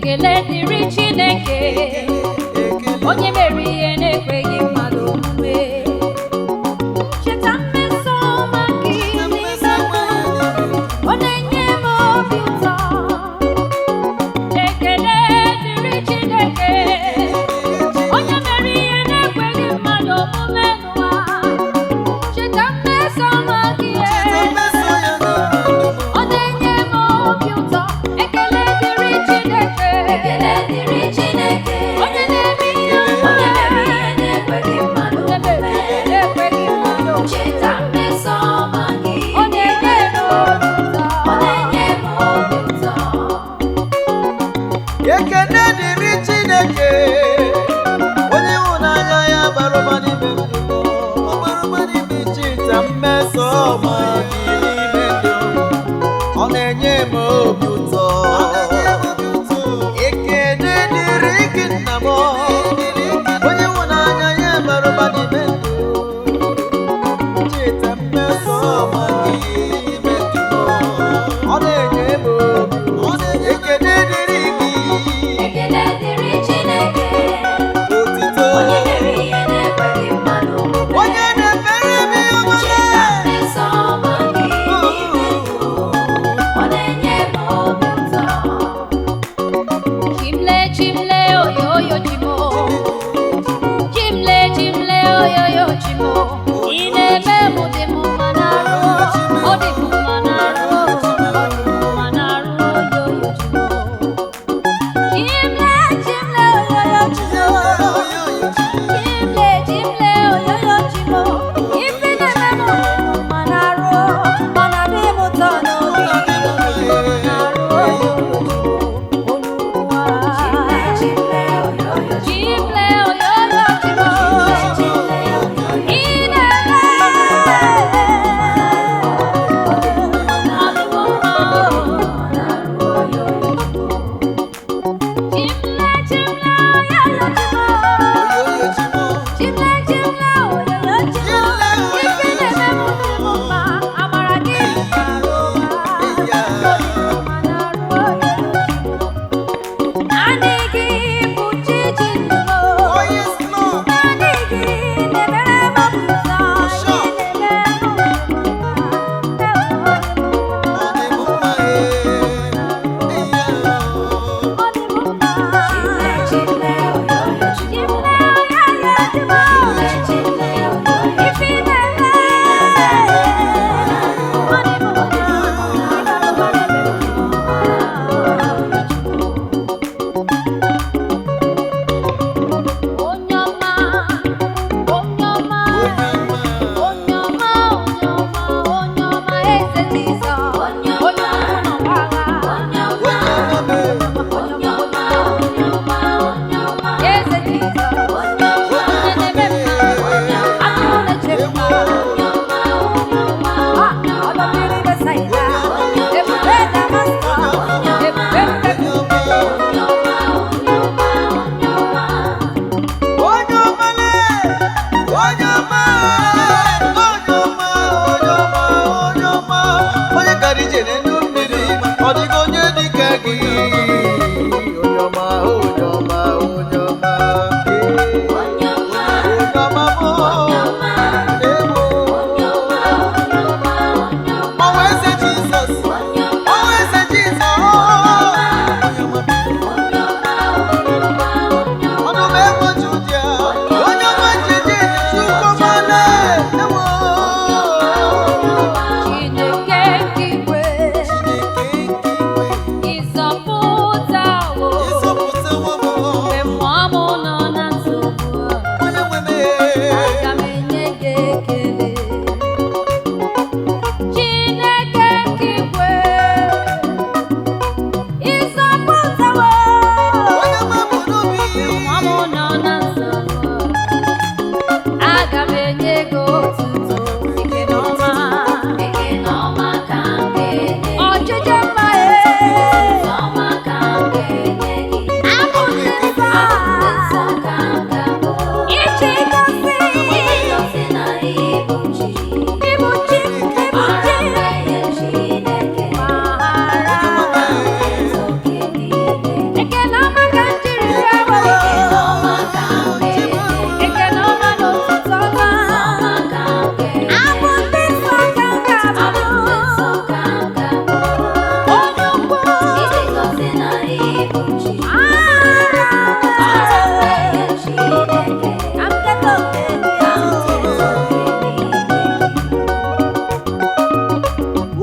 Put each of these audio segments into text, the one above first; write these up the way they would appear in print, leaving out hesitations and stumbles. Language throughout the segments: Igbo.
Ekele dịrị Chineke, onye mere ihe na-ekweghị mmadụ omume. Cheta mmeso ọma gị n'ime ndụ, ọ na-enye m obi ụtọ. Ekele dịrị Chineke, onye mere ihe na-ekweghị mmadụ omume n'ụwa. Cheta mmeso ọma gị, ọ na-enye m obi ụtọ. Ekele dịrị Chineke. Ekele dịrị Chineke, Onye na-eme ihe ọma. onye mere ihe na-ekweghị mmadụ omume.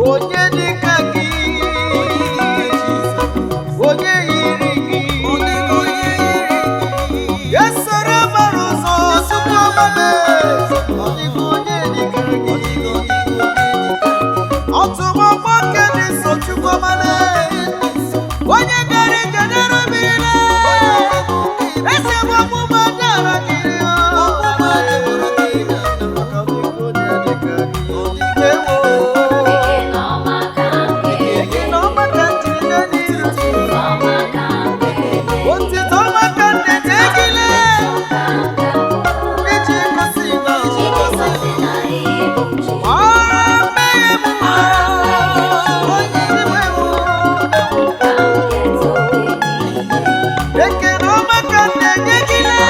Onye dịka gị, onye yiri gị, esoro mara ụzọ tupu ọmame, ọ dịghị onye dịka gị. Ọtụmọkpọ nke dị nsọ Chukwu ọmale, onye gara ije n'elu mmiri ese bụ ọmụma dara gị. Ọ dịghị onye dịka gị. Ewo. Ekele ọma ka m jiri bịa n'iru gị. Otito ọma ka m na-enye gị lee. Iji gosi na ọrụ mmehie m, onye iwe m. Ekele ọma ka m na-enye gị lee.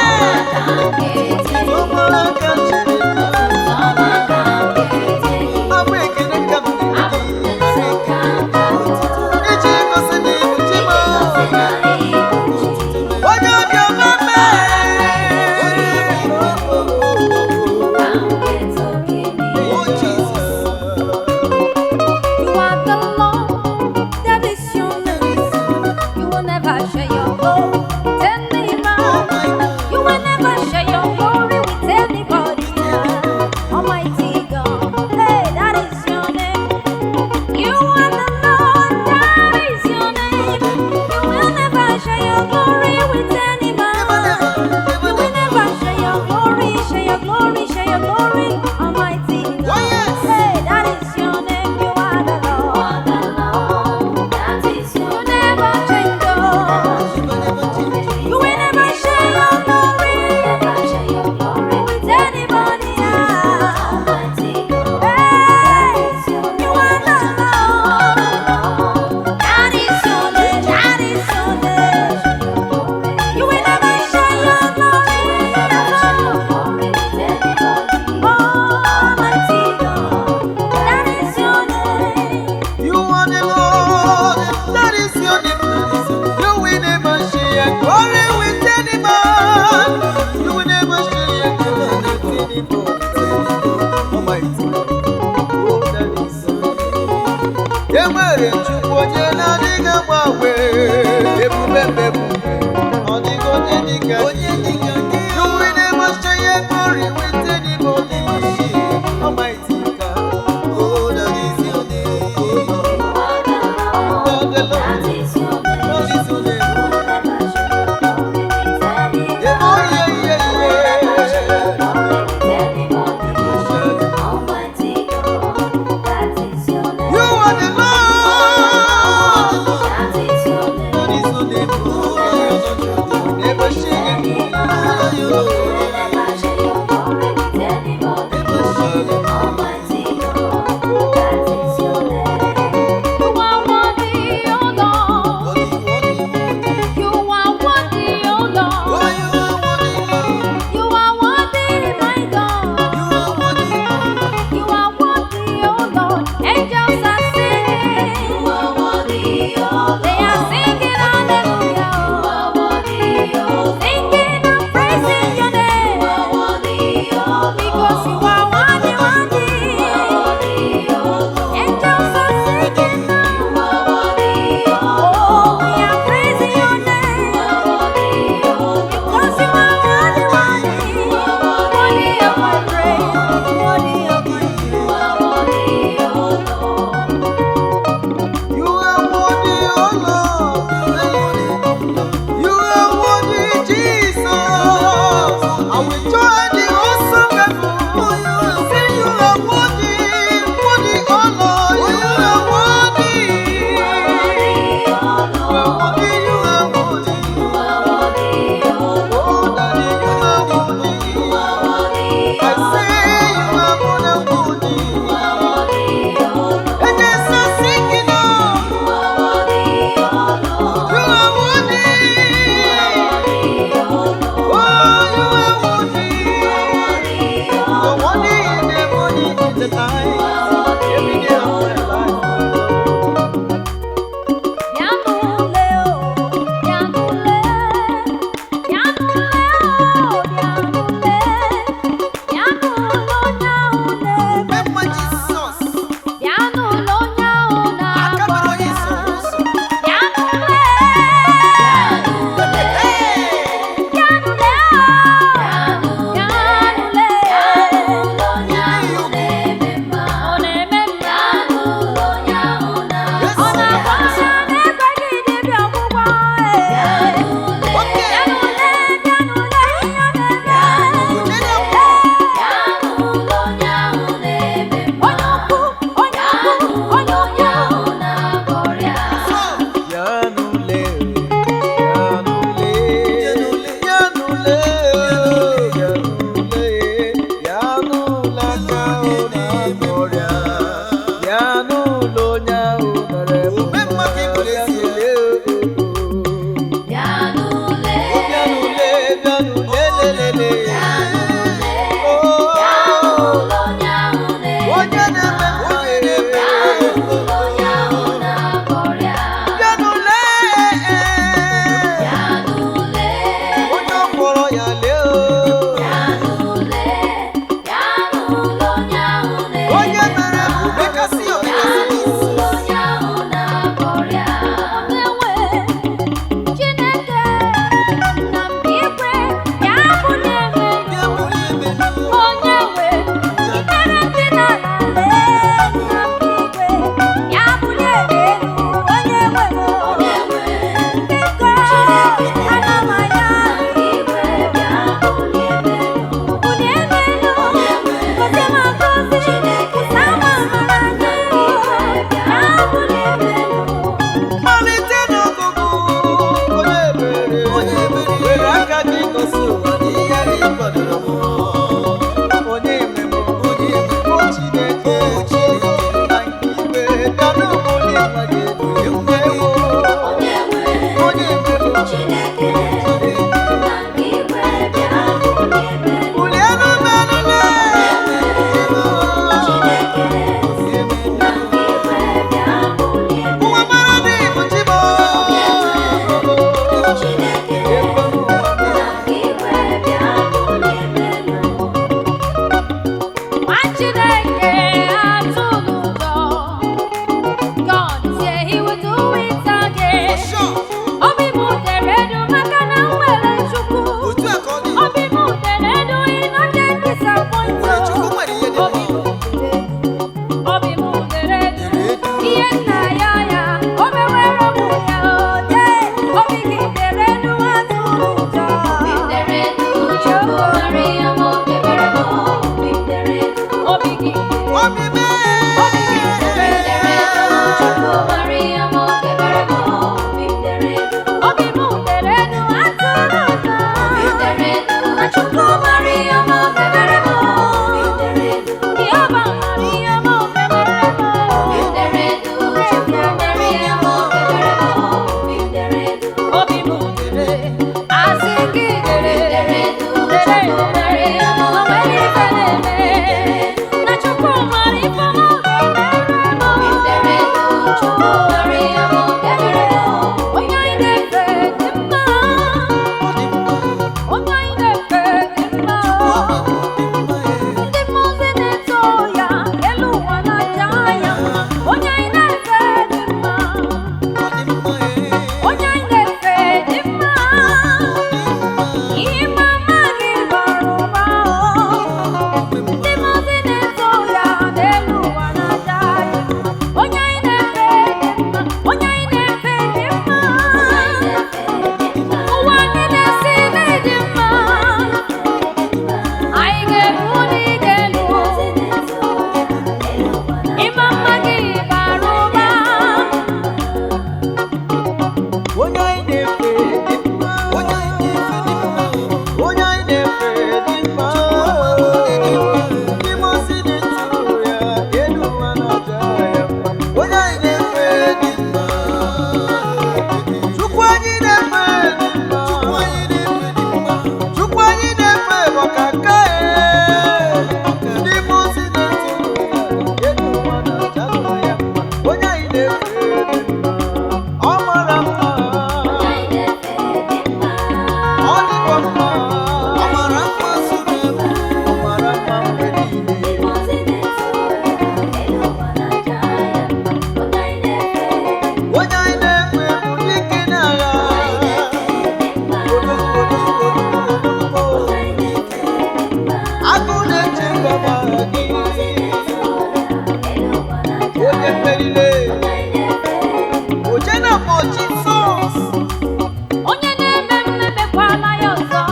Otito ọma ka m jiri bịa. Ọ bụ ekele ka m na-enye gị. Iji gosi na ịbụ chi m. Onye obiọma mee. Oh, Jesus. You are the Lord, that is your name. You will never share your glory with any man. You will never share your glory with anybody. Almighty God, hey, that is your name. You are the Lord, that is your name. You will never share your glory with any man. You will never share your glory, share your glory, share your glory, Almighty God. Oh, yes. Hey, that is your name. You are the Lord. You never change, oh. You will never share your glory with anybody else. Hey, you are the Lord. That is your name. That is your name. You will never share your glory Almighty God, that is your name. You are the Lord, that is your name. You will never share glory with any man. You will never share glory with anybody. Almighty, oh, that is your name. E nwere Chukwu onye na-adịghị agbanwe, ebube ebube, ọ dịghị onye dịka gị. You will never share glory with anybody. Almighty God, oh, that is your name. Oh, the Lord. That is your name. Yeah, oh, yeah, yeah, yeah. You are the Lord. That is your name. Oh, never share your You are worthy, O Lord. You are worthy, O Lord. You are worthy, my God. You are worthy, O Lord. Angels are singing. They are singing hallelujah. Singing and praising your name. anyị na-efe dị mma. Onye anyị na-efe dị mma. Ndị mmụọ ozi na-eturu ya, elu ụwa na-aja ya mma. Onye anyị na-efe dị mma. Chukwu anyị na-efe dị mma. Chukwu anyị na-efe bụ ọkaka e. Ndị mmụọ ozi na-eturu ya, elu ụwa na-aja ya mma. Onye anyị na-efe dị mma. Ọ mara mma. Ọ dịkwa mma. Ọ mara mma zuru ezu. Ọ mara mma mgbe niile. Onye anyị na-efe bụ dike n'agha. Odogwu, odogwu, odogwu, odogwu. Agụ na-eche mba gị. Onye mmerile. Oje na mọ Jizọs. Onye na-eme mmemekwala ya ọzọ.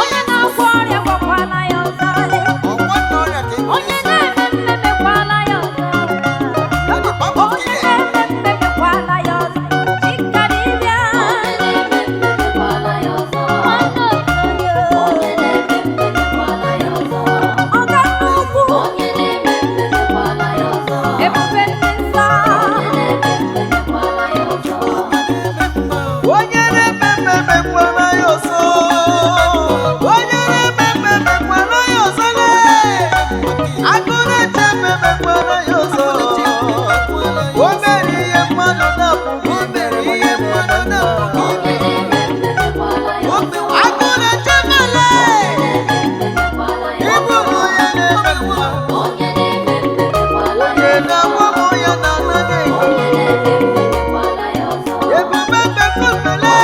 Onye na-agwọ ọrịa gwakwala ya ọzọ. Onye na-eme mmemekwala ya ọzọ. Onye na-eme mmemekwala ya ọzọ. Chika dibịa. Ọga nnukwu. Ebube ndị nsọ. Onye na-eme mmemme kwara ya ọzọ. Onye na-eme mmemme kwara ya ọzọ lee. Agụ na-eche mmemme kwara ya ọzọ. O mere ihe mmadụ na-apụghị imere ihe mmadụ na-apụghị imere. Agụ na-eche mmele. Ịbụ bụ onye na-eme mma. Onye na-agwọ m ya na anaghị ego. Ebube mmemme mmele.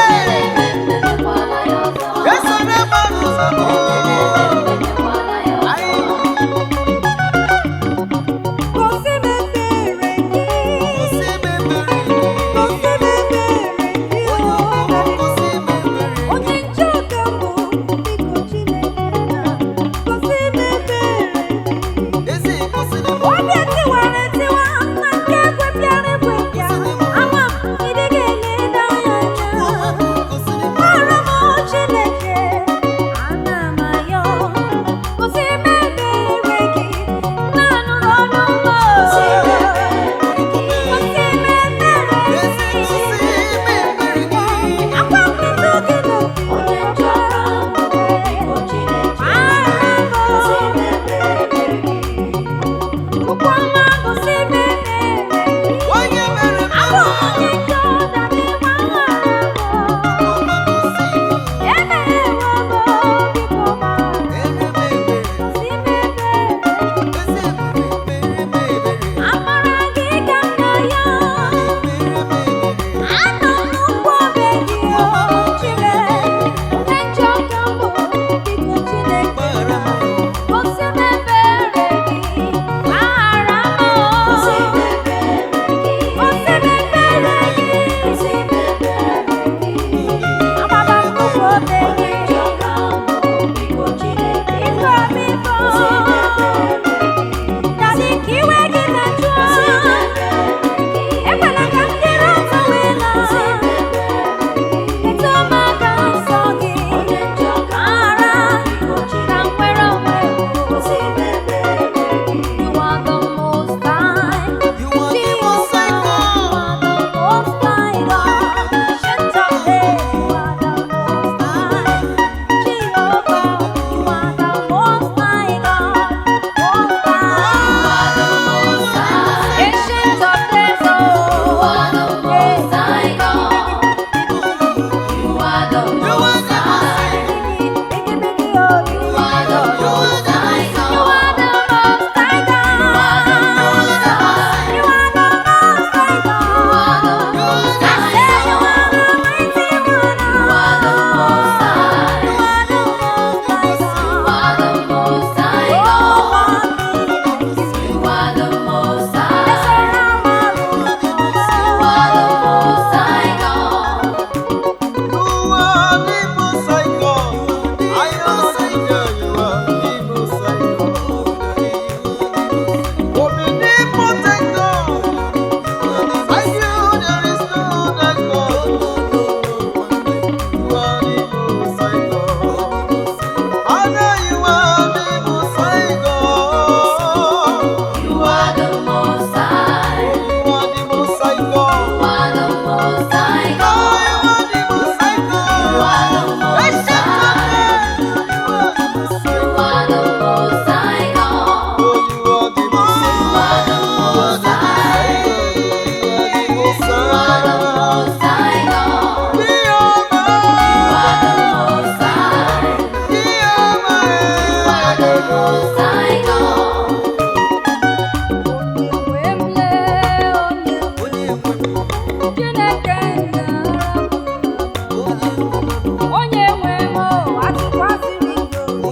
Onye nwe m o, atụkwasịrị gị obi.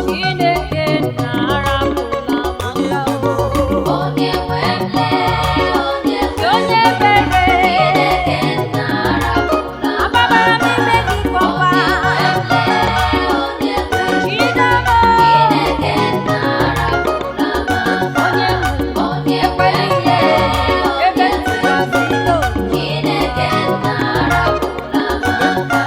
Chineke nna arapụla m aka o. Onye nwe m lee, onye nwe Onye ebere, Chineke nna arapụla m agbabara m ime gị kọpa. Onye nwe m lee, onye nwe m Chineke, Chineke nna arapụla m aka. Onye nwe m, Onye nwe m lee, ebe onye nwe m ntụkwasị obi. Chineke nna arapụla m aka.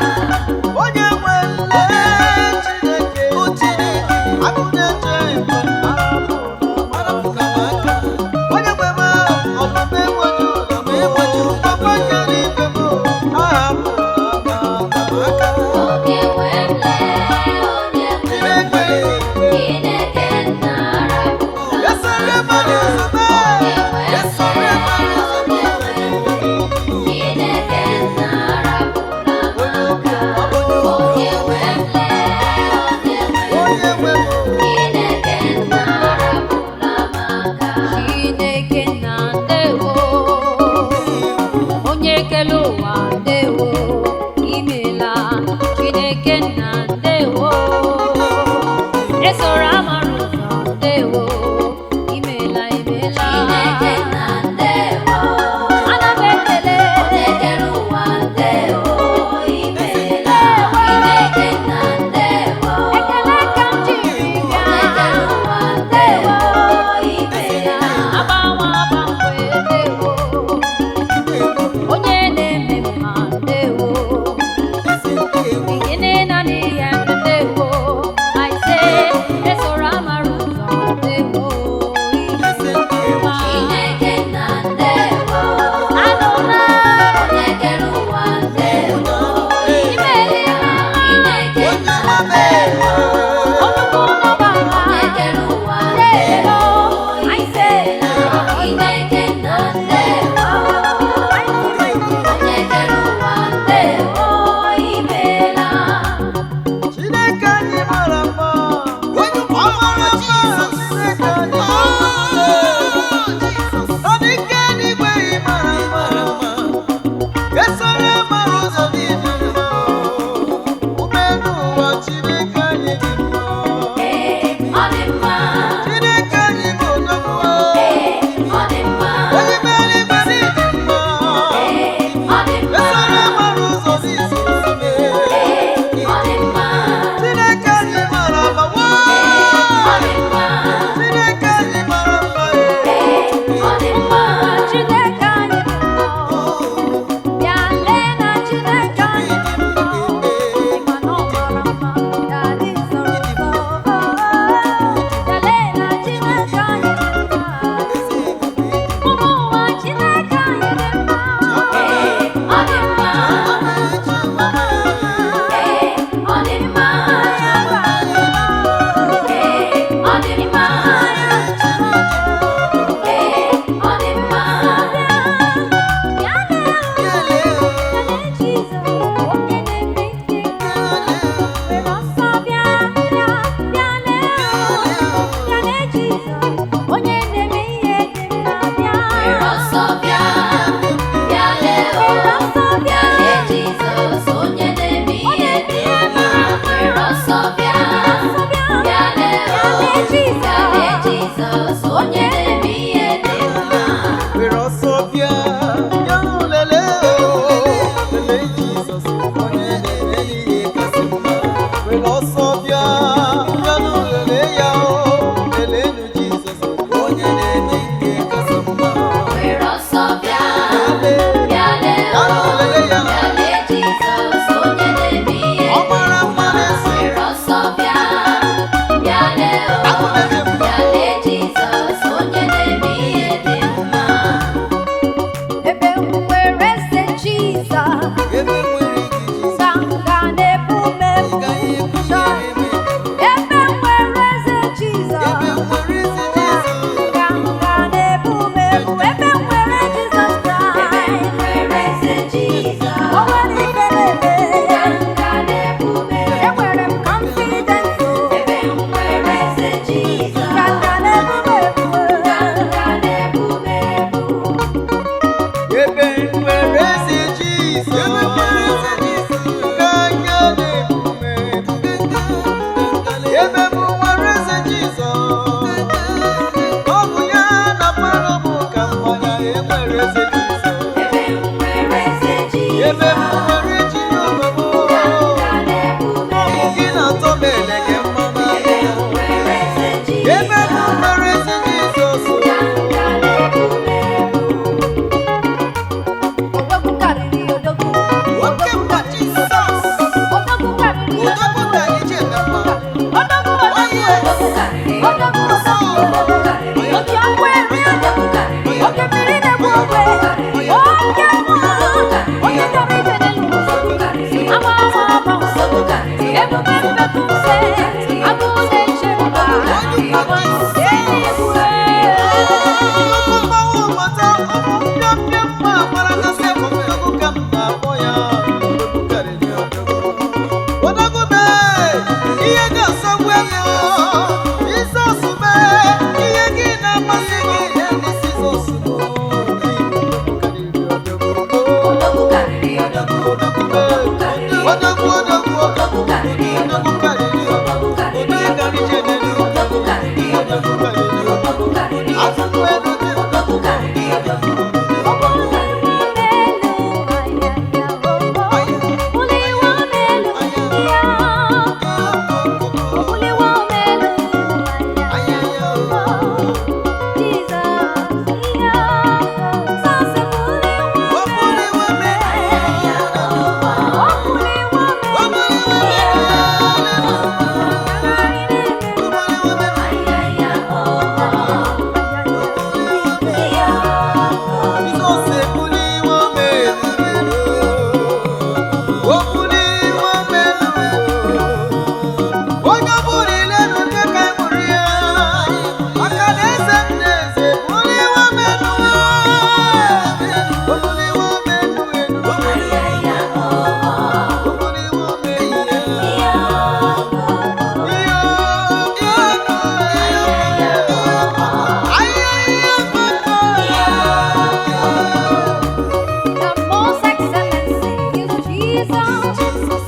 Jesus.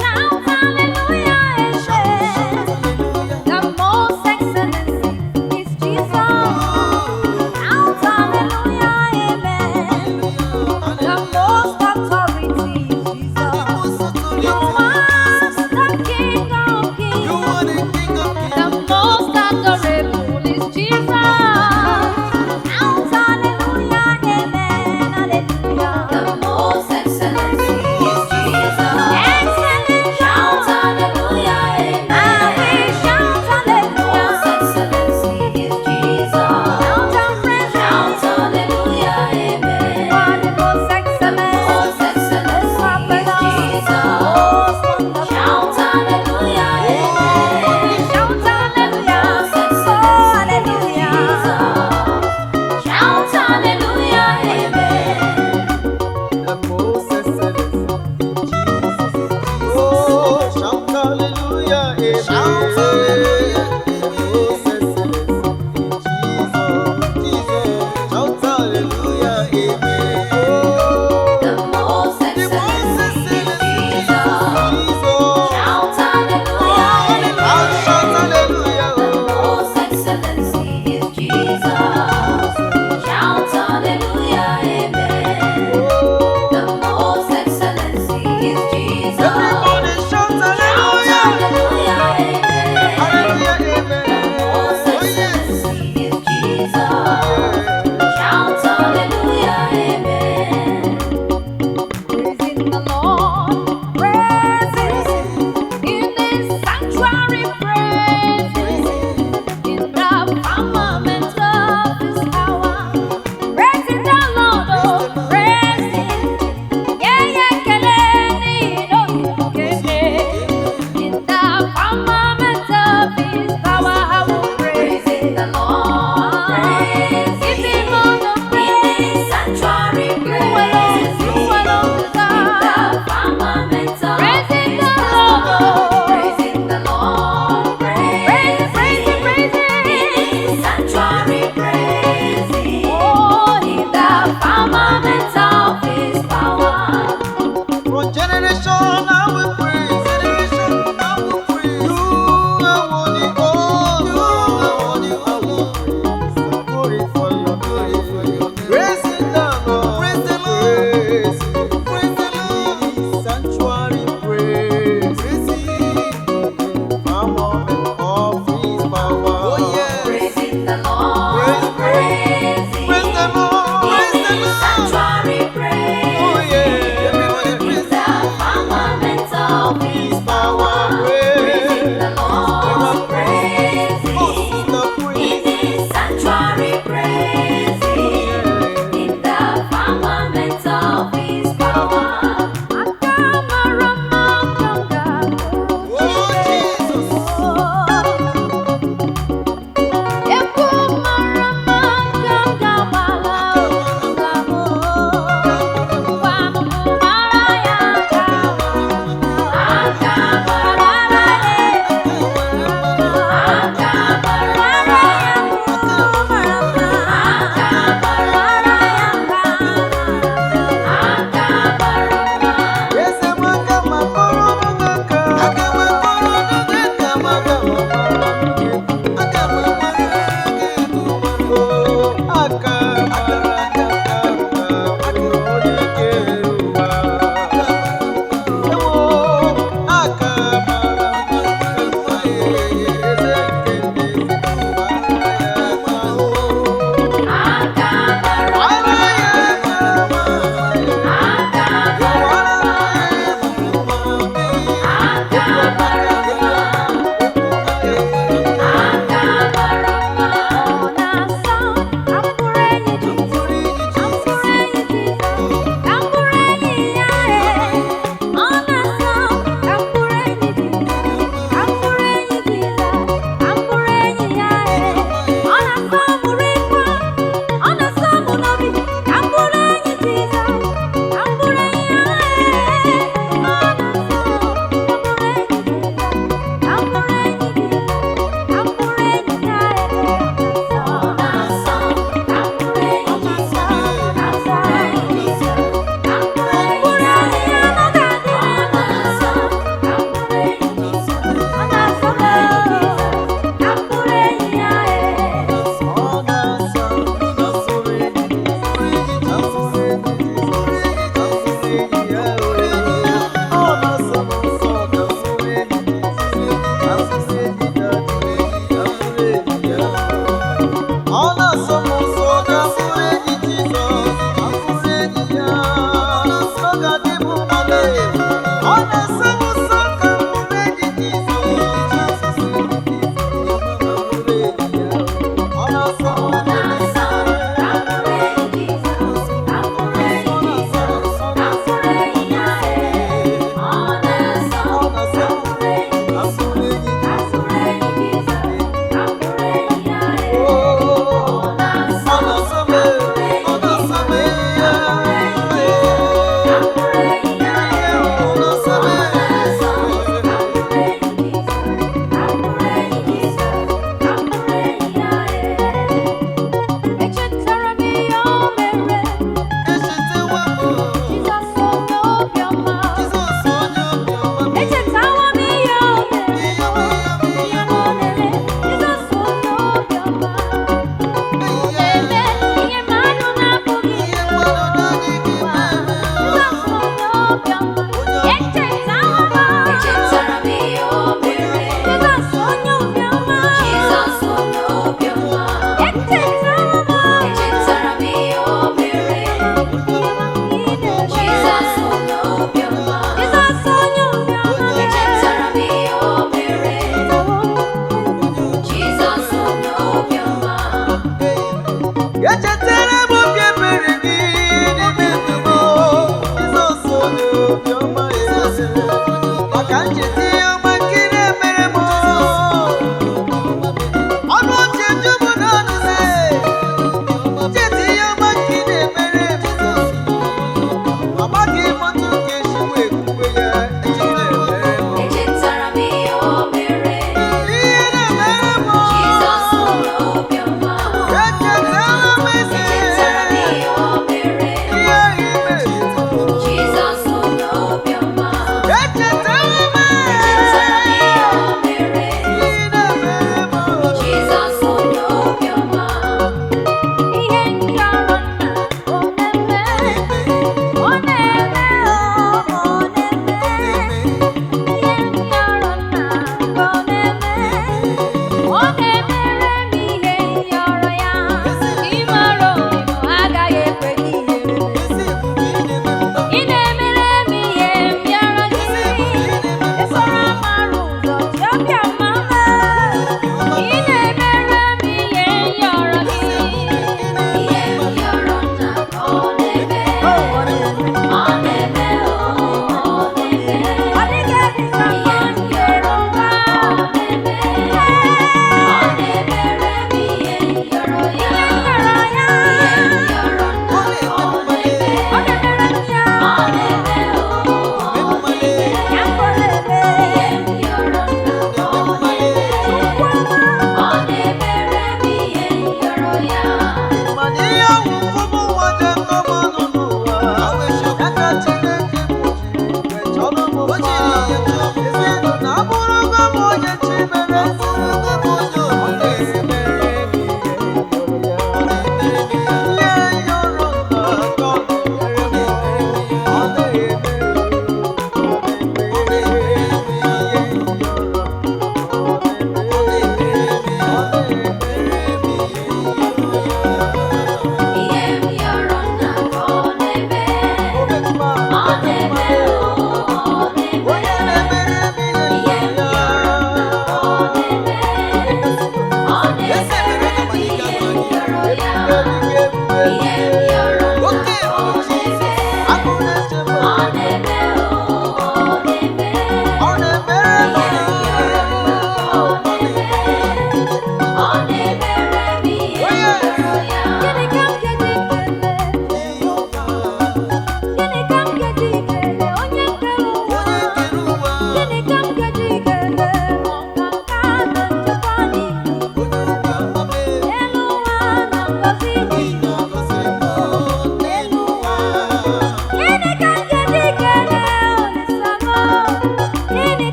Shout hallelujah, amen. The most excellency is Jesus. Shout hallelujah, amen. The most authority is Jesus. You are the King of kings. The most adorable is Jesus. Shout hallelujah, amen, hallelujah. The most excellency is Jesus. Excellent Shout shout, hallelujah, I amen. will shout The most hallelujah. excellency is Jesus. Shout and praise Shout Him. hallelujah, amen. You are the most The excellent, most excellency is Jesus. most wonderful. Shout hallelujah, amen. Shout hallelujah, Most oh excellency is hallelujah. Jesus. Shout hallelujah, amen. The most excellent Jesus. Oh, shout hallelujah, amen. Shout hallelujah. The most excellent Jesus, Jesus. Shout hallelujah, amen. Oh, The most the most excellency is excellent Jesus. Jesus. Shout hallelujah, I'll amen. shout hallelujah. The most excellency is Jesus. Shout hallelujah, amen. Oh, The most excellency is Jesus. everybody shout Shout hallelujah. hallelujah, amen. Hallelujah, The amen. most Oh, yes. excellency is Jesus. Shout hallelujah, amen. Praising the Lord, praise Him in His sanctuary, praise Him in the firmament of His power. Praising the Lord, oh, praise Him. Yeah, yeah, keleni, no, kele. In the firmament of His power, I will praise Praising Him. the Lord, praise Give Him. Him all the In praise. His sanctuary, You alone, praise you Him. alone In the deserve. firmament of Praising His the power, Lord. praising the Lord, Praise praise Him, praise Him, Him. praise In Him. His sanctuary, praise Him. Oh, In the firmament of His power. From generation I will praise, generation I will praise. You are worthy, oh, you are worthy, I will praise. Glory for your glory, for your praise the Lord, praise the Lord, praise the Lord. Sanctuary praise, praise Him, power of His power. Oh yes, Praising the Lord, Praise, praise praise the Him. Lord, In praise the His Lord. sanctuary, Oh praise yeah, everybody Him. In praise the firmament of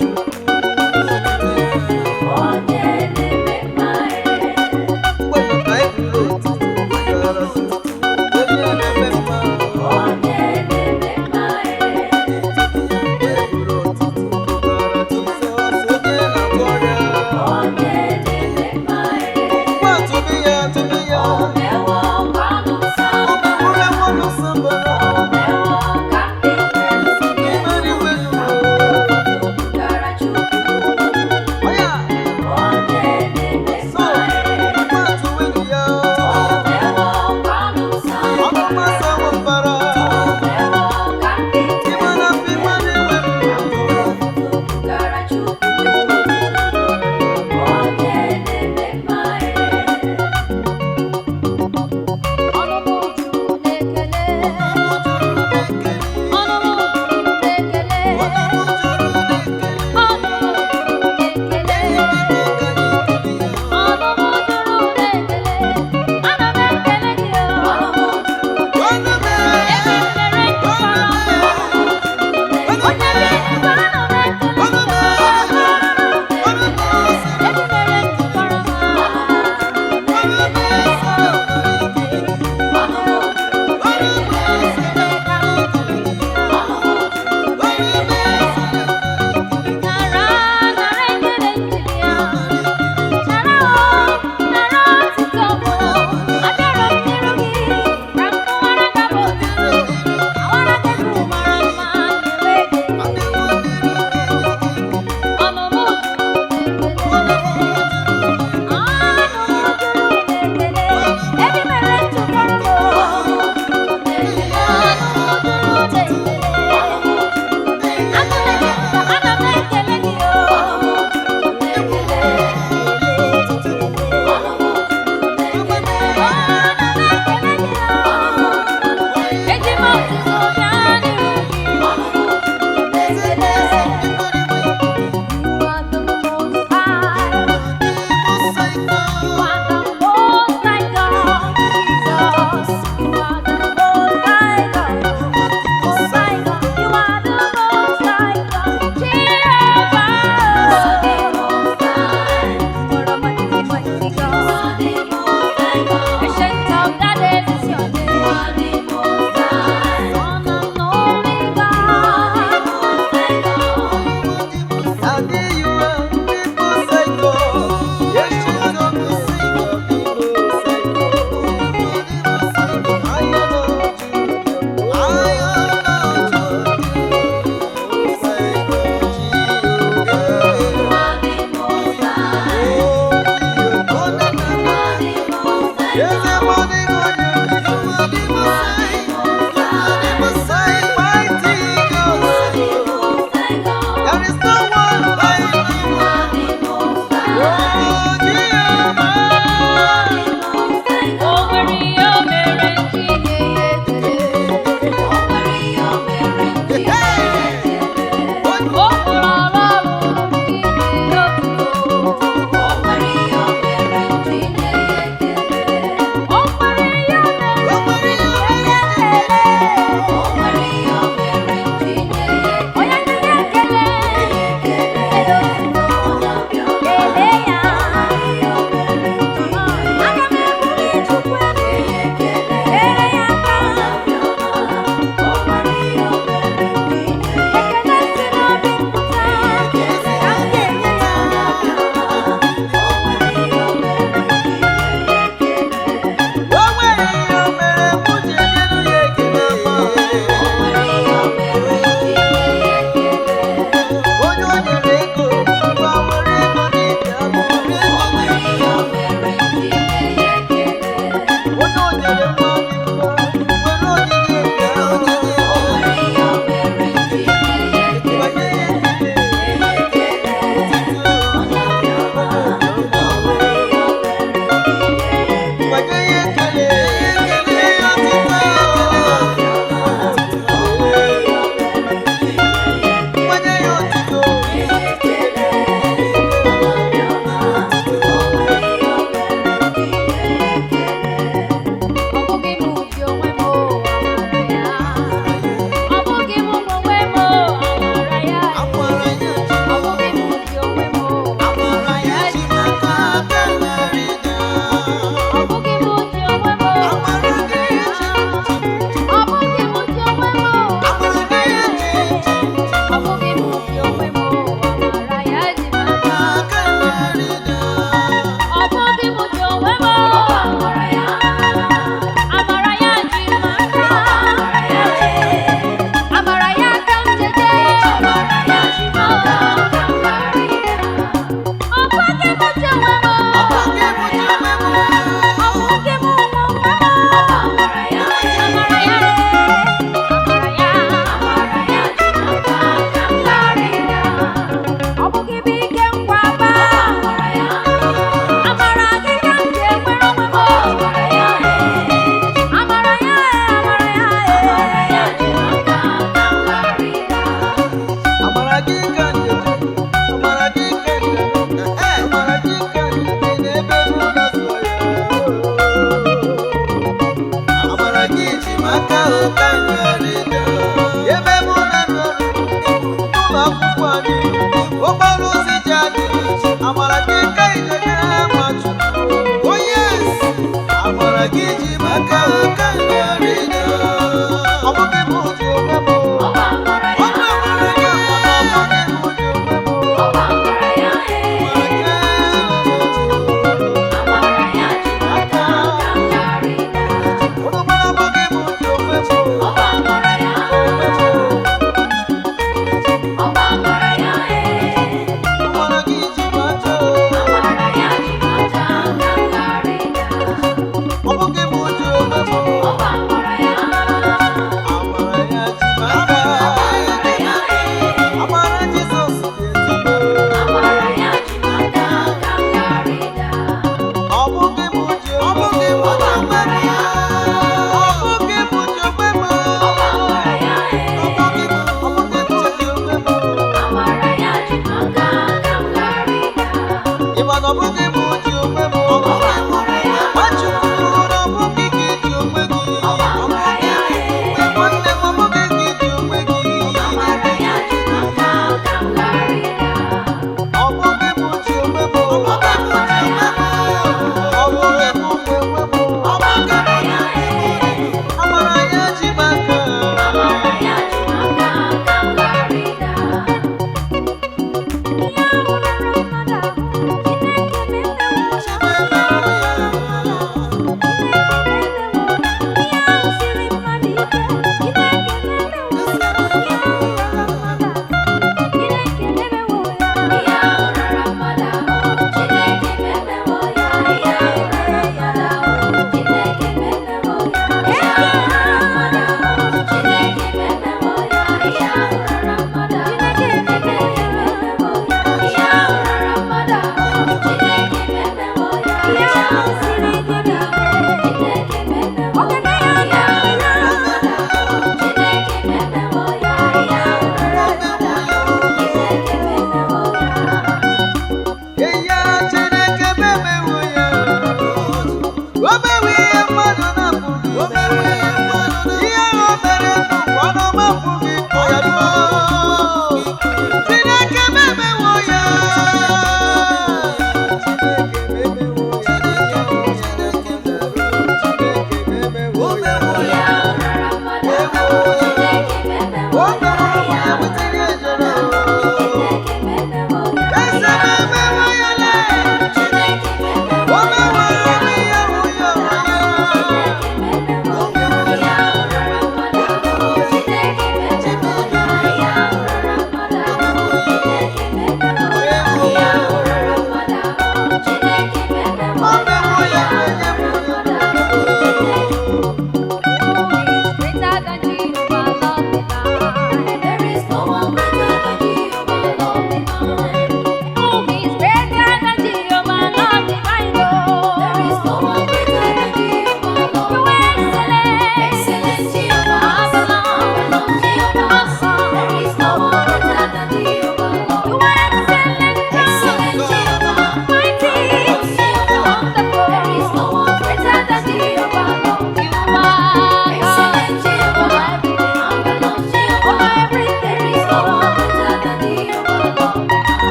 Onye na-eme mma Onye na-eme mma. Onye na-eme mma. Omewo kwanụ sambara. Omewo ka ndị kwere gara Chukwu. Onye na-eme mma. Omewo kwanụ sambara. Omewo ka ndị gara Chukwu. Onye na-eme mma. Ọnụ m juru n'ekele. Ọnụ m juru n'ekele. Ọnụ m juru n'ekele. Ọnụ m juru n'ekele. Ana m ekele gị o. Ebe m mere ntụkwara m. Onye bi n'igwe, ana m ekele gị o. Ebe m mere ntụkwara m. Nara, nara ekele njiri ya. Nara o, nara otito mụ. Abịara m n'iru gị ka m kụwara gị abụ otuto. Awara gị egwu mara mma nyere gị. Ọnụ m juru n'ekele. Ọnụ m juru n'ekele. Ebe i mere ntụkọrọ m. Ọnụ m juru n'ekele. Ana m ekele gị o. Eji m otuto bịa n'ihu gị. You are the most high. You are the most high God, Jesus. You are the most high God. Most high God. You are the most high God, Jehovah. What a mighty, mighty God. Ancient of days is your name. One and only God. There is no one like Amara gị ka ijega Nwachukwu. Oh yes, amara gị ji maka aka narị na. Ọ bụghị m ji onwe m. Ọ bụ amara Ọ ya. bụ amara gị, ọ bụghị m ji onwe m. Ọ bụ amara ya, ee. Amara ya ji m aka ka m ghara ịda. Unu mara ọ bụghị m ji onwe m. Ọ bụ amara ya. Ọ bụ amara ya, ee. Amara gị ji maka. Amara ya ji m aka ka m ghara ịda. Ọ bụghị m ji onwe m. Ọ bụ amara ya. Amara ya ji maka. Amara ya, ee. Amara Jizọs dị ezigbo. Amara ya ji m aka ka m ghara ịda. Ọ bụghị m ji onwe m. Ọ bụghị m ji onwe m. Ọ bụ amara ya, ee. Ọ bụghị m ji onwe m. Amara ya ji m aka ka m ghara ịda. Ị ma na ọ bụghị m ji onwe m. Ọ bụghị m. Nwachukwu na ọ bụghị gị ji onwe gị. Ọ bụ amara ya, ee. Nwanne m ọ bụghị gị ji onwe gị. Amara ya ji m aka ka m ghara ịda. Ọ bụghị m ji onwe m. Ọ bụghị m ji onwe m. Ọ bụghị m nwe onwe m. Ọ bụ amara ya, ee. Amara ya ji m aka. Amara ya ji m aka ka m ghara ịda. Ihe ahụ rara mmadụ ahụ, Chineke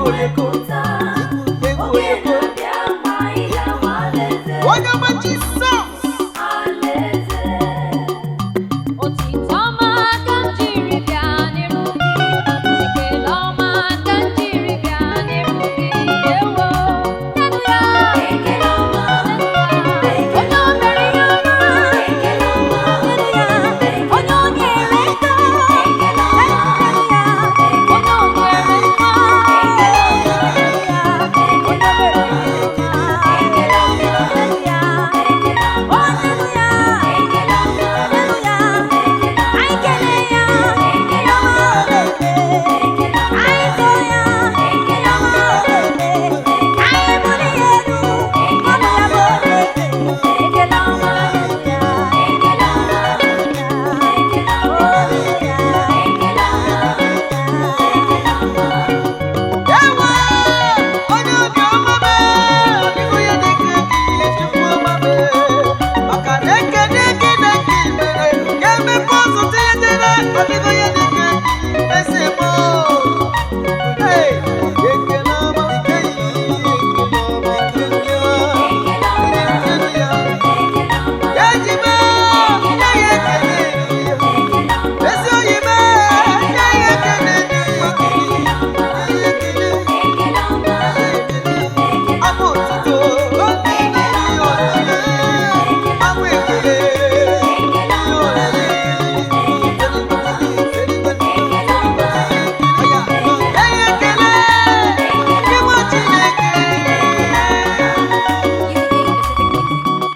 oyoko, egwu Oge oyoko. na-abịa mgbe anyị ga-ahụ alaeze. Onye ọma Jizọs. Alaeze. Otito ọma ka m jiri bịa n'iru gị, ekele ọma ka m jiri bịa n'iru gị, ewo. Nyenụ ya, Ekele ọma. onye o mere ihe ọma, Ekele ọma. nyenụ ya, onye o nyere ego, Ekele ọma. nyenụ ya, onye o nyere nwa, Ekele ọma. nyenụ ya, onye o mere ihe ọma, Ekele ọma. nyenụ ya, Ekele ọma. o nyenụ ya, Ekele ọma. nyenụ ya, anyị kelee ya, Ekele ọma. anyị too ya. Ekele ọma. Anyị buli ya elu, ọ bụ ya bụ eze. Ekele ọma. Ekele ọma. Ekele ọma. Ekele ọma. Ekele ọma. Ewe, onye obiọma mee, ọ dịghị onye dị ka gị, Chukwu ọma mee. Maka na ekele gị na nke i mere, ga-emepe ụzọ tinyere, ọ dịghị onye dị ka gị, eze m. Hey, ekele ọma, hey, ekele ọma, ekele ọma, Ekele ọma. ekele ya. Ekele ọma. Eji mee, nye ya ekele ya. Ekele ọma. Ezi oyi mee, nye ya ekele ya. Ekele ọma. Nye ya ekele. Ekele ọma. Abụ otuto, ihe oriri, abụ ekele, ihe oriri. Enye ekele, ịnwa Chineke. UK Pacific Music.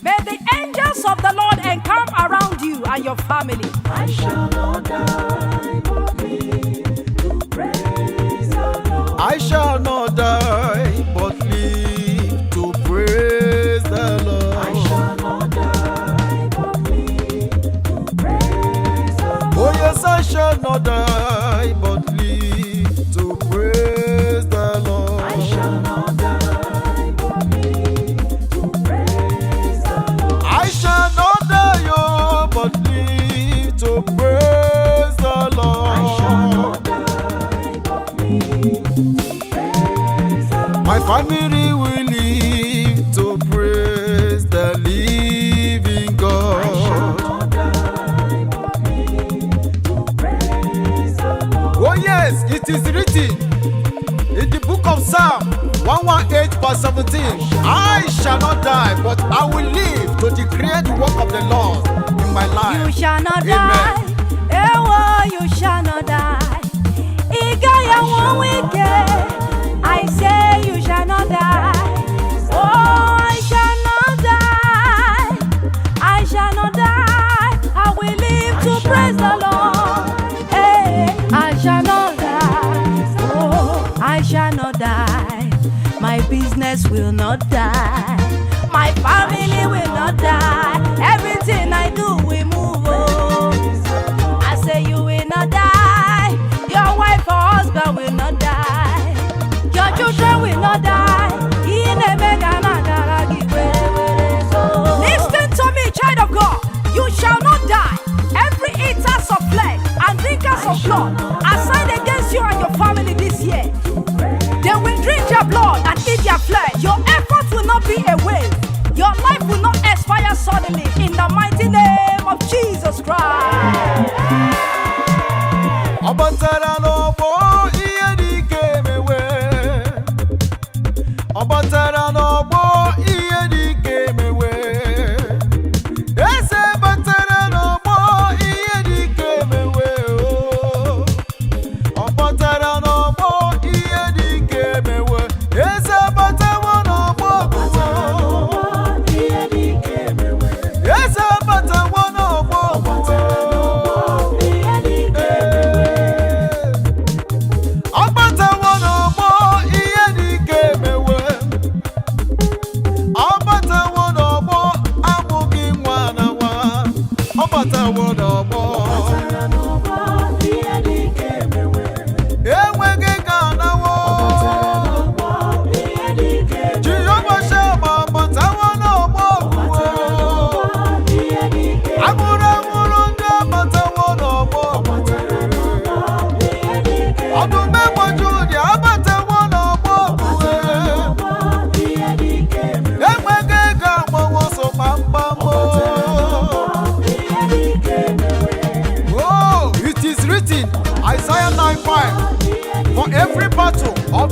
May the angels of the Lord encamp around you and your family. I shall not die, but live to praise the Lord. I shall not die, but live to praise the Lord. I shall not die, but live to praise the Lord. Oh yes, I shall not die, but live to praise the Lord. I shall not die, but live to praise the Lord. I shall not die, oh, but live to praise the Lord. I shall not die, but live to praise the Lord. My family will live to praise the living I shall God. not die, but live to praise the Lord. Oh yes, it is written in the book of Psalm 118 verse 17. I shall not die, but I will live to declare the work of the Lord in my life. You shall not Amen. die. Ewo, you shall not die. Ị gaghị anwụ ike. I say you shall not die. Oh, I shall not die. I shall not die. I will live to praise the Lord. Hey, I shall not die. Oh, I shall not die. My business will not die. My family will not die. Everything I do will move. Oh. I say you will not die. Your wife or husband will not die. Your children will not die. Ị na-eme ka na-agara gị were were so. Listen to me, child of God. You shall not die. Every eaters of flesh and drinkers of blood assigned against you and your family this year. They will drink their blood and eat their flesh. Your effort will not be a waste. Your life will not expire suddenly in the mighty name of Jesus Christ. Ọ batara n'ọgbọ ihe dị ike emewe. Ọ batara n'ọgbọ ihe dị ike emewe. Eze batara n'ọgbọ ihe dị ike emewe. o. Ọ batara n'ọgbọ ihe dị ike emewe. Eze batawo n'ọgbọ Ihe dị ike emewe. Eze batawo n'ọgbọ Ihe dị ike emewe. Ọ batawo n'ọgbọ ihe dị ike emewe.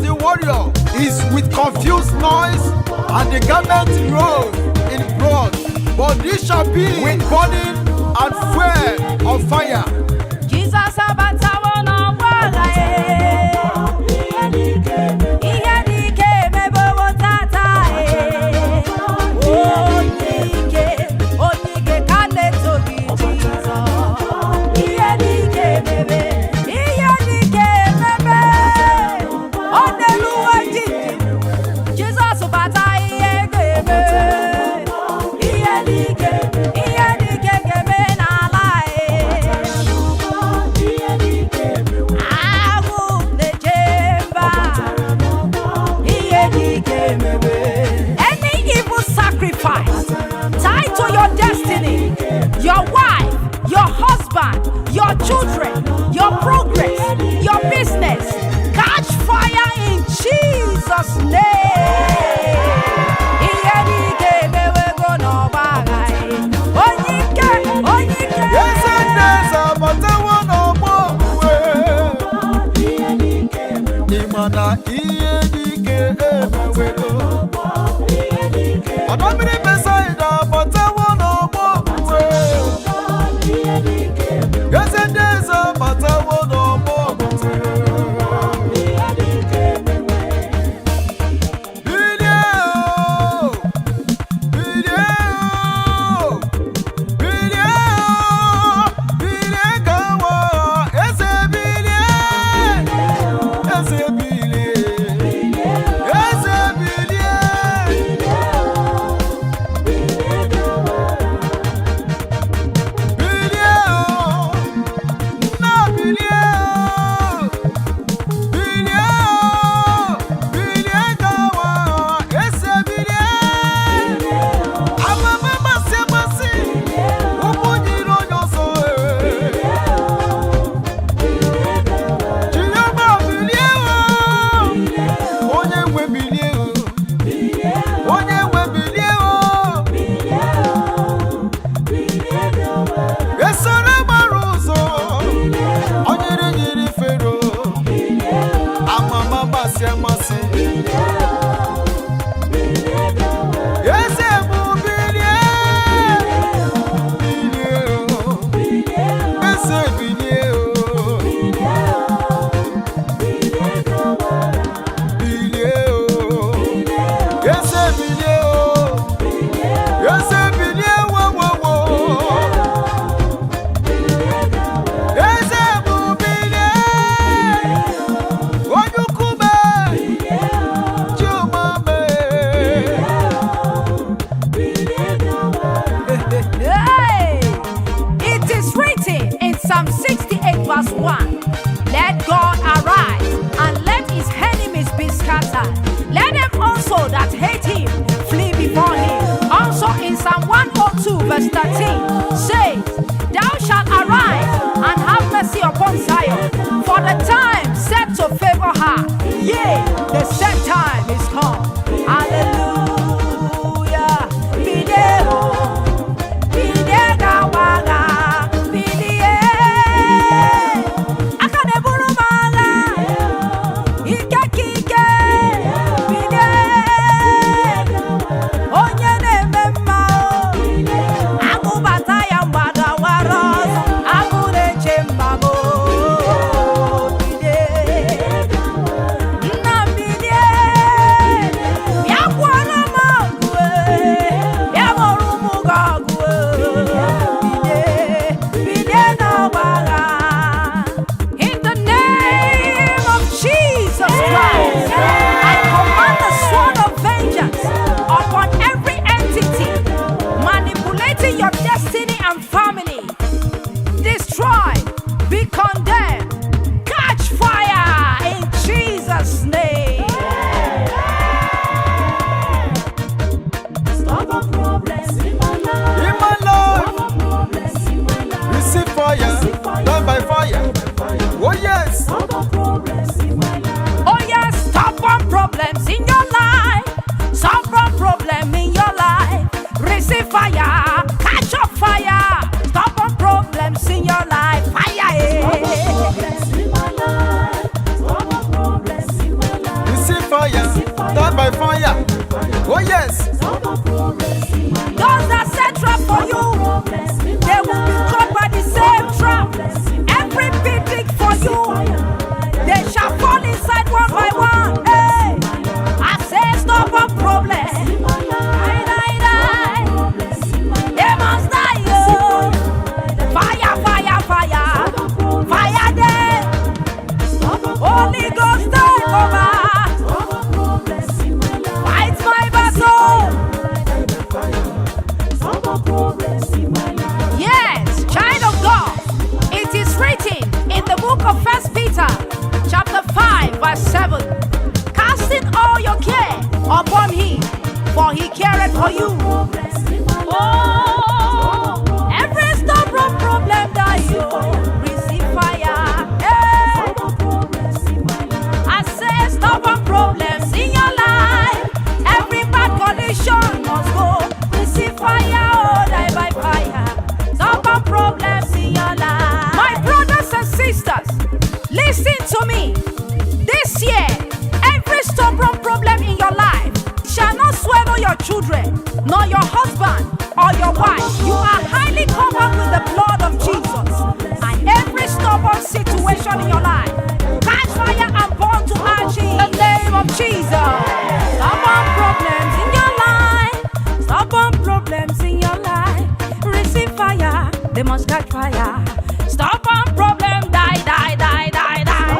of the warrior is with confused noise and the garment rolled in blood. But this shall be with burning and fuel of fire. Jizọs abatawo n'ọgbọ agha e. Ihe dị ike emebewo tata e. Onye ike, onye ike ka na-eto gị Jizọs. Ihe dị ike emebe, ihe dị ike emebe. Ọ na-eluwe jijiji. Jizọs bata ihe ga-eme. Ihe dị ike, ihe dị ike ga-eme n'ala e. Agụ na-eche mba. Ihe dị ike emebe. Any evil sacrifice tied to your destiny, your wife, your husband, your children, your progress, your business, catch fire in Jesus' name. Ihe dị ike emewego n'ọgba agha e. Onye ike, onye ike. Eze ndị eze abatawo n'ọgbọ ogbugbe. Ị ma na ihe dị ike emewego. Ọdọ mmiri Besaida abatawo n'ọgbọ ogbugbe. Eze ndị eze abatawo n'ọgbọ ogbugbe. Bilie o! Bilie o! Bilie o! Bilie gawa! Eze bilie! Eze bilie! Eze bilie! Bilie o! Nna bilie o! Bilie o! Bilie gawa! Eze bilie! Amama amasị amasị! Ụkwụ nyiri onye ọzọ ee. Chioma bilie o! Onye nwe bilie o! Onye nwe bilie o! Esoro gbara ụzọ! Onyere nyiri fero! Amama amasị amasị! Eze bụ bilie! Bilie o! Eze bilie o! Bilie o! Eze bilie o! Eze bilie wo wo wo! Eze bụ bilie! Onye ukwu mee! Chioma mee! Hey! It is written in Psalm 68, verse 1: Let God arise and let his enemies be scattered. Let them also that hate him flee before him. Also in Psalm 102, verse 13 says, Thou shalt arise and have mercy upon Zion, for the time set to favor her. Yea, the set time is come. Hallelujah. Bilie o. Bilie gawa agha, bilie. Aka na-eburu m agha, ike ka ike, bilie. Onye na-eme mma o, agụbata ya mgbada wara ọsọ, agụ na-eche mba m o, bilie. Nna m bilie, bịa kwuoro m ọgụ e, bịa bụrụ ụmụ gị ọgụ e. Bilie, bilie n'ọgba agha. In the name of Jesus Christ, I command the sword of vengeance upon every entity manipulating your destiny and family. Destroy, be condemned, catch fire in Jesus' name. Stubborn problems in my life. In my life, Stubborn problems in my life. receive fire, die by fire. Oh yes! Stubborn problems in my life. Oh yes, stubborn problems in your life. Stubborn problem in your life. Receive fire, catch up fire. Stubborn problems in your life. Fire, eh. Problems in my life. Stubborn problems in my life. by fire. Oh yes. Those that set trap for you, they will be caught by the same trap. Every pit dig for you, they shall fall inside one by one. Hey, I say stubborn problem. Die, die, die. They must die. Oh. Fire, fire, fire. Fire them. Holy Ghost take over. Fight my battle. Yes, child of God, it is written in the book of First Peter, chapter 5, verse 7. Casting all your care upon him, for he careth for you. Oh, every stubborn problem that you receive fire. Hey. I say stubborn problems in your life. Every bad condition must go. Receive fire, oh, die by fire. Stubborn problems in your life. My brothers and sisters, listen to me. This year, every stubborn problem in your life shall not swallow your children, nor your husband or your wife. You are highly covered with the blood of Jesus. And every stubborn situation in your life, catch fire and burn to ash in the name of Jesus. Stubborn problems in your life, stubborn problems in your life. Receive fire, they must catch fire. Stubborn problem, die, die, die, die, die.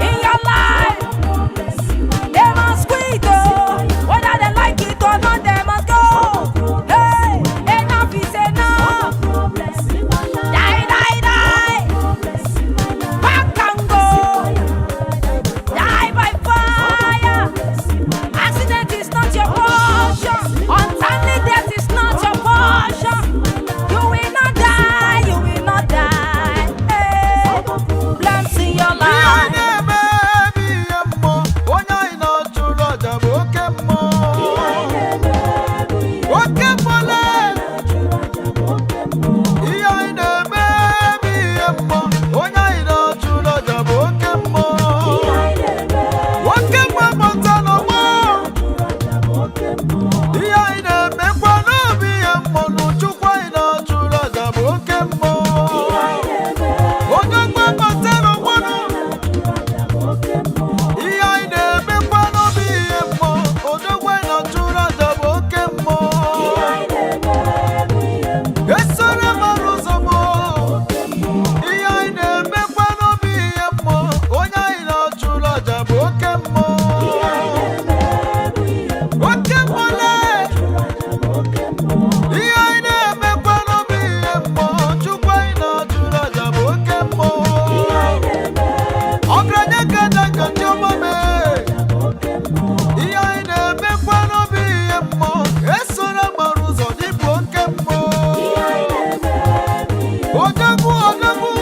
In your life, they must quit, oh. Whether they like it or not, they must go. Hey, enough is enough. Die, die, die. Back and go. Die by fire. Accident is not your portion. Untimely death is not your portion. You will not die. You will not die. Hey, problems in your Ihe life. na-eme bụ ihe mmụọ, onye anyị na-achụrụ aja bụ oke mmụọ. Oke mmụọ lee! Ihe anyị na-eme bụ ihe mmụọ, onye anyị na-achụrụ aja bụ oke mmụọ. Oke mmụọ pụta n'ọgbọ. Ihe anyị na-emekwa n'obi ihe mmụọ, na Chukwu anyị na-achụrụ aja bụ oke mmụọ. Onye ọgbọ pụta n'ọgbọ nụ. Ihe anyị na-emekwa n'obi ihe mmụọ, odogwu anyị na-achụrụ aja bụ oke mmụọ. Esoro mara ụzọ m. Ihe anyị na-emekwa n'obi ihe mmụọ, onye anyị na-achụrụ aja bụ oke mmụọ. Oke mmụọ lee! Ihe anyị na-emekwa n'obi ihe mmụọ, Chukwu anyị na-achụrụ aja bụ oke mmụọ. Ọgaranya ka nka ndị ọma mee. Ihe anyị na-emekwa n'obi ihe mmụọ, esoro mara ụzọ dịbụ oke mmụọ. Odogwu, odogwu.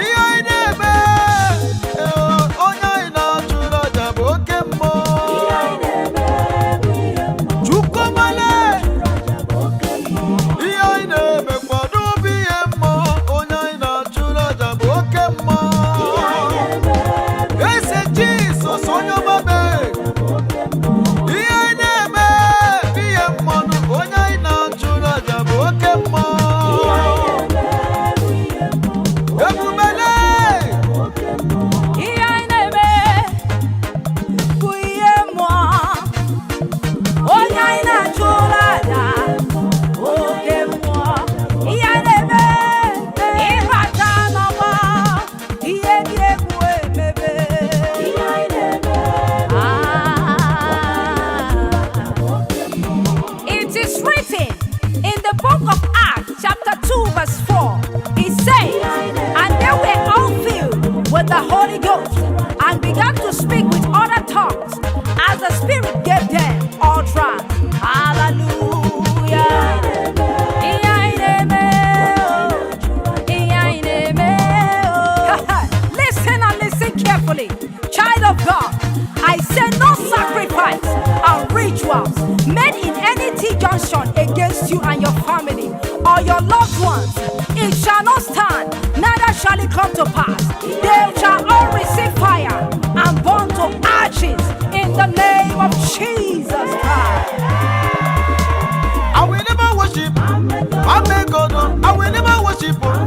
Ihe anyị na-eme, ee, onye anyị na-achụrụ aja bụ oke mmụọ. Chukwumale. Ihe anyị na-emekwa n'obi ihe mmụọ, onye anyị na-achụrụ aja bụ oke mmụọ. Eze Jizọs onye ọma mee. Ihe anyị na-eme bụ ihe mmụọ, onye anyị na-achụrụ aja bụ oke mmụọ. Ebubele! Ihe anyị na-eme bụ ihe mmụọ. Onye anyị na-achụrụ aja, oke mmụọ. Ihe anyị na-eme, ịbata n'ọgbọ, ihe dị egwu emebe. Ah. It is written in the book of Acts, chapter 2, verse 4. It says, "And they were all filled with the Holy Ghost and began to speak with other tongues as the Spirit gave them utterance." Hallelujah. Ihe anyị na-eme, oh. Ihe anyị na-eme, oh. Listen and listen carefully. Child of God, I say no sacrifice and rituals made in any T junction against you and your family or your loved ones. It shall not stand, neither shall it come to pass. They shall all receive fire and burn to the name of Jesus Christ. I will never worship. Mame God, oh. I will never worship. Oh.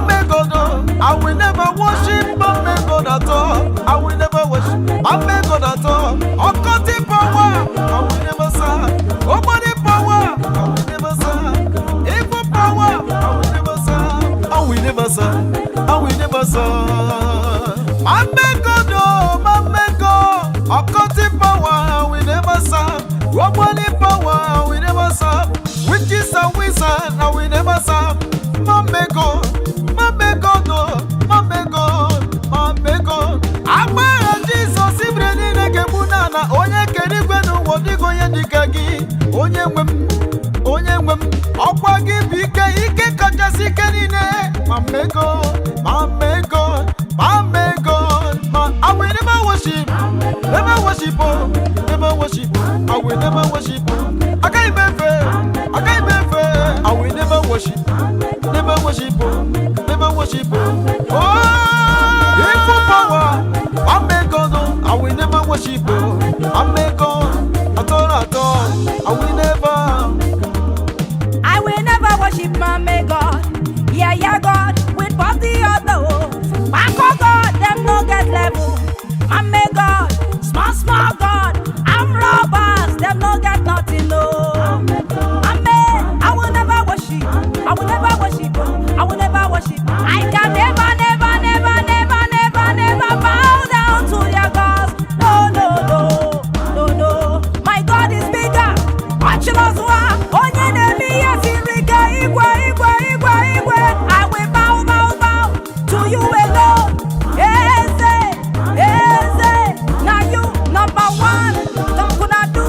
Mame God, oh. I will never worship Mame God at all. I will never worship Mame God at all. Occultic power, I will never serve. Ogboni power, I will never serve. Evil power, I will never serve. I will never serve. I will never serve. Mame God, oh, Mame God. Occultic power, I will never serve. Ogboni power, I will never serve. Witches and wizards, I will never serve. Mame God, Mame God, oh, Mame God, Mame God. Agbára Jizọs ibere niile ga-egbu n'ala onye kere igwe n'ụwa ọ dịghị onye dịka gị, onye nwe m, onye nwe m. Ọkwa gị bụ ike, ike kachasị ike niile. Mame God, Mame God, Mame God, ma I will never worship, never worship, oh, never worship, I will never worship. Oh. Agaghị m efe, agaghị m efe, I will never worship, never worship, oh, never worship. Oh, oh evil power, Mame God, oh, I will never worship. Oh, Mame God, at all, at all, I will never. I will never worship Mame God. Yeah, yeah, God, with body other. Bako God, them no get level. Mame God, small, small God. I'm robbers, them no get nothing, no. Mame, I will never worship. I will never worship. I will never worship. I can never, never, never, never, never, never bow down to their gods. No, no, no, no, no. My God is bigger. Ọchịlọzụwa, onye na-eme ihe siri ike, igwe, igwe, igwe, igwe. I will bow, bow, bow to you alone. Eze, eze, na you number one. Come do,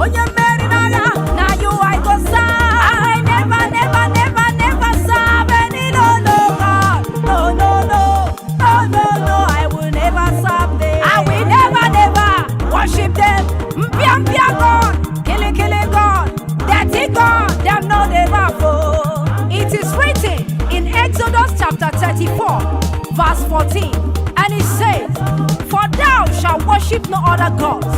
onye mmeri n'agha, na you I go serve. I never, never, never, never serve any no, no God. No, no, no, no, no, no. I will never serve them. I will never, never worship them. Mpia, mpia God, killing, killing God, dirty God, them no dey laugh, oh. It is written in Exodus chapter 34, verse 14, and it says, "For thou shalt worship no other gods,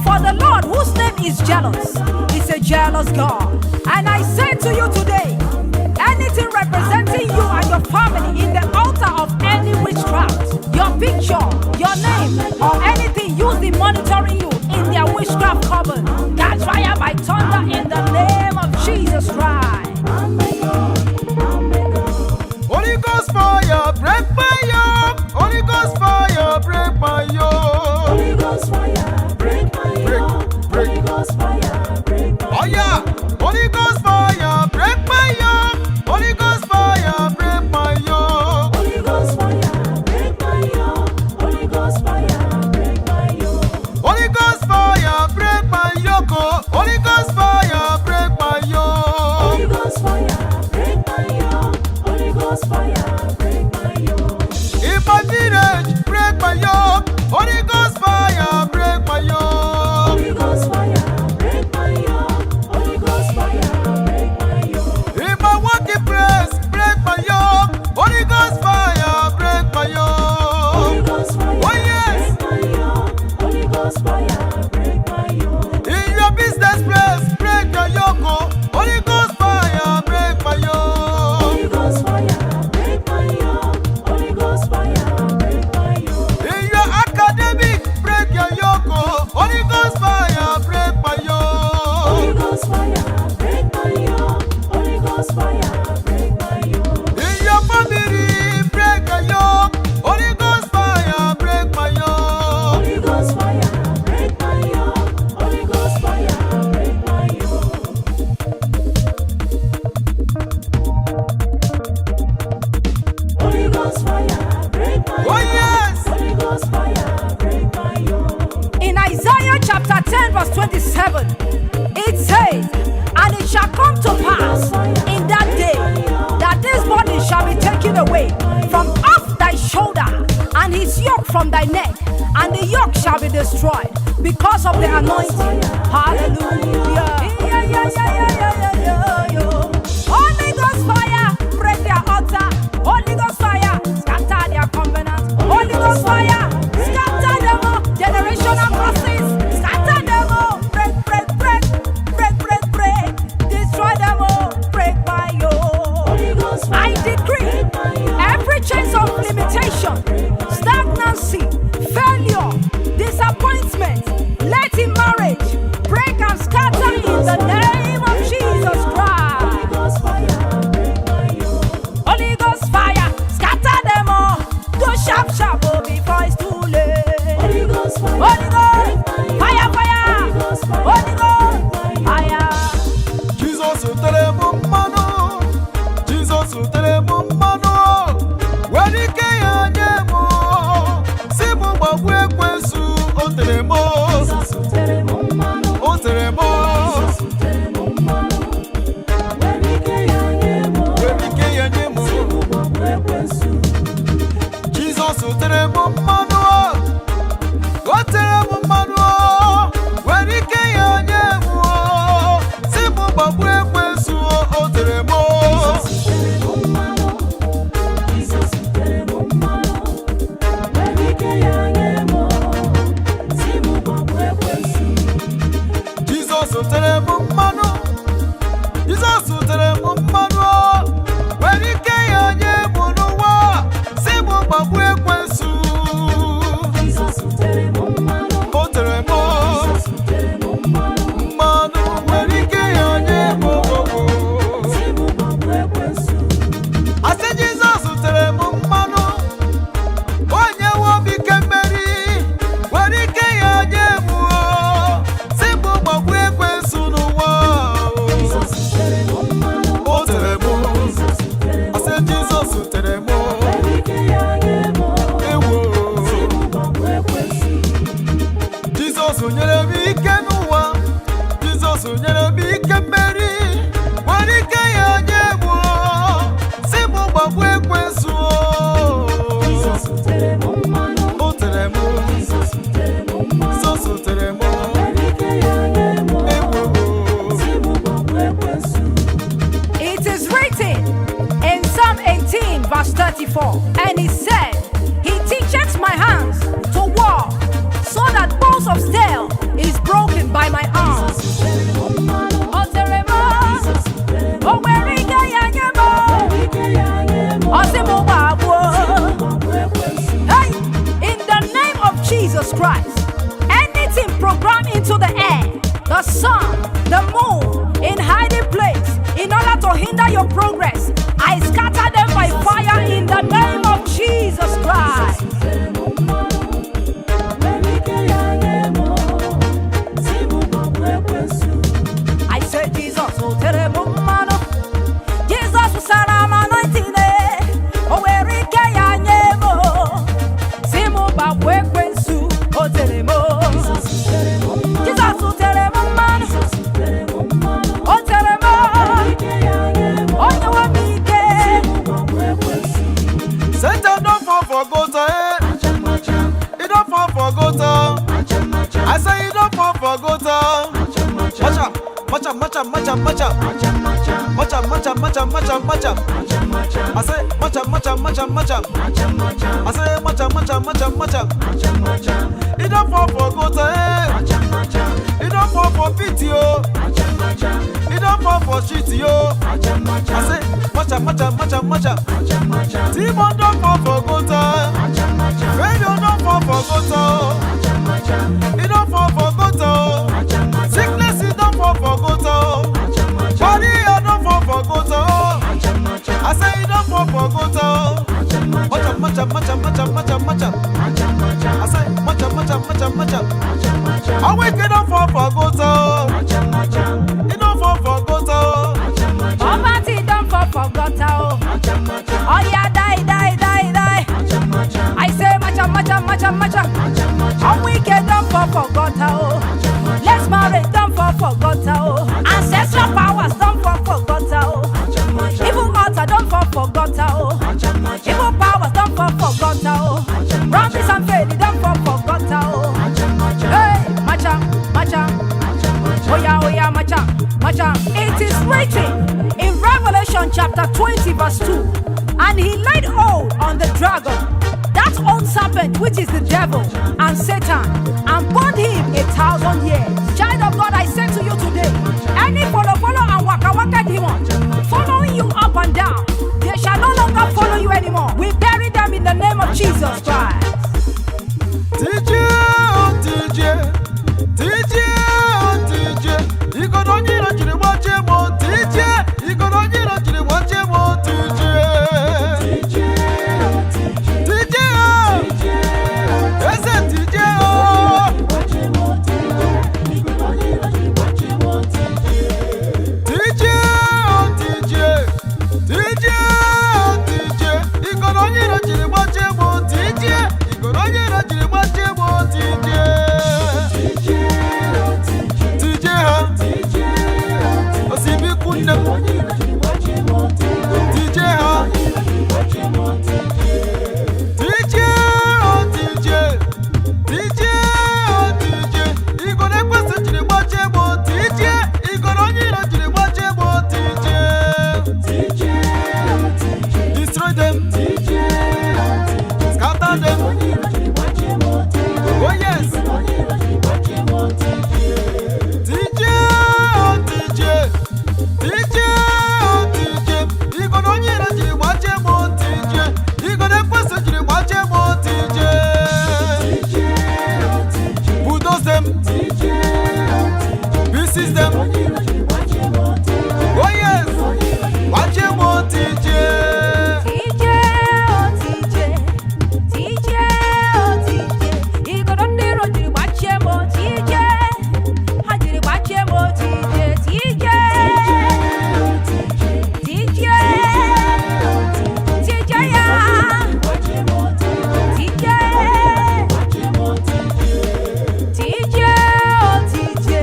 for the Lord whose name is jealous is a jealous God." And I say to you today, anything representing you and your family in the altar of any witchcraft, your picture, your name, or anything used in monitoring you in their witchcraft coven, catch fire by thunder in the name of Jesus Christ. Holy Ghost fire, break my yoke. Holy Ghost fire, break my yoke. Holy Ghost fire, break my Break, yoke. break. Holy Ghost fire, break my Oh yeah, Holy Ghost fire, break my yoke. Holy Ghost fire, break my yoke. Holy Ghost fire, break my yoke. Holy Ghost fire, break my yoke. Holy Ghost fire, break my yoke. Oh. Holy Ghost fire, break my Holy yoke. Ghost fire, break my yoke. Holy Ghost fire, break my yoke. In my village, break my yoke. Holy Ghost fire, break my yoke. Holy Ghost fire, break my yoke. Holy Ghost fire, break my yoke. In my working place, break my yoke. Holy Ghost fire, break my Holy yoke. Ghost fire, Oh, yes. break my yoke. Holy Ghost fire, break my yoke. In your business place, break your yoke. Oh. Holy Ghost fire, break my yoke. Holy Ghost fire, break my yoke. Holy Ghost fire, break my yoke. In your academic, break your yoke. Oh. Holy Ghost fire, break my Holy yoke. Ghost fire, break my yoke. Holy Ghost fire, break my yoke. In your family, break your yoke. Holy Ghost fire, break my yoke. Holy Ghost fire, break my yoke. Holy Ghost fire, break my yoke. Holy Ghost fire, break my Oh yoke. yes. Holy Ghost fire, break my yoke. In Isaiah chapter 10, verse 27, it says, "And it shall come to pass in that day that this burden shall be taken away from off thy shoulder, and his yoke from thy neck, and the yoke shall be destroyed because of the anointing." Hallelujah. Yeah, yeah, yeah, yeah, yeah, yeah, yeah. Holy Ghost fire, break their altar. Holy Ghost fire, scatter their covenant. Holy Ghost fire, scatter them all. Generational curses, announcement late in marriage break and scatter in the name of Jesus Holy Christ. Ghost fire, break my yoke. Holy Ghost fire, scatter them all. Go sharp, sharp, oh, before it's too late. Holy Ghost fire, Holy Ghost, break my yoke. fire, fire. Holy Ghost fire, Holy Ghost, break my yoke. fire. Jizọs tere m mmanụ. Jizọs tere m mmanụ, were ike ya nye m, si m gbagbuo ekwensu. O tere m. Jizọs tere m mmanụ. O tere m. Jizọs tere m mmanụ. Were ike ya nye m. Were ike ya nye m. Si m gbagbuo ekwensu. Jizọs tere m mmanụ, o tere m mmanụ, were ike ya nye m, si m gbagbuo ekwensu. O tere m. Jizọs tere m mmanụ. Jizọs tere m mmanụ. Were ike ya nye m. Si m gbagbuo ekwensu. Jizọs tere m mmanụ. Jizọs tere m mmanụ, were ike ya nye m n'ụwa, si m gbagbuo ekwensu. Jizọs tere m mmanụ. O tere m. Jizọs tere m mmanụ. Mmanụ, were ike ya nye m. Si m gbagbuo ekwensu. Asị Jizọs tere m mmanụ, onye nwe obi ike mmeri, were ike ya nye m, si m gbagbuo ekwensu n'ụwa. Jizọs tere m mmanụ. O tere m. Jizọs tere m Asị Jizọs tere m. Were ike ya nye m. Ewo. Si m gbagbuo ekwensu. Jizọs nyere m ike n'ụwa. Jizọs nyere m ike mmeri, were ike ya nye m, si m gbagbuo ekwensu. Jizọs tere m mmanụ. O tere m. Jizọs tere m mmanụ. Jizọs tere m. Were ike ya nye m. Ewo. Si m gbagbuo ekwensu. It is written in Psalm 18, verse 34, and he said, "He teacheth my hands to war, so that bows of steel is broken by my arms." Jizọs tere m mmanụ. O tere m, Jizọs tere m o nwere ike ya nye m, Were ike ya nye m. ọ sị m gbagbuo. Si m gbagbuo ekwensu. Hey, in the name of Jesus Christ, anything programmed into the air, the sun, the moon, in hiding place, in order to hinder your progress, I scatter them by fire in the name of Jesus Christ. Jizọs tere m mmanụ. Were ike ya nye m. Si m gbagbuo ekwensu. I say Jesus, o tere m mmanụ. Jesus wụsara m anointing, eh, o were ike ya nye m, si m gbagbuo ekwensu, o tere m. Jizọs tere m mmanụ. Jesus tere m mmanụ. Jizọs tere m mmanụ. O tere m. Were ike ya nye m. Onye nwe m ike. Si m gbagbuo ekwensu. Satan don fall for gutter, eh? Aja, He don fall for gutter. aja, I say he don fall for gutter. aja, Macha, macha, macha, macha, macha, aja, macha, macha, macha, macha, macha. I say macha, macha, macha, macha. I say macha, macha, macha, macha. He don fall for gutter, eh? He don fall for pit, yo. He don fall for shit, yo. I say macha, macha, macha, macha. Timon don fall for gutter. Failure don fall for gutter. He don fall for gutter. Sickness he don fall for gutter. Body he don fall for gutter. I say he don fall for gutter. Macha, macha, macha, macha, macha, macha. I say macha, macha, macha, macha. Awake don fall for gutter. He don fall for gutter. Poverty don fall for gutter o. Oya die, die, die, die. I say macha, macha, macha, macha. Ọnwụ ike don fall for gutter o. Less marriage don fall for gutter o. Ancestral powers don fall for gutter o. Evil altar don fall for gutter o. Evil powers don fall for gutter o. Promise and faith don fall for gutter o. Hey, macha, macha. Oya, oya, macha, macha. It is written in Revelation chapter 20, verse 2. "And he laid hold on the dragon, that old serpent which is the devil and Satan, and bound him 1,000 years." Child of God, I say to you today, any follow, follow, and waka waka demon following you up and down, they shall no longer follow you anymore. We bury them in the name of Jesus Christ. TJ, oh TJ, Pieces them. Oh yes. Gbachie m otije. Tije, o tije, tije, o tije, igodo ndị iro jiri gbachie m o tije, ha jiri gbachie m o tije, tije, tije, tije ya, tije, tije, o tije,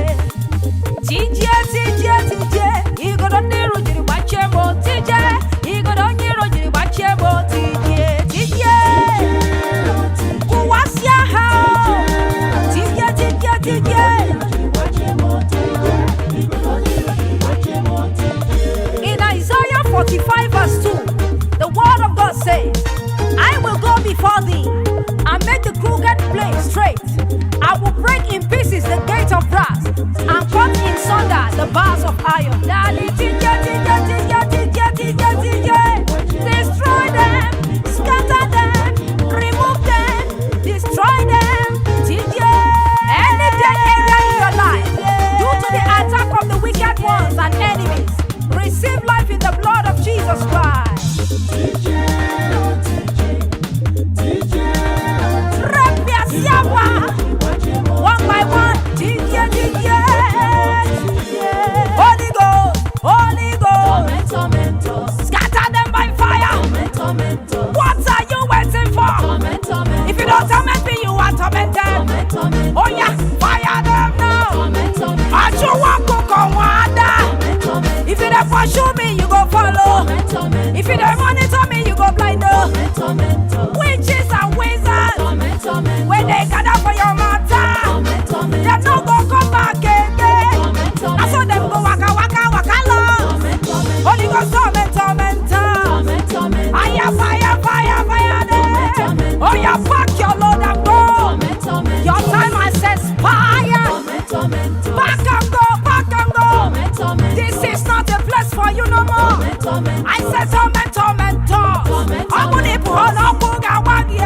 tije, tije, tije, igodo ndị iro jiri gbachie m o tije, igodo onye iro jiri gbachie m o tije, tije, kụwasịa ha o, tije, tije, tije. In Isaiah 45 verse 2, the word of God says, "I will go before thee and make the crooked place straight. I will break in pieces the gate of brass and cut in sunder the bars of iron." Daddy, tije, tije, tije, tije, tije, tije. Destroy them, scatter them, remove them, destroy them. Tije. Any dead area in your life, due to the attack of the wicked ones and enemies, receive life in the blood of Jesus Christ. Repia. One by one, tije, tije. Holy Ghost, Holy Ghost, scatter them by fire. What are you waiting for? If you don't torment me, you are tormented. Oh yeah, fire them now. Achụwa ọkụkọ nwe ada. If you dey pursue me, you go follow. If you dey monitor me, you go blind. Oh. Witches and wizards, when they gather for your matter, dem no go come back again. Na so dem go waka waka waka long. Holy Ghost torment, torment. Fire, fire, fire, fire them. Oh yeah, pack your load and go. Your time has expired. Back and go, back and go. This is not a place for you no more. I said torment, torment. Ọ bụ na ị pụọ n'ọkụ ga-agba gị.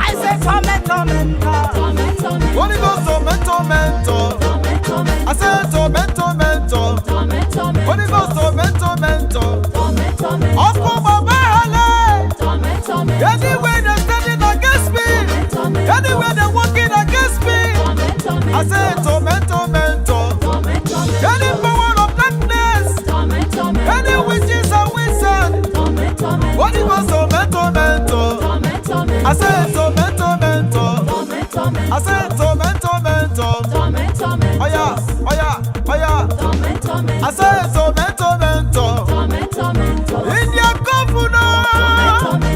I said torment, torment. Holy Ghost torment, torment. I said torment, torment. Holy Ghost torment, torment. Ọkụ bàbá ha. Anywhere they're standing against me, anywhere they're working against me, I say torment, torment. Any power of darkness, any witches and wizards, Holy Ghost torment, torment. I say torment, torment. I say torment, torment. Oh yeah, oh yeah, oh yeah. I say torment, torment. India governor.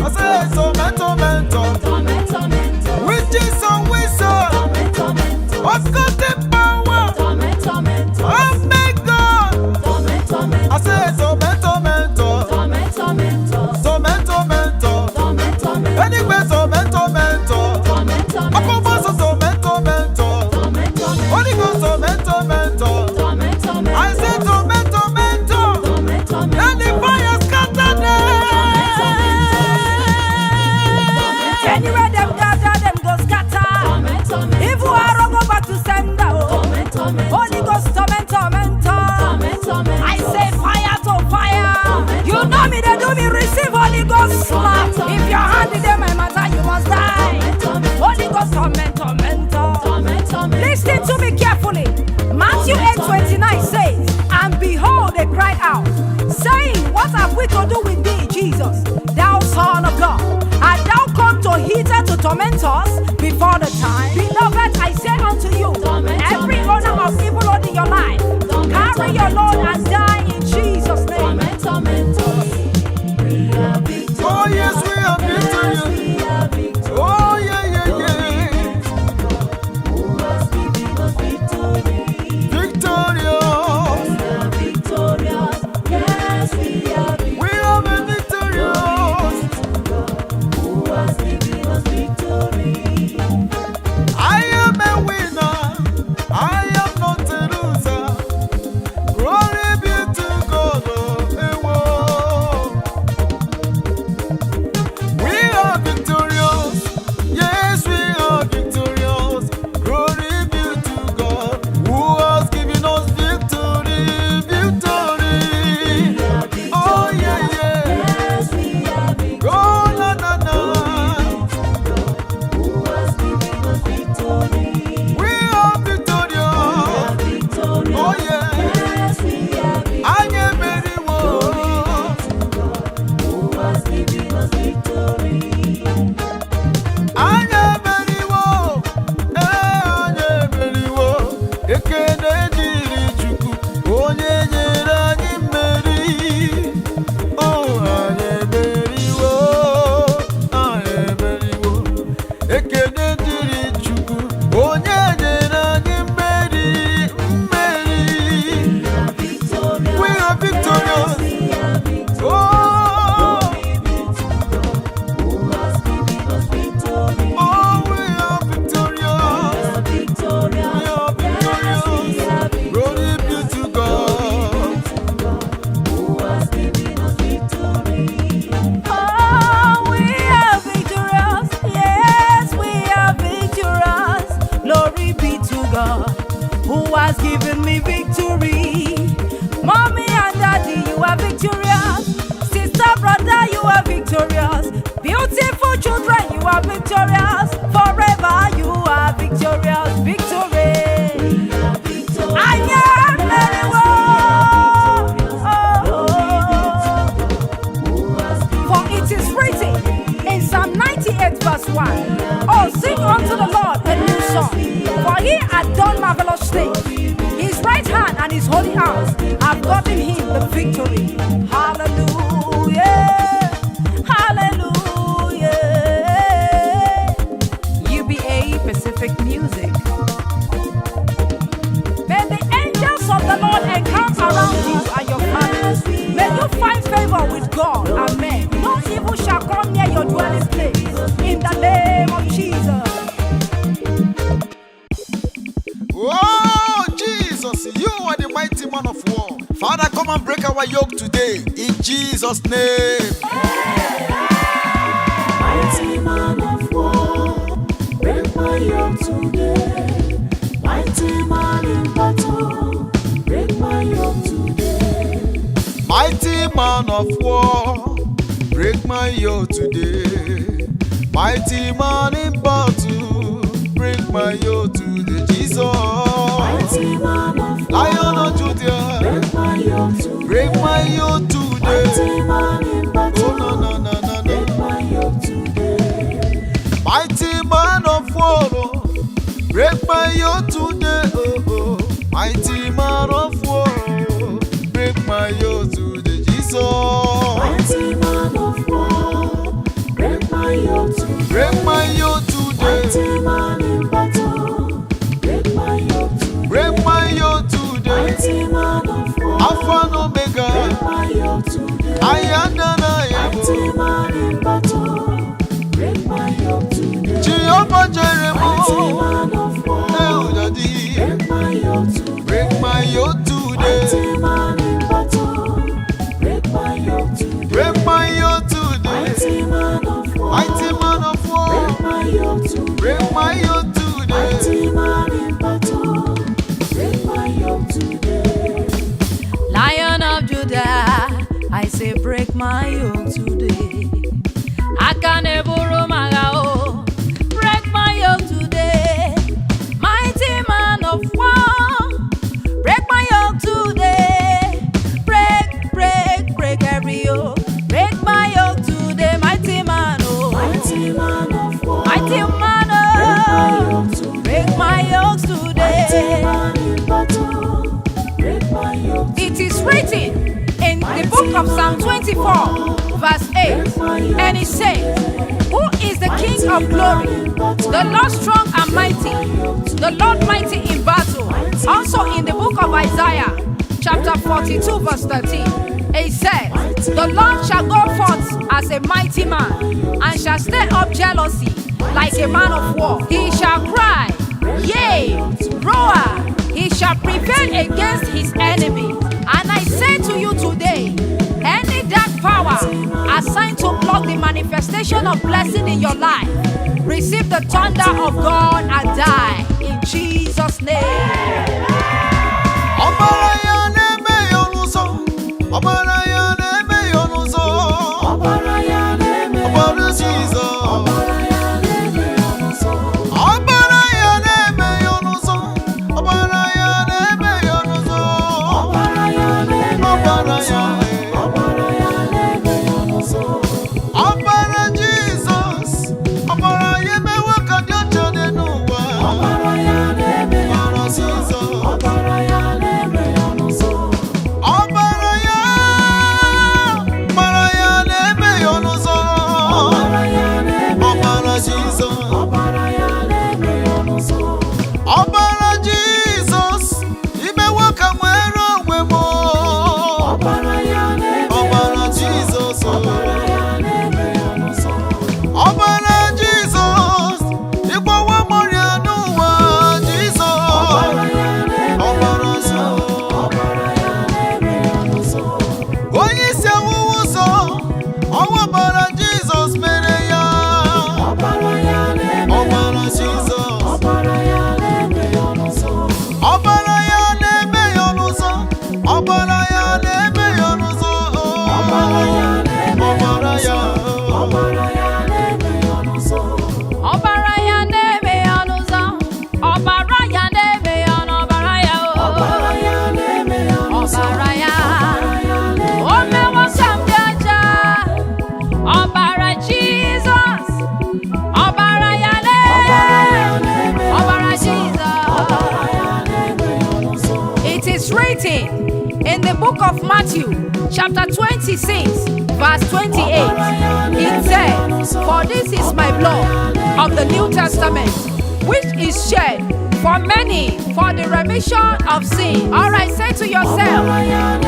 I say torment, torment. Witches and wizards, occultic power, oh my God. I say torment, torment, torment, torment. Anyway, torment, torment. Ọkọ̀ torment, torment. Holy Ghost torment, torment. I say torment, torment. Let the fire scatter them. Anywhere them gather, them go scatter. Evil arrow go back to sender. Oh. Holy Ghost torment, torment. I say fire to fire. You know me, they do me. Receive Holy Ghost slap. If your hand is in my matter, you must die. Holy Ghost torment, torment. Listen to me carefully. Matthew 8:29 says, "And behold, they cried out, saying, What have we to do with thee, Jesus, thou Son of God? Art thou come to hither to torment us before the time? Beloved, I say unto you, every owner of evil load in your life, carry your load and die in Jesus' name." Oh yes, we are victorious. Oh yeah, yeah, yeah. Victorious. We are the victorious. God who has given me victory. Mommy and daddy, you are victorious. Sister, brother, you are victorious. Beautiful children, you are victorious. Forever, you are victorious. Victory. I am very well. Oh, oh. For it is written in Psalm 98, verse 1: Oh, sing unto the Lord a new song, for he hath done marvelous things. His right hand and his holy arms have gotten him the victory. Hallelujah! Hallelujah! UBA Pacific Music. May the angels of the Lord encamp around you and your family. May you find favor with God and men. No evil shall come near your dwelling place. In the name of Jesus. Oh, Jesus, you are the mighty man of war. Father, come and break our yoke today in Jesus' name. Mighty man of war, break my yoke today. Mighty man in battle, break my yoke today. Mighty man of war, break my yoke today. Mighty man in battle, break my yoke today. Jesus, Mighty man of war, Lion of Judah, break my yoke today. break my yoke today. Mighty man in Oh, battle, no, no, no, no, no. break my yoke today. Mighty man of war, oh, break my yoke today. Oh, oh. Mighty man of war, oh, break my yoke today. Jesus, Mighty man of war, break my yoke today. break my yoke today. Mighty man in battle, break my yoke today. Break my yoke today. Mighty man of war, Alpha and Omega, break my yoke today. I am that I am. Mighty man in battle, break my yoke today. Jehovah Jireh, Mighty man of war, oh, Daddy, break my yoke today. break my yoke today. Mighty man in battle, break my yoke today. Break my yoke today. Mighty man of war, Mighty man of war, break my yoke today. break my yoke today. Mighty man in battle, break my yoke today. Lion of Judah, I say break my yoke today. Aka na-eburu m agha o, break my yoke today. Mighty man of war, break my yoke today. Break, break, break every yoke. Break my yoke today, mighty man o. Mighty man of war, Mighty man break my o, yoke today. break my yoke Mighty today. man in battle, break my yoke today. It is written in the book of Psalm 24, verse 8, and it says, Who is the King of glory? The Lord strong and mighty, the Lord mighty in battle. Also in the book of Isaiah, chapter 42, verse 13, it says, The Lord shall go forth as a mighty man and shall stir up jealousy like a man of war. He shall cry, yea, roar. He shall prevail against his enemy. And I say to you today, any dark power assigned to block the manifestation of blessing in your life, receive the thunder of God and die in Jesus' name. Ọbara ya na-eme ya ọnụ ụzọ. Ọbara ya na-eme ya ọnụ ụzọ. Ọbara ya na-eme ya Ọbara Jizọs. Ọbara ya na-eme ya n'ụzọ. Ọbara ya na-eme ya ọnụ ụzọ. Ọbara ya na-eme ya ọnụ ụzọ. Ọbara ya na-eme ya Ọbara n'ụzọ. ya. Ọbara ya na-eme ya n'ụzọ. Ọbara Jizọs. Ọbara ya emewo ka dị ọcha dị n'ụwa. Ọbara ya na-eme ya Ọbara n'ụzọ. Jizọs. Ọbara ya na-eme ya n'ụzọ. Ọbara ya. written in the book of Matthew, chapter 26, verse 28, it said, "For this is my blood of the New Testament, which is shed for many for the remission of sin." All right, say to yourself,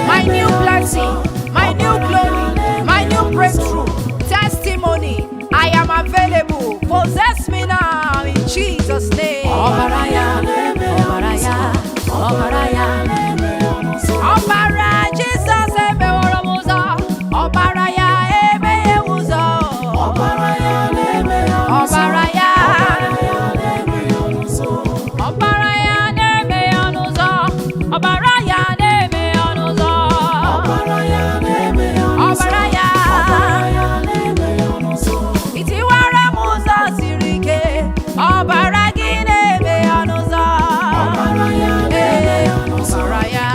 my new blessing, my new glory, my new breakthrough, testimony, I am available. Possess me now in Jesus' name. Ọbara ya, ọbara ya, ọbara ya. Ọbara Jizọs emeworo m ụzọ. Ọbara ya emeghe ụzọ. Ọbara ya. Ọbara ya na-emeghe ọnụ ụzọ. Ọbara ya na-emeghe ọnụ ụzọ. Ọbara ya. Itiwara m ụzọ siri ike. Ọbara gị na-emeghe ọnụ ụzọ. Ee, ọbara ya.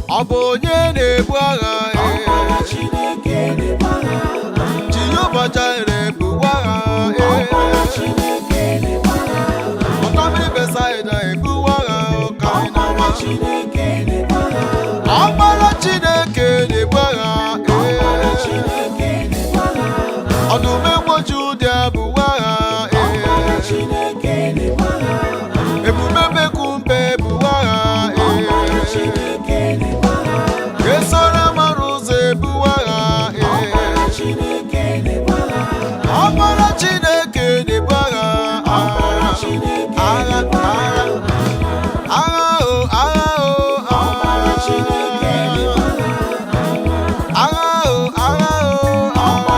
Ọ bụ onye na-ebu agha? Ee. Jehova Jireh ebuwa agha. Ee. Ọtọ mmiri Besaida ebuwa agha ka anyị na-ama. Ọkpara Chineke na-ebu agha. Ee. Ọdụm egbo Juda ebuwa agha. Ee. Ebube Bekumbe ebuwa agha. Ee. Esoro mara ụzọ ebuwa agha. Ee. Ọkpara Chineke na-ebu agha. Agha, agha, agha o, agha o, agha. Agha o, agha o, agha.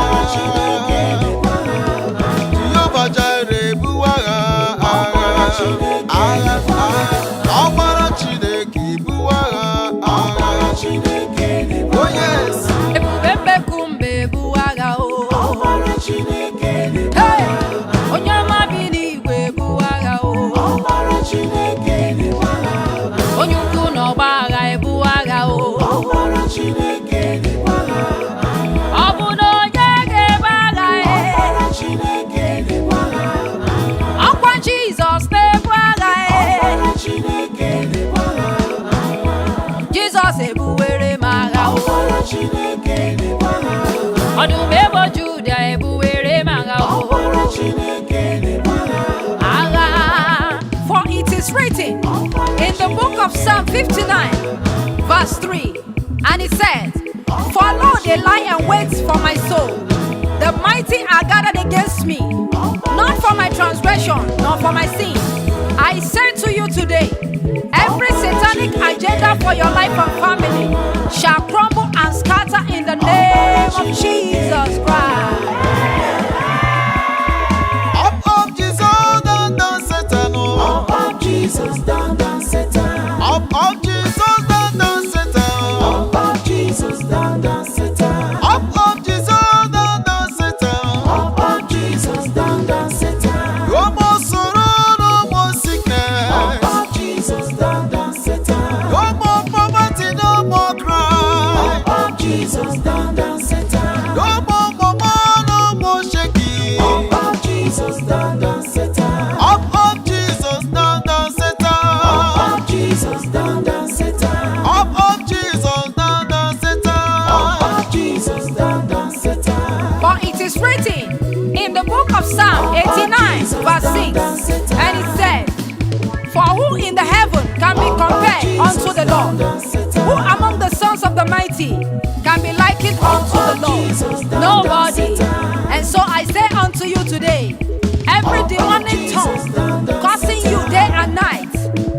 Jehova Jireh ebuwa agha. Agha, agha, agha. Ọkpara Chineke ebuwa agha. Agha. Oh yes. Ebube mbekumbe ebu agha o. Hey! Onye ọma bi n'igwe ebu agha o. Onye ukwu n'ọgba agha ebu agha o. Ọ bụ na onye ga-ebu agha e? Ọkwa Jizọs na-ebu agha e. Jizọs ebuwere m agha o. Ọdụm ebo Juda ebuwere m agha o. Agha. For it is written in the book of Psalm 59, verse 3, and it says, "For lo, they lie and wait for my soul. The mighty are gathered against me, not for my transgression, nor for my sin. I say to you today, every satanic agenda for your life and family shall crumble and scatter in the name of Jesus Christ." Up, up, Jesus, down, down, Satan. Oh. Up, up, Jesus, down, down, Satan. Up, up, Jesus, down, down, Satan. Up, up, Jesus, down, down, Satan. Up, up, Jesus, down, down, Satan. Up, up, Jesus, down, down, Satan. No more sorrow, no more sickness. Up, up, Jesus, down, down, Satan. No more poverty, no more cry. Up, up, Jesus, down, down, Satan. No more mama, no more shaking. Up, up, Jesus, down, down, Satan. Up, up, Jesus, down, down, Satan. Up, up, Jesus, down, down, Satan. Up, up, Jesus, down, down, Satan. Up, up, Jesus, down, down, Satan. For it is written in the book of Psalm 89, verse 6, and it said, "For who in the heaven can be compared unto the Lord? Who among the sons of the mighty can be likened unto the Lord? Nobody." And so I say unto you today, every demonic tongue causing you day and night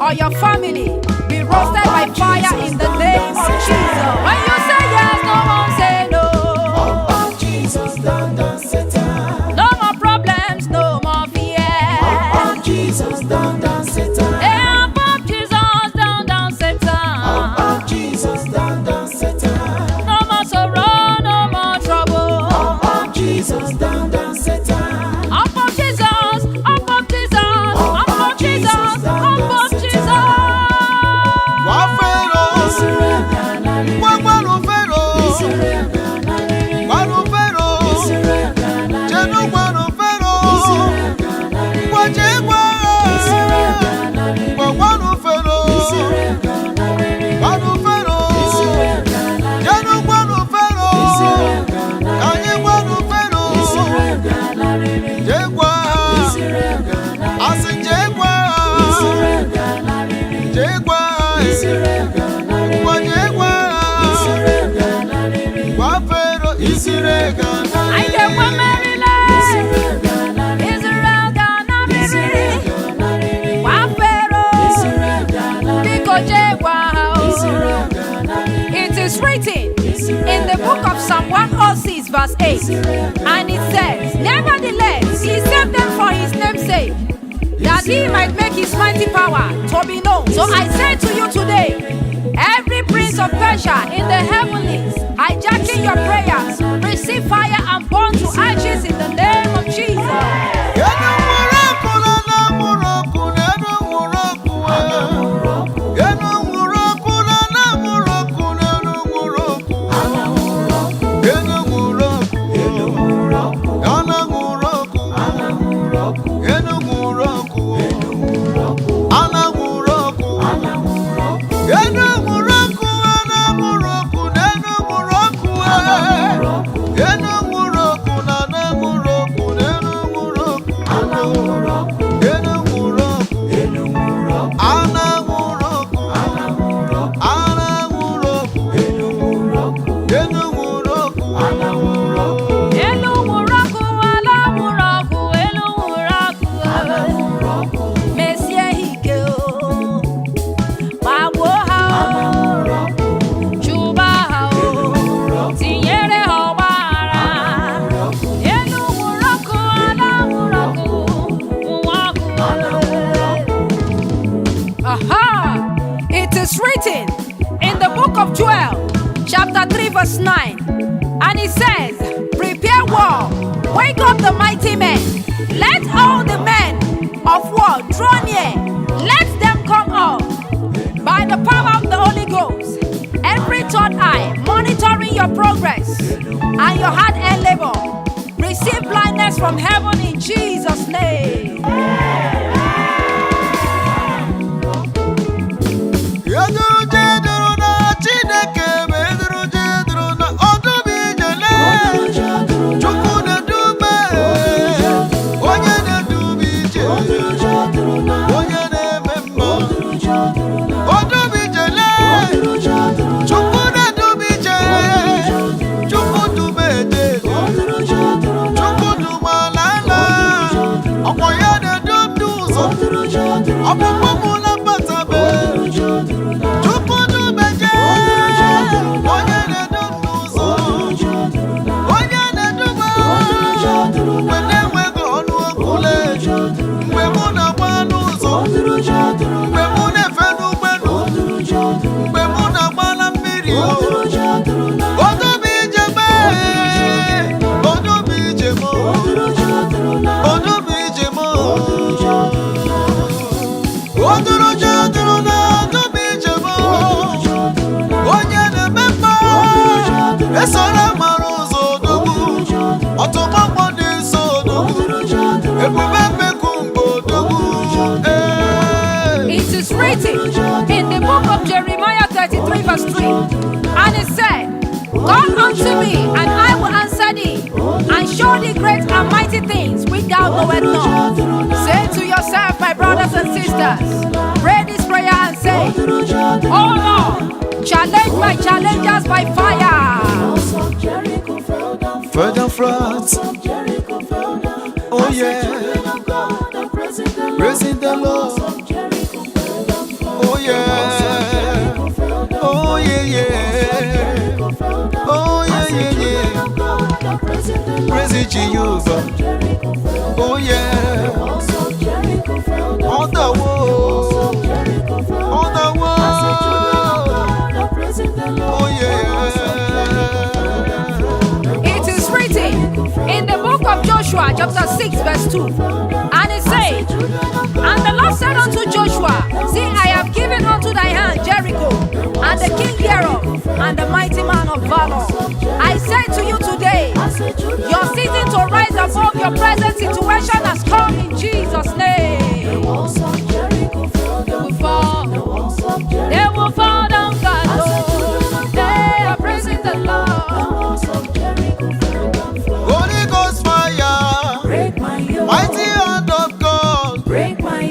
or your family be roasted by fire in the name of Jesus. When you say yes, no one say no. Up, up, Jesus, down, down, Satan. No more problems, no more fear. Up, up, Jesus, down, down, Satan. Hey, up, up, Jesus, down, down, Satan. Up, up, Jesus, down, down, Satan. No more sorrow, no more trouble. Up, up, Jesus, down, down, Satan. Up, up, Jesus, up, up, Jesus, up, up, Jesus, up, up, Jesus. Wàá fẹ́ràn. Israel, Israel ga-anarịrị. Anyị ga-enwe mmeri lee. Israel ga-anarịrị. Gwa Fero. Biko jee gwa ha o. It is written in the book of Psalm 106, verse 8, and it says, "Nevertheless, he saved them for his name's sake, that he might make his mighty power to be known." So I say to you today, every prince of Persia in the heavenlies hijacking your prayers, receive fire and burn to ashes in the name of Jesus. Enu nwụrụ ọkụ na na nwụrụ ọkụ na enu nwụrụ ọkụ Enu nwụrụ ọkụ na na nwụrụ ọkụ na enu nwụrụ ọkụ Enu nwụrụ ọkụ Ana nwụrụ ọkụ Enu nwụrụ ọkụ Ana nwụrụ ọkụ Enu nwụrụ ọkụ ana nwụrụ ọkụ na enu nwụrụ ọkụ Enu nwụrụ ọkụ na na nwụrụ ọkụ na enu nwụrụ ọkụ Enu nwụrụ ọkụ Ana nwụrụ ọkụ Ana nwụrụ ọkụ Enu nwụrụ ọkụ Elu nwụrụ ọkụ, ala nwụrụ ọkụ, elu nwụrụ ọkụ. Mesie ha ike o, gbagbuo ha o, chụba ha o, tinyere ha ọgbaghara. Elu nwụrụ ọkụ, ala nwụrụ ọkụ, nwụọ ọkụ. Aha! It is written in the book of Joel, chapter 3, verse 9. And it says, "Prepare war, wake up the mighty men, let all the men of war draw near, let them come up." By the power of the Holy Ghost, every third eye monitoring your progress and your hard earned labor, receive blindness from heaven in Jesus' name. Eduru jeduru na Chineke bụ eduru jeduru na ọdụm ijele Chukwu na-edube onye na-edube ije onye na-eme mma ọdụm ijele Chukwu na-edube ije Chukwu dube eje Chukwu dube ala ọkwa ya na-edu ndị ụzọ ọkpụkpụ mụ na mbatabe Chukwu dubeje onye na-edu m n'ụzọ onye na-eduba mgbe na-enweghị ọnụ ọgụle mgbe mụ na-agba n'ụzọ mgbe mụ na-efe n'ụgbọelu mgbe mụ na-agba na mmiri odube ije m odube ije m odube ije m oduruje duru na odube ije m onye na-eme mma esoro mara ụzọ odogwu ọtụmọkpọ dị nso odogwu ebube mbeku mgbe odogwu ee It is written in the book of Jeremiah 33, verse 3. And it said, "Call unto me, and I will answer thee, and show thee great and mighty things which thou knowest not." Say to yourself, my brothers and sisters, pray this prayer and say, "Oh Lord, challenge my challengers by fire." Fell down flat. Oh yeah. Praising the Lord. Oh yeah. Oh yeah, yeah. Oh yeah, yeah, yeah. Praising Jehovah. Oh yeah. All the world. All the world. Oh yeah. It is written in the book of Joshua, chapter 6, verse 2. And it said, "And the Lord said unto Joshua, See, I have given unto thy hand Jericho, and the king thereof, and the mighty man of valor." I say to you today, your season to rise above your present situation has come in Jesus' name. They will fall. They will fall down flat. Oh, they are praising the Lord. Holy Ghost fire. Break my yoke. Mighty hand of God. Break my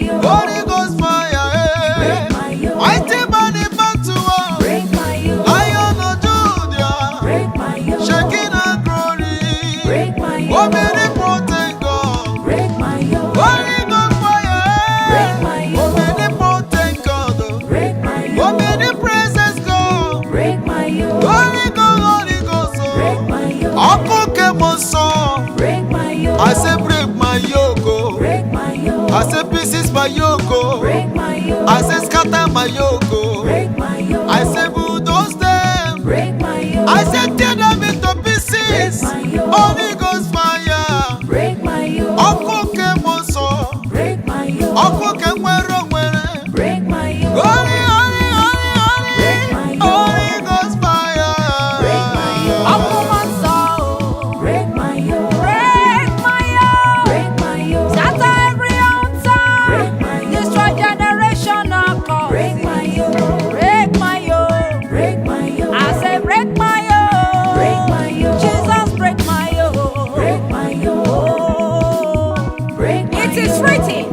yoke. I say pieces my yoke. Oh. Break my yoke. I say scatter my yoke. Oh. Break my yoke. I say bulldoze them. Break my yoke. I say tear them into pieces. Break my yoke. Holy Ghost fire. Break my yoke. Ọkụ nke mmụọ nsọ. Break my yoke. Ọkụ nke nwere onwere. Break my yoke. Holy, holy, holy, holy. Break my yoke. Holy Ghost fire. Break my yoke. Ọkụ mmụọ nsọ o. Break my yoke. Break my yoke. Break my yoke. Scatter every altar. Break my yoke. Destroy generational curse. Break my yoke. Break my yoke. Break my yoke. I say break my yoke. Break my yoke. Jesus, break my yoke. Break my yoke. Oh. Break my It is yoke. written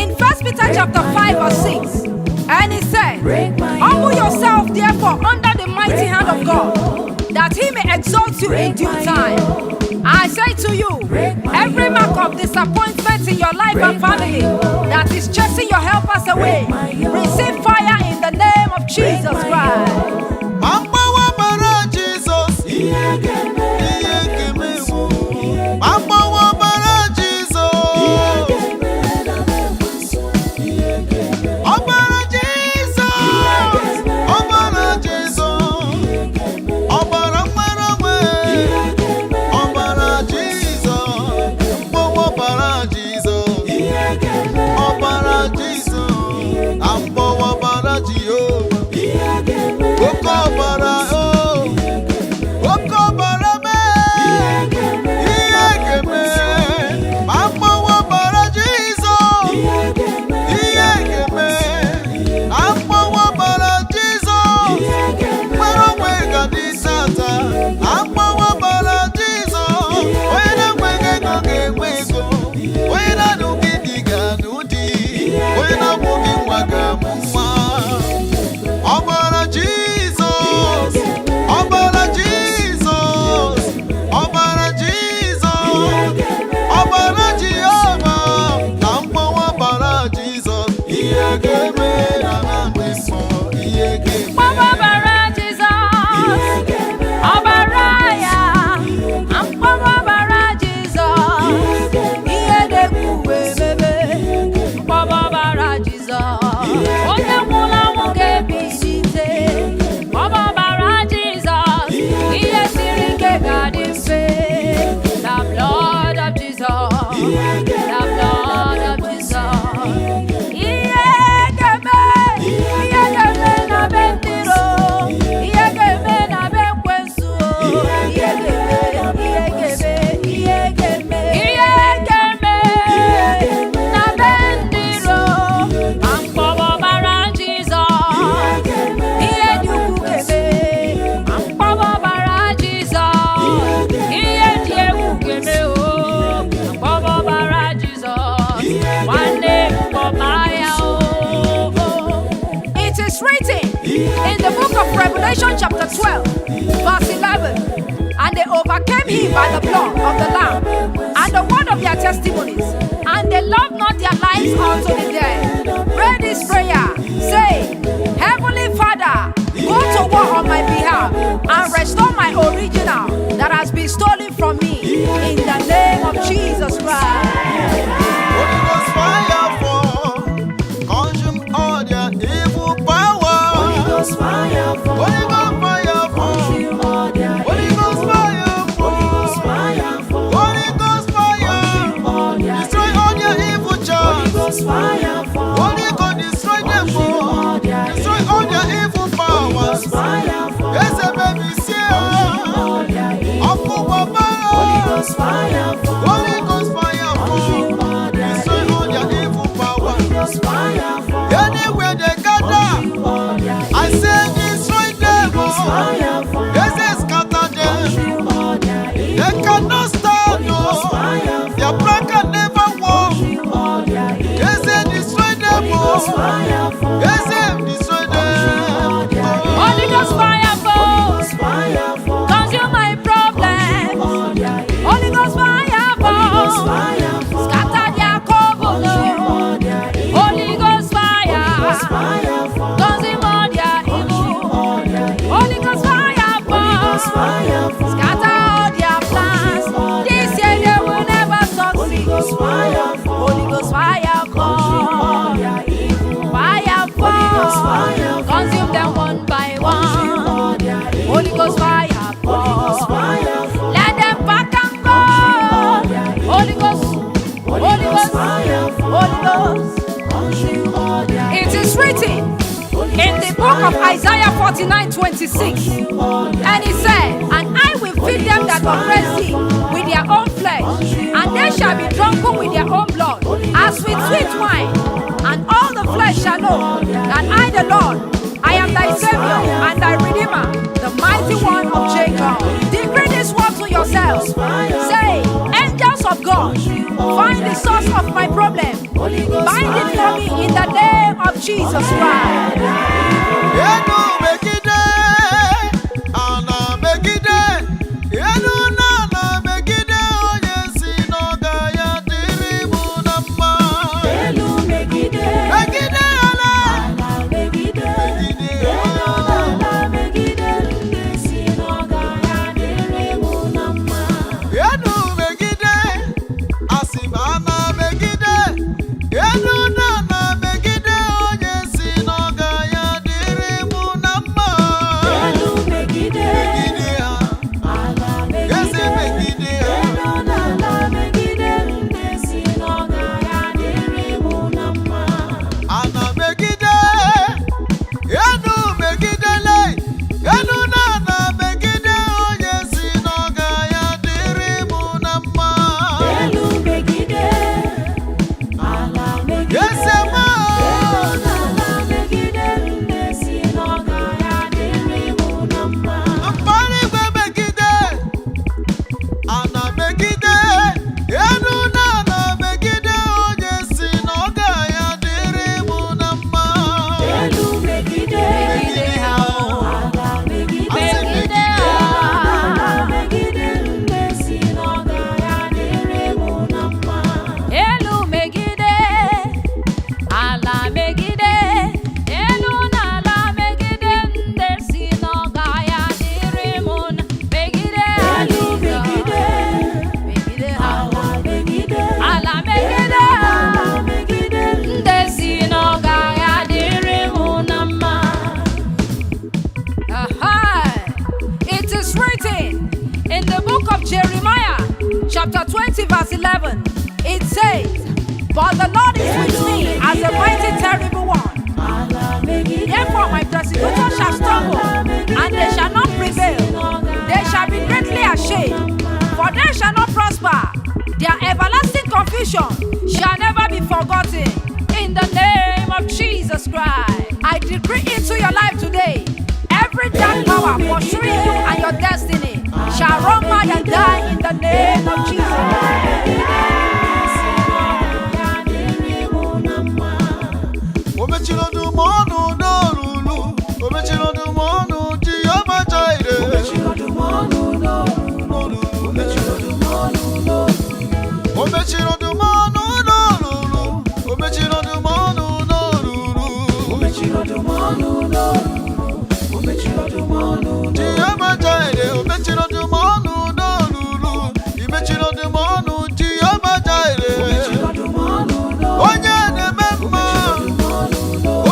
in 1 Peter chapter 5 verse 6. And he said, Break my Humble yoke. yourself therefore under the mighty Break hand of my God, yoke. that he may exalt you in Break due my time. yoke. I say to you, Break my every yoke. mark of disappointment in your life and Break my family yoke. that is chasing your helpers away, Break my yoke. receive fire in the name of Jesus my Christ. Ma mgbawa ọbara Jizọs. Ihe ga-eme. Ihe ga-eme wo. Ma mgbawa ọbara Jizọs. Ihe ga-eme na m ekwensu. Ihe ga-eme. Ọbara Jizọs. Ọbara Jizọs. Ọbara nwere onwe. Ihe ga-eme. Ọbara Jizọs. Mgbawa ọbara Jizọs. Ihe ga-eme. Ọbara Jizọs. Na mgbawa ọbara Jehova. Ihe ga-eme. Oke ọbara o. Oke ọbara mee. Ihe ga-eme. Ihe ga-eme. Ma mgbawa ọbara Jizọs. Ihe ga-eme. Ihe ga-eme. Na mgbawa ọbara Jizọs. Ihe ga-eme. Nwere onwe ga dị tata. Na mgbawa ọbara Jizọs. Onye na-enweghị ego ga-enwe ego. Onye na-anụghị di ga-anụ di. Onye na-amụghị nwa ga-amụ nwa. Ọbara Jizọs. Ọbara Jizọs. Ọbara Jizọs. Ọbara Jehova. Na mgbawa ọbara Jizọs. Ihe ga-eme na na ndị mmụọ. Ihe ga-eme. Ọbara Jizọs, ọbara ya, mkpọrọ ọbara Jizọs, ihe na-ekwu wee mebe, mkpọrọ ọbara Jizọs, onye nwụrụ anwụ ga-ebilite, mkpọrọ ọbara Jizọs, ihe siri ike ga-adị mfe, the blood of Jesus, the blood of Jesus. Ihe ga-eme, ihe ga-eme na be ndị iro, ihe ga-eme na be ekwensu, ihe ga-eme, ihe ga-eme, ihe ga-eme, ihe ga-eme na be ndị iro, ma mkpọrọ ọbara Jizọs, ihe dị ukwu ga-eme, ma mkpọrọ ọbara Jizọs, ihe dị egwu ga-eme o, mkpọrọ ọbara Jizọs, nwanne m kpọba ya o. It is written in the book of Revelation, chapter 12, verse 11. And they overcame him by the blood of the Lamb and the word of their testimonies, and they loved not their lives unto the death. Pray this prayer. Say, Heavenly Father, go to war on my behalf and restore my original that has been stolen from me in the name of Jesus Christ. Holy Ghost fire fall, consume all their evil power. Holy Ghost fire fall. Holy Ghost fire fall, Consume all their Holy Ghost fire Holy Ghost fall, fire fall. Holy Ghost fire, Consume all their destroy all their evil Holy charms. Ghost fire fall. Holy Ghost destroy them Consume all, all their destroy all their evil Holy powers. Ghost fire fall. Eze baby see Consume all their evil. ọkụ baba. Holy Ghost fire fall. Holy Ghost fire fall, Consume all their destroy all their evil power. Holy Ghost fire fall. Anywhere they gather. Consume all their I say destroy them Ghost all. fire fall. They say scatter them. Consume all their They evil. cannot stand Holy Ghost no. fire Their fall. plan can never work. Consume all their They evil. say destroy them Holy Ghost all. fire fall. They say destroy them. Holy Ghost fire Holy fall, Ghost fire fall. consume my problems. All their evil. Holy Ghost fire Holy Ghost fall, fire fall. scatter their coven. Consume all their evil. Holy Ghost fire, Ghost fire fall. consume all their evil. All their evil. Holy Ghost fire Holy Ghost fall, fire fall. scatter all their plans. This year they will never Holy succeed. Ghost fire fall. Holy Ghost fire. In the book of Isaiah 49:26, and he said, "And I will feed them that oppress thee with their own flesh, and they shall be drunken with their own blood, as with sweet wine. And all the flesh shall know that I, the Lord, I am thy Savior and thy Redeemer, the Mighty One of Jacob." Decree this word to yourselves. Say, "Angels of God, find the source of my problem. Bind it for me in the name of Jesus Christ." Enu megide, ana megide, enu na ana megide onye si n'ọga ya dịrị mụ na mma. Elu megide, Megide ala, ala megide, megide elu ala. ala megide, ndị si n'ọga ya dịrị mụ na mma. Enu megide, asị m ana megide, enu na ana megide onye si n'ọga ya dịrị mụ na mma. Elu megide, Megide ha, ala eze megide, megide ha. elu na ala megide, ndị si n'ọga ya dịrị mụ na mma. Ana megide, enu megidele, enu na ana megide onye si n'ọga ya dịrị mụ na mma. Elu megide, ala megide, Eze m, elu na ala megide, ndị si n'ọga ya dịrị mụ na mma. Mbara igwe megide, ana megide, enu na ana megide onye si n'ọga ya dịrị mụ na mma. Elu megide, Megide ha, ala megide, asị Megide megide ha. ala megide, ndị si n'ọga ya dịrị mụ na mma. Elu megide, ala megide, elu na ala megide, ndị si n'ọga ya dịrị mụ na megide ha. Elu megide, Megide ha. ala megide, Ala megide ha. ala megide, Ndị si n'ọga ya dịrị mụ na mma. Aha! It is written in the book of Jeremiah, chapter 20, verse 11. It says, "But the Lord is with me as a mighty terrible one. ala megide, Therefore, my persecutors shall stumble, and they shall not prevail. They shall be greatly ashamed, for they shall not prosper. Their everlasting confusion shall never be forgotten." In the name of Jesus Christ, I decree into your life today, every dark power pursuing you and your destiny shall run mad and die in the name of Jesus. O mechiri ọdụm ọnụ n'olulu, o mechiri ọdụm ọnụ Jehova Jire. O mechiri ọdụm ọnụ n'olulu, o mechiri ọdụm ọnụ n'olulu. Jehova Jire, o mechiri ọdụm ọnụ n'olulu, i mechiri ọdụm ọnụ Jehova Jire. Onye na-eme mma,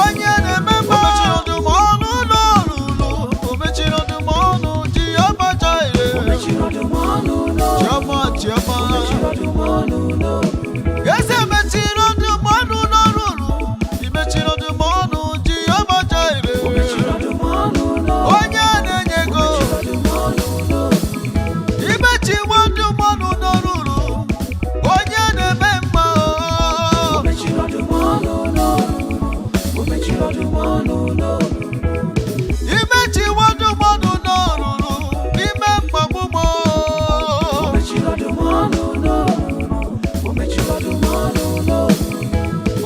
onye na-eme mma. O mechiri ọdụm ọnụ n'olulu, o mechiri ọdụm ọnụ Jehova Jire. Chioma, Chioma. Eze mechiri ọdụm ọnụ n'olulu, i mechiri ọdụm ọnụ Jehova Jire. Onye na-enye ego, imechiwo ọdụm ọnụ n'olulu, onye na-eme mma. Imechiwo ọdụm ọnụ n'olulu, n'ime mkpagbu m.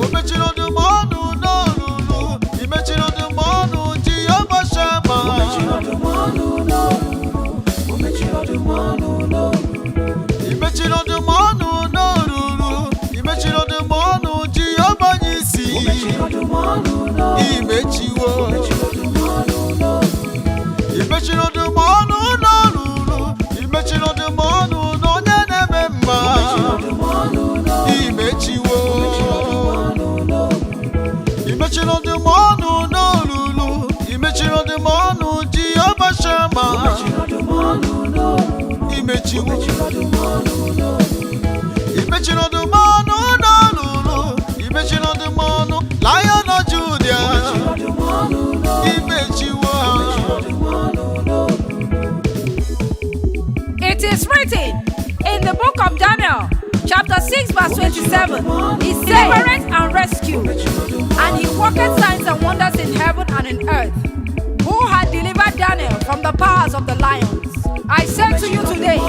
O mechiri ọdụm ọnụ n'olulu, i mechiri ọdụm ọnụ Jehova Shama. I mechiri ọdụm ọnụ n'olulu, i mechiri ọdụm ọnụ Jehova Nisi. Imechiwo. I mechiri ọdụm ọnụ n'olulu, i mechiri ọdụm ọnụ n'onye na-eme mma. Imechiwo. I mechiri ọdụm ọnụ n'olulu, i mechiri ọdụm ọnụ Jehova Shama. Imechiwo. I mechiri ọdụm ọnụ n'olulu, i mechiri ọdụm ọnụ Lion of Judah. verse 27, he says, "Deliverance and rescue, and he worketh signs and wonders in heaven and in earth, who had delivered Daniel from the powers of the lions." I say to you today,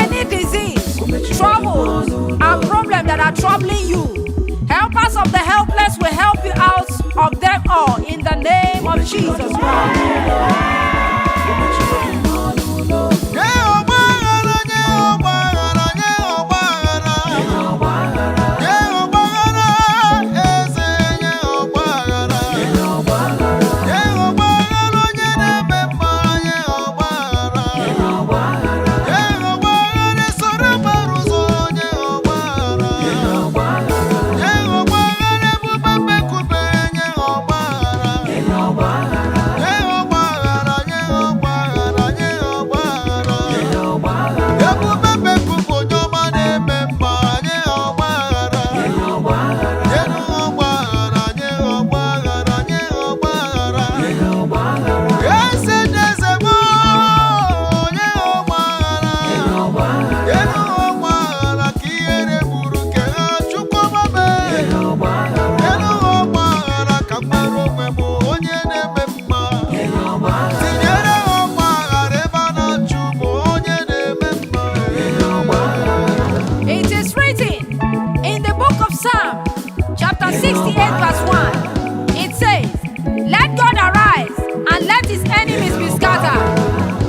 any disease, troubles, and problem that are troubling you, helpers of the helpless will help you out of them all in the name of Jesus Christ. Nye ọgbaghara, nye ọgbaghara, nye ọgbaghara. Nye ọgbaghara, eze, nye ọgbaghara. Nye ọgbaghara, onye na-eme mma, nye ọgbaghara. Nye ọgbaghara, soro gbara ụzọ, nye ọgbaghara. Nye ọgbaghara, ebube mbekube, nye ọgbaghara. Nye ọgbaghara, nye ọgbaghara, nye ọgbaghara. Ebube mbekube, onye ọma na-eme mma, nye ọgbaghara. Nye ọgbaghara, nye ọgbaghara, nye ọgbaghara. Eze ndị eze bụ onye ọgbaghara. Elu ọgbaghara ka ihere gburu nke ha, Chukwu ọma mee. Elu ọgbaghara ka mmadụ onwe m, onye na-eme mma. Tinyere ọgbaghara ebe a na-achụ m, onye na-eme mma. It is written in the book of Psalm, chapter 68, verse 1. It says, "Let God arise and let his enemies be scattered.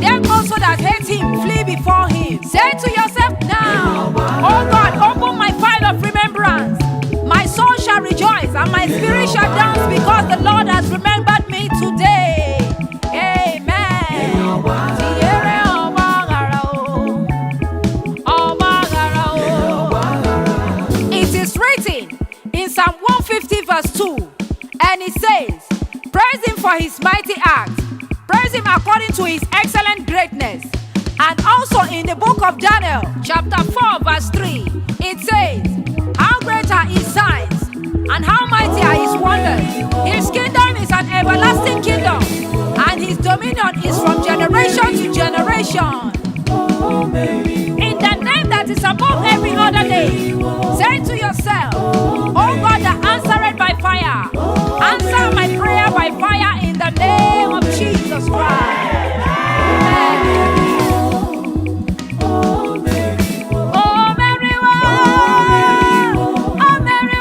Them also that hate him flee before him." Say to yourself now, "Oh God, open my file of remembrance. My soul shall rejoice and my spirit shall dance because the Lord has remembered me today." Amen. Tinyere ọgbaghara o. Ọgbaghara o. It is written in Psalm 150, verse 2, and it says, "Praise him for his mighty acts, praise him according to his excellent greatness." And also in the book of Daniel, chapter 4, verse 3, it says, "How great are his signs, and how mighty are his wonders! His kingdom is an everlasting kingdom, and his dominion is from generation to generation." In the name that is above every other name, say to yourself, "Oh God that answered by fire, answer my prayer by fire in the name of Jesus Christ." Amen. Oh, Mary, oh, Mary,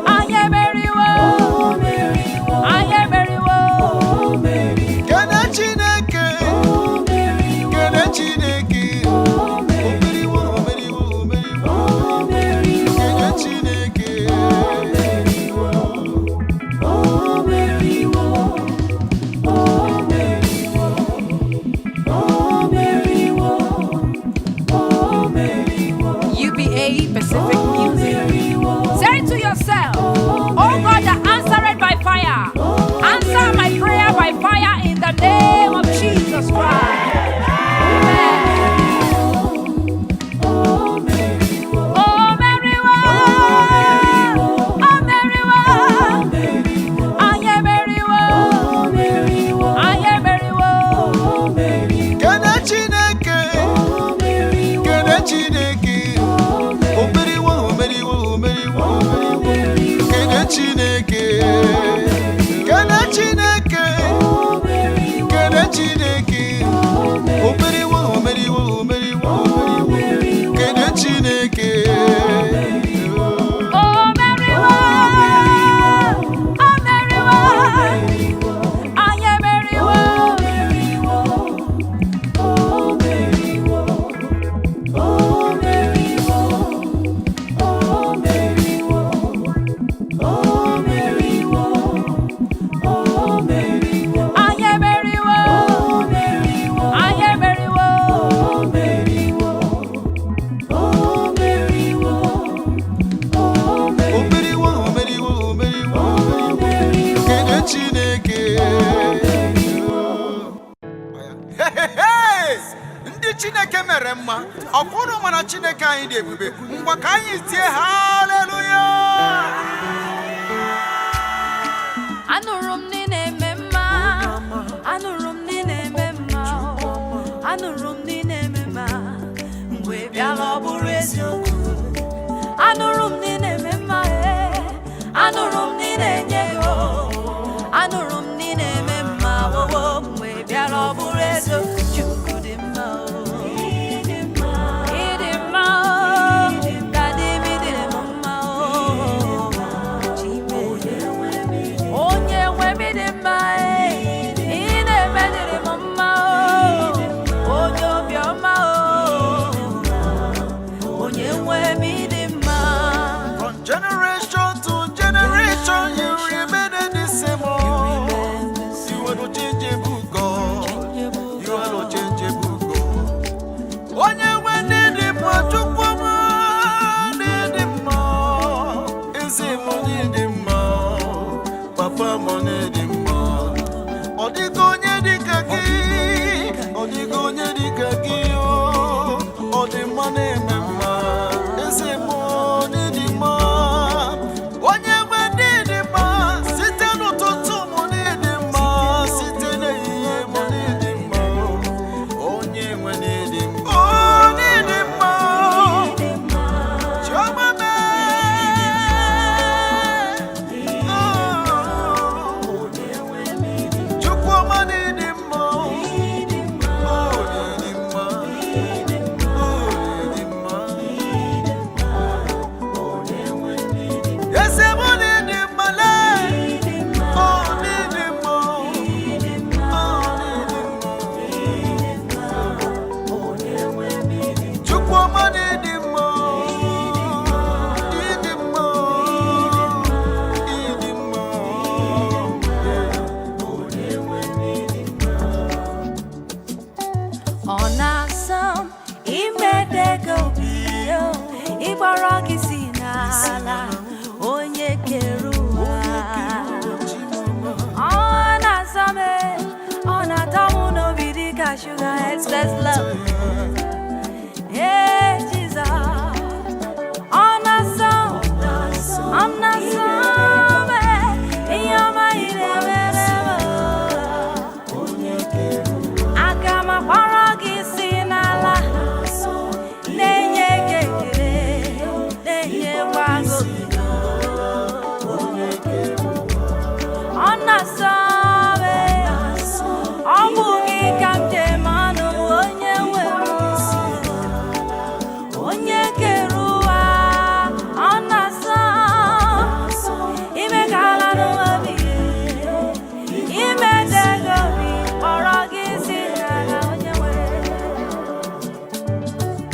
I am Mary, I am Mary. Kene Chineke, kene Chineke, omeriwo, omeriwo, omeriwo. Kene Chineke. UBA Pacific Music. Say to yourself, "Oh God that answered by fire, answer my prayer by fire in the name of Jesus Christ." Amen. Oh, Mary, oh, Mary, I am Mary, I am Mary. Kene Chineke, kene Chineke, omeriwo, omeriwo, omeriwo, omeriwo. Kene Chineke, kene Chineke, kene Chineke, omeriwo, omeriwo, omeriwo, omeriwo. Kene Chineke. Oh, Mary, oh, Mary, I am Mary. I am Mary, I am Mary. Omeriwo, omeriwo, omeriwo, omeriwo. Kene Chineke. Hey, hey! Ndị Chineke mere mma, ọkwụrụ mana Chineke anyị dị ebube. Ngwa ka anyị tie haleluya. Anụrụ m na ị na-eme mma, anụrụ m na ị na-eme mma, anụrụ m na ị na-eme mma, mgbe bịala ọ bụrụ eziokwu. Jesus love. Hey, Jesus. Ọ na-asọ, ọ na-asọ m, ihe ọma ị na-emere m. Aga m akpọrọ gị si n'ala, na-enye gị ekele, na-enyekwa gị otuto. Ọ na-asọ m, ọ bụ gị ka m ji eme ọnụ, onye nwe m, onye kere ụwa. Ọ na-asọ ime ka ala n'obi imedego obi kpọrọ gị si n'ala, onye nwe.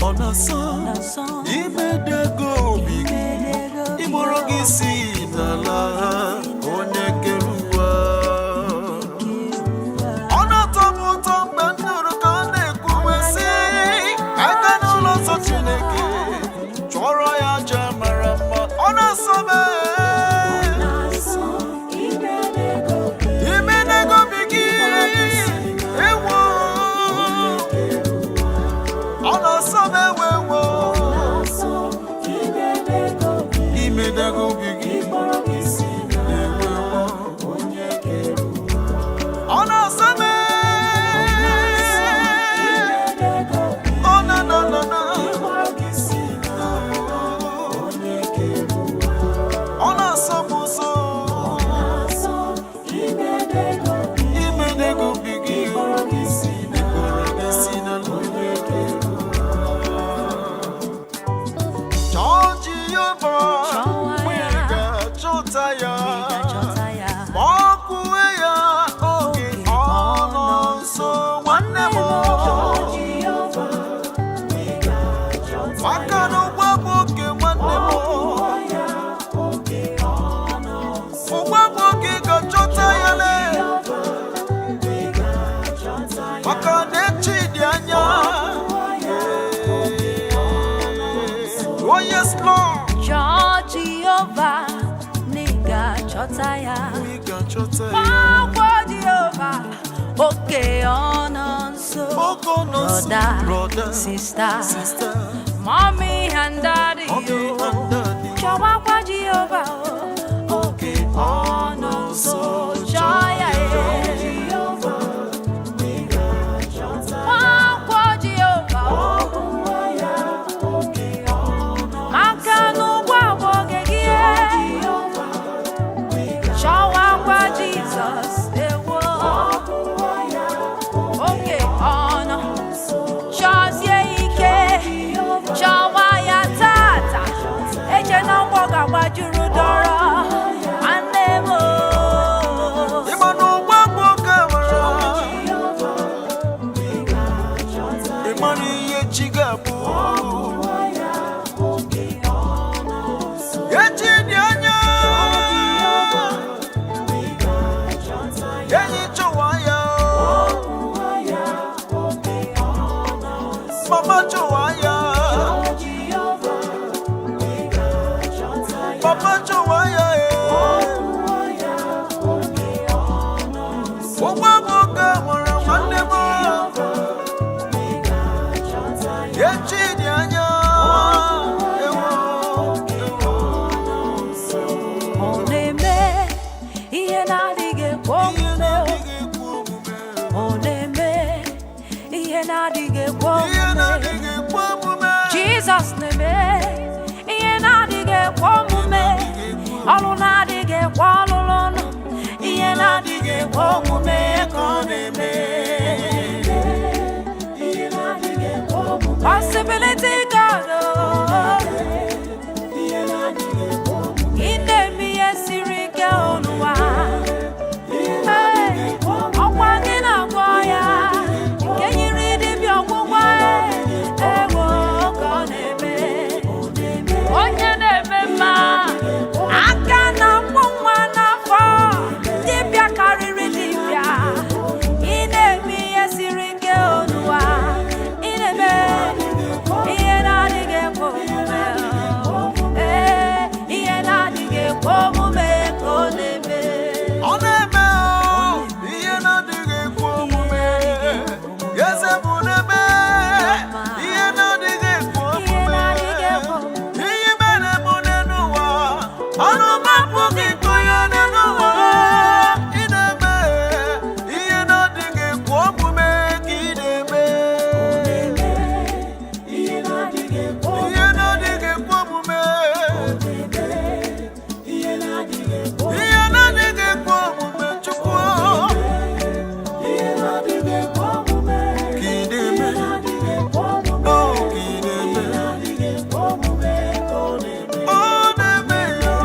Ọ na-asọ Na-asọ imedego obi gị, ịkpọrọ gị si n'ala, onye kere ụwa. Ọ na-atọ m ụtọ mgbe m nụrụ ka ọ na-ekwuwe sị, aka n'ụlọ nsọ Chineke chụọrọ ya aja mara mma. Ọ na-asọ m imedego obi gị ewo. Ọ na-asọ m ewe ewo imedego obi gị ewe ewo. Ọ na-asọ m, ọ na na na na ọ na-asọ m ụsọ imedego obi gị, ịkpọrọ gị si n'ala, onye kere ụwa. Chọọ Jehova, Chọwa mgbe ị ya. ga-achọta ya. Ga-achọta ya. Ma ọ kwuwe ya oge ọ nọ nso, nwanne m. Maka na ụgbọ bụ oke, nwanne m. Ụgbọ bụ oke ga-achọta ya le. Maka na echi dị anya. Oh yes, Lord. Chọọ Jehova na ị ga-achọta ya. Ị ga-achọta ya. Kpọọkwa Jehova oke ọ nọ nso. Oke ọ nọ nso, Brother, brother, sister, sister, mommy and daddy, mommy o. and daddy. Chọwakwa Jehova o, oge ọ nọ nso. Chọọ ya e. Kpọọkwa Jehova o. Maka na ụgwọ bụ oge gị e. Chọwakwa Jizọs ewo. Oge ọ nọ, chọzie ike, chọwa ya tata. Eche na nkwọ ga-agbajuru dọrọ, nwanne m o. Ịma na ụgbọ bụ oke nwere. Ị mara ihe chi ga-abụ. Echi dị anya. Enyi, chọwa ya. Mama, chọwa ya. Papa, chọwa ya. Ụgbọ bụ oke nwere, nwanne m. Echi dị anya. Ewo, ewo. Ọ na-eme ihe na-adịghị ekwe Ihe omume. na-adịghị ekwe omume. Ọ na-eme ihe na-adịghị ekwe Ihe omume. na-adịghị ekwe omume. Jizọs na-eme ihe na-adịghị ekwe omume. Ọrụ na-adịghị ekwe ọlụlụ nụ. Ihe na-adịghị ekwe omume ka ọ na-eme. Possibility God, oh. Ị na-eme ihe siri ike n'ụwa. Hey, ọkwa gị na-agwọ ya nke nyiri dibịa ọgwụgwọ, ewo ka ọ na-eme. Onye na-eme mma, aka na-akpụ nwa n'afọ, dibịa karịrị dibịa. Ị na-eme ihe siri ike n'ụwa. Ị na-eme ihe na-adịghị. Apụghị ịkọ ya n'elu ụwa. Ị na-eme ihe na-adịghị ekwe omume ka ị na-eme. Ihe na-adịghị ekwe Ihe na-adịghị ekwe omume. ihe na-adịghị ekwe Ihe na-adịghị ekwe omume, Chukwu. ihe na-adịghị ekwe omume. Ka ị na-eme. Na-adịghị ekwe omume. Oh, ka ị na-eme. Na-adịghị ekwe omume ka ọ na-eme. Ọ na-eme ya.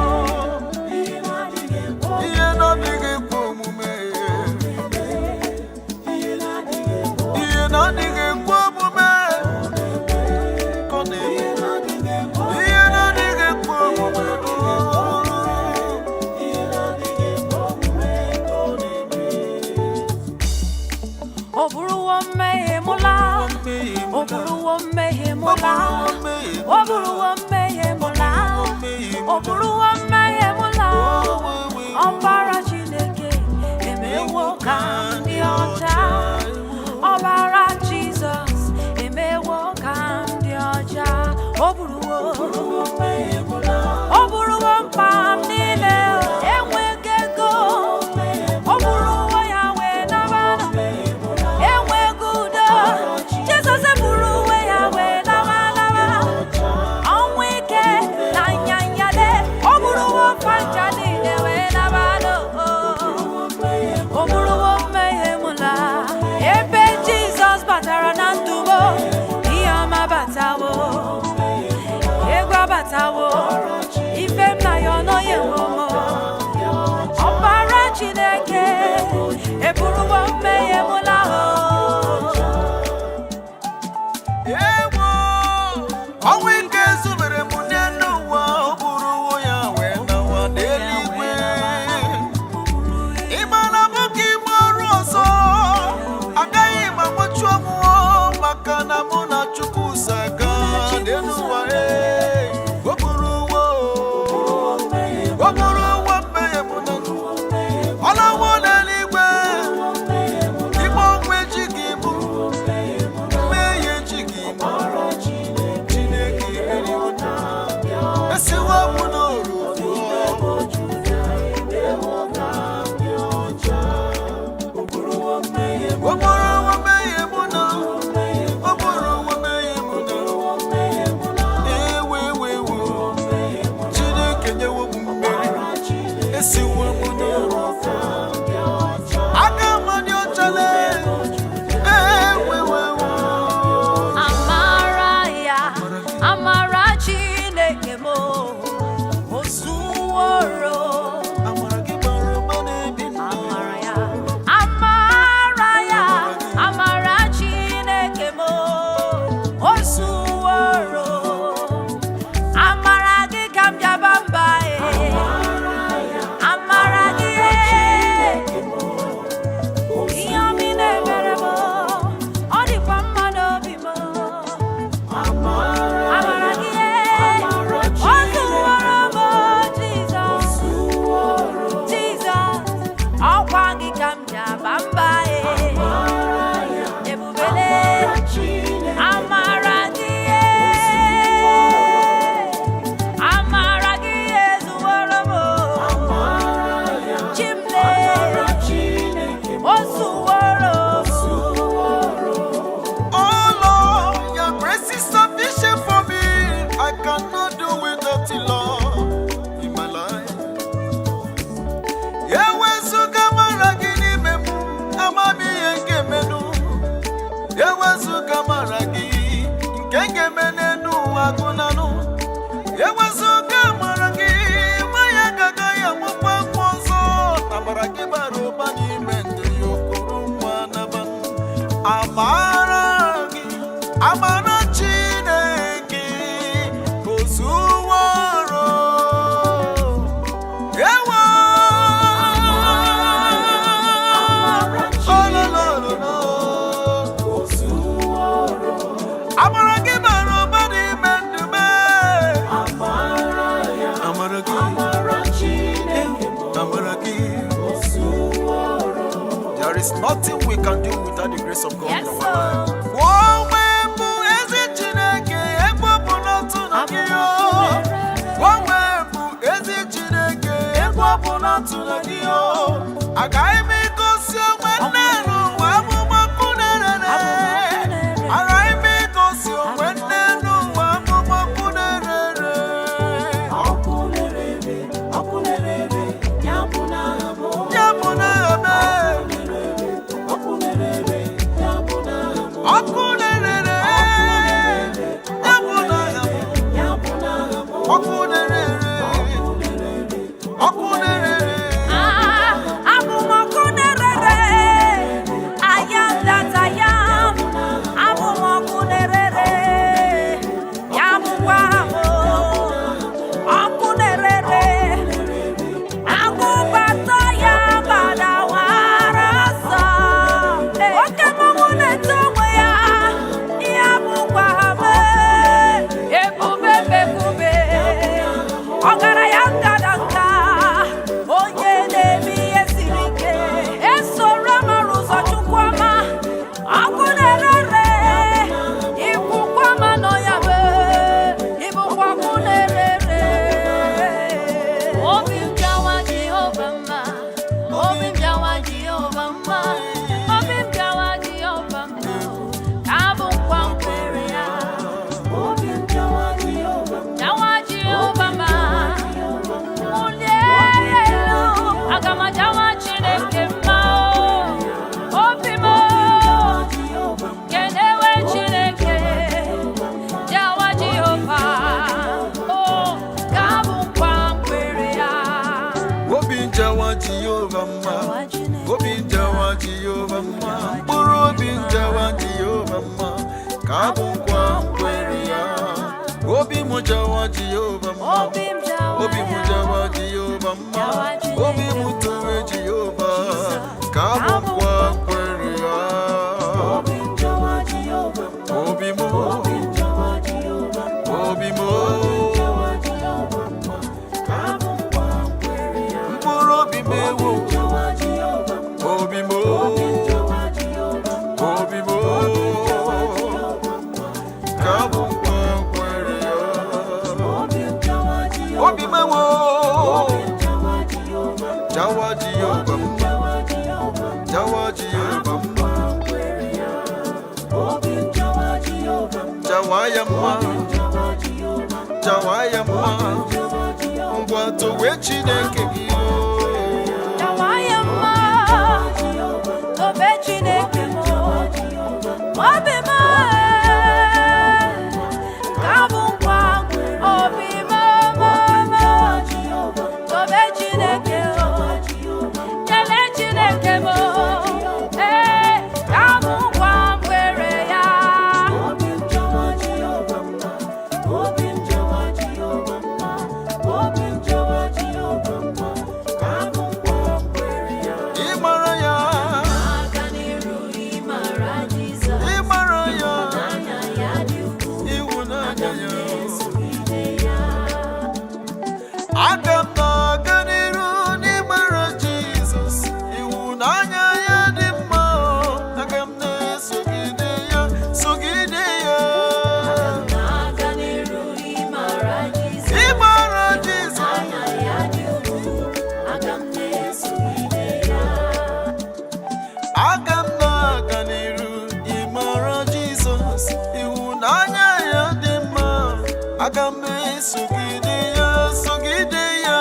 Ihe na-adịghị ekwe Ihe na-adịghị ekwe omume. ihe na-adịghị ekwe Ihe na-adịghị ekwe omume. Ka ọ na-eme. na-adịghị ekwe Ihe na-adịghị ekwe omume. ihe na-adịghị ekwe omume ka ọ na-eme. Ọ bụrụwo mmehie mụ laa. Ọ bụrụwo mmehie mụ laa. Ọ bụrụwo mmehie mụ laa. Ọ bụrụwo mmehie mụ laa. Ọbara Chineke emewo ka m dị ọcha. Ọbara Jizọs emewo ka m dị ọcha. Ọ bụrụwo ọ bụrụwo mkpa m niile enweghị ego. Ọ bụrụwo ya wee naba enweghị udo. Jizọs eburu uwe ya wee lawa lawa. Ọnwụ ike na nyanyale ọ bụrụwo mkpa niile wee naba n'o. Ọ bụrụwo mmehie m laa. Ebe Jizọs batara na ndụ m, ihe ọma batawo, ego abatawo, ife m na ya ọnọghị enwe m. Ọbara Chineke eburuwo mmehie m laa o. Ewo! Ọnwụ ike zubere m n'elu ụwa, ọ bụrụwo ya wee nawa n'eluigwe. Ị mara mụ ka ime ọrụ ọzọ, agaghị m anwụchu ọnwụ maka na mụ na Chukwu so aga n'elu ụwa. Ee, o bụrụwo, o bụrụwo mmehie m na ọ lawo n'eluigwe. Ikpe ọnwụ ejighị mụ, mmehie ejighị mụ. Chineke emeriwo, esiwo m n'oru pụọ. O bụrụ mmehie mụ na, o bụrụ mmehie mụ na, ewe ewe ewe, Chineke nyewo m mmeri, esiwo m n'oru pụọ. Aka m dị ọcha lee, ewe ewe ewe. Amara ya, amara Chineke m, o zuworo. Amara gị bara ụba n'ebi ndụ. Amara ya, amara ya, amara Chineke m, o zuworo. Amara gị ka m bịaba mba e. Amara gị e. Ihe ọma ị na-emere m, ọ dịkwa mma n'obi m. Amara gị e, o zuworo m, Jizọs. Jizọs, ọkwa gị ka m ji aba mba e. Ebubele, amara gị e, amara gị ezuworo m. Chimle, o zuworo m. Oh Lord, your grace is sufficient for me. I cannot do without you, Lord, in my life. Ewezuga amara gị n'ime m, amamihe nke menụ. Ewezuga amara gị, nke ga-eme n'elu ụwa agụnanụ. Ewezuga amara gị, nwa ya agaghị amụkwa nwa ọzọ. Amara gị bara ụba n'ime ndụ ya, okoro nwa naba. Amara gị, amara Chineke, ozuworo. Ewo! Ololololo. Amara gị bara ụba n'ime ndụ m. Amara gị, amara gị. There is nothing we can do without the grace of God Yes, in our sir. life. Onwe bụ ezi Chineke, ebe ọ bụ n'otu na gị o. Onwe bụ ezi Chineke, Ebe ọ bụ na atụla gị o, agaghị m egosi onwe nne n'ụwa abụmọkụ na-erere. Agaghị m egosi onwe nne n'ụwa abụmọkụ na-erere. Ọkụ na-erere, ọkụ na-erere, ya bụ na aha m. Ya bụ na ebe Ọkụ na-erere, ya bụ na aha m. ọkụ na-erere, ya bụ na Ya bụ na aha m. ọkụ na-erere, ọkụ na-erere. Ah, abụ m ọkụ na-erere. I am that I am. Abụ m ọkụ na-erere. Ya bụkwa m ọkụ na-erere. Agụbata ya gbadawara ọsọ. Oke mmọnwụ na-eto onwe ya. Ya bụkwa m ebube mbekube. Ọgaranya ngadanga, onye na-eme ihe siri ike. Esoro mara ụzọ Chukwuma, ọkụ na-erere, ikwukwa ma nọ ya be, ịbụkwa ọkụ na-erere. Obi m bịawa Jehova mma, obi m bịawa Jehova mma, obi m bịawa Jehova mma, ka abụ nkwa nkwere ya. Obi m jawa Jehova mma. Jawa Jehova mma, wulie elu, aga m ajawa Chineke mma o. Obi m o, kenewe Chineke, jawa Jehova, o, ka abụ nkwa nkwere ya. Obi njawa Jehova mma, obi njawa Jehova mma, mkpụrụ obi njawa Jehova mma, ka abụ nkwa nkwere ya. Obi m jawa Jehova mma, Obi m jawa obi m ya. jawa Jehova mma, Jawa Chineke obi m towe Jehova, ka abụ nkwa nkwere ya. Obi m jawa Jehova mma. Obi m, Obi m jawa Jehova mma. obi m, Jawa Jehova mma. Ka abụ nkwa nkwere ya. mkpụrụ obi m ewo, Jawa Jehova mma. obi m, Jawa Jehova mma. obi m, Jawa Jehova mma. ka abụ nkwa nkwere ya. Obi m jawa Jehova Obi m ewo, Obi m jawa Jehova mma. jawa Jehova mma, Jawa Jehova mma. jawa Jehova mma, Nkwa nkwere ya. Obi m jawa Jehova mma. jawa ya mma, Jawa Jehova mma. jawa ya mma, Jawa Jehova ngwa towe Chineke gị o. Jawa ya mma, tobe Chineke m. Obi m, nke a bụ nkwa, obi m, m, m. Tobe Chineke o, kelee Chineke m o. Ee, ka bụ nkwa m kwere ya. Obi m jawa Jehova mma. Obi m jawa Jehova mma. Obi m jawa Jehova mma. Ka abụ nkwa nkwere ya. Ịmara ya, Aga n'iru ịmara Jizọs, ịmara ya, anya ya dị ukwuu, ịhụnanya ya. esogide ya. Aga m na-aga n'iru n'ịmara Jizọs, ịhụnanya ya dị mma o. Aga m na-esogide ya, sogide ya. Aga n'iru ịmara Jizọs, Ịmara Jizọs, anya ya dị ukwuu, aga m na-esogide ya. aga m na-aga n'iru ịmara Jizọs, ịhụnanya ya dị mma. Aga m esogide ya, sogide ya.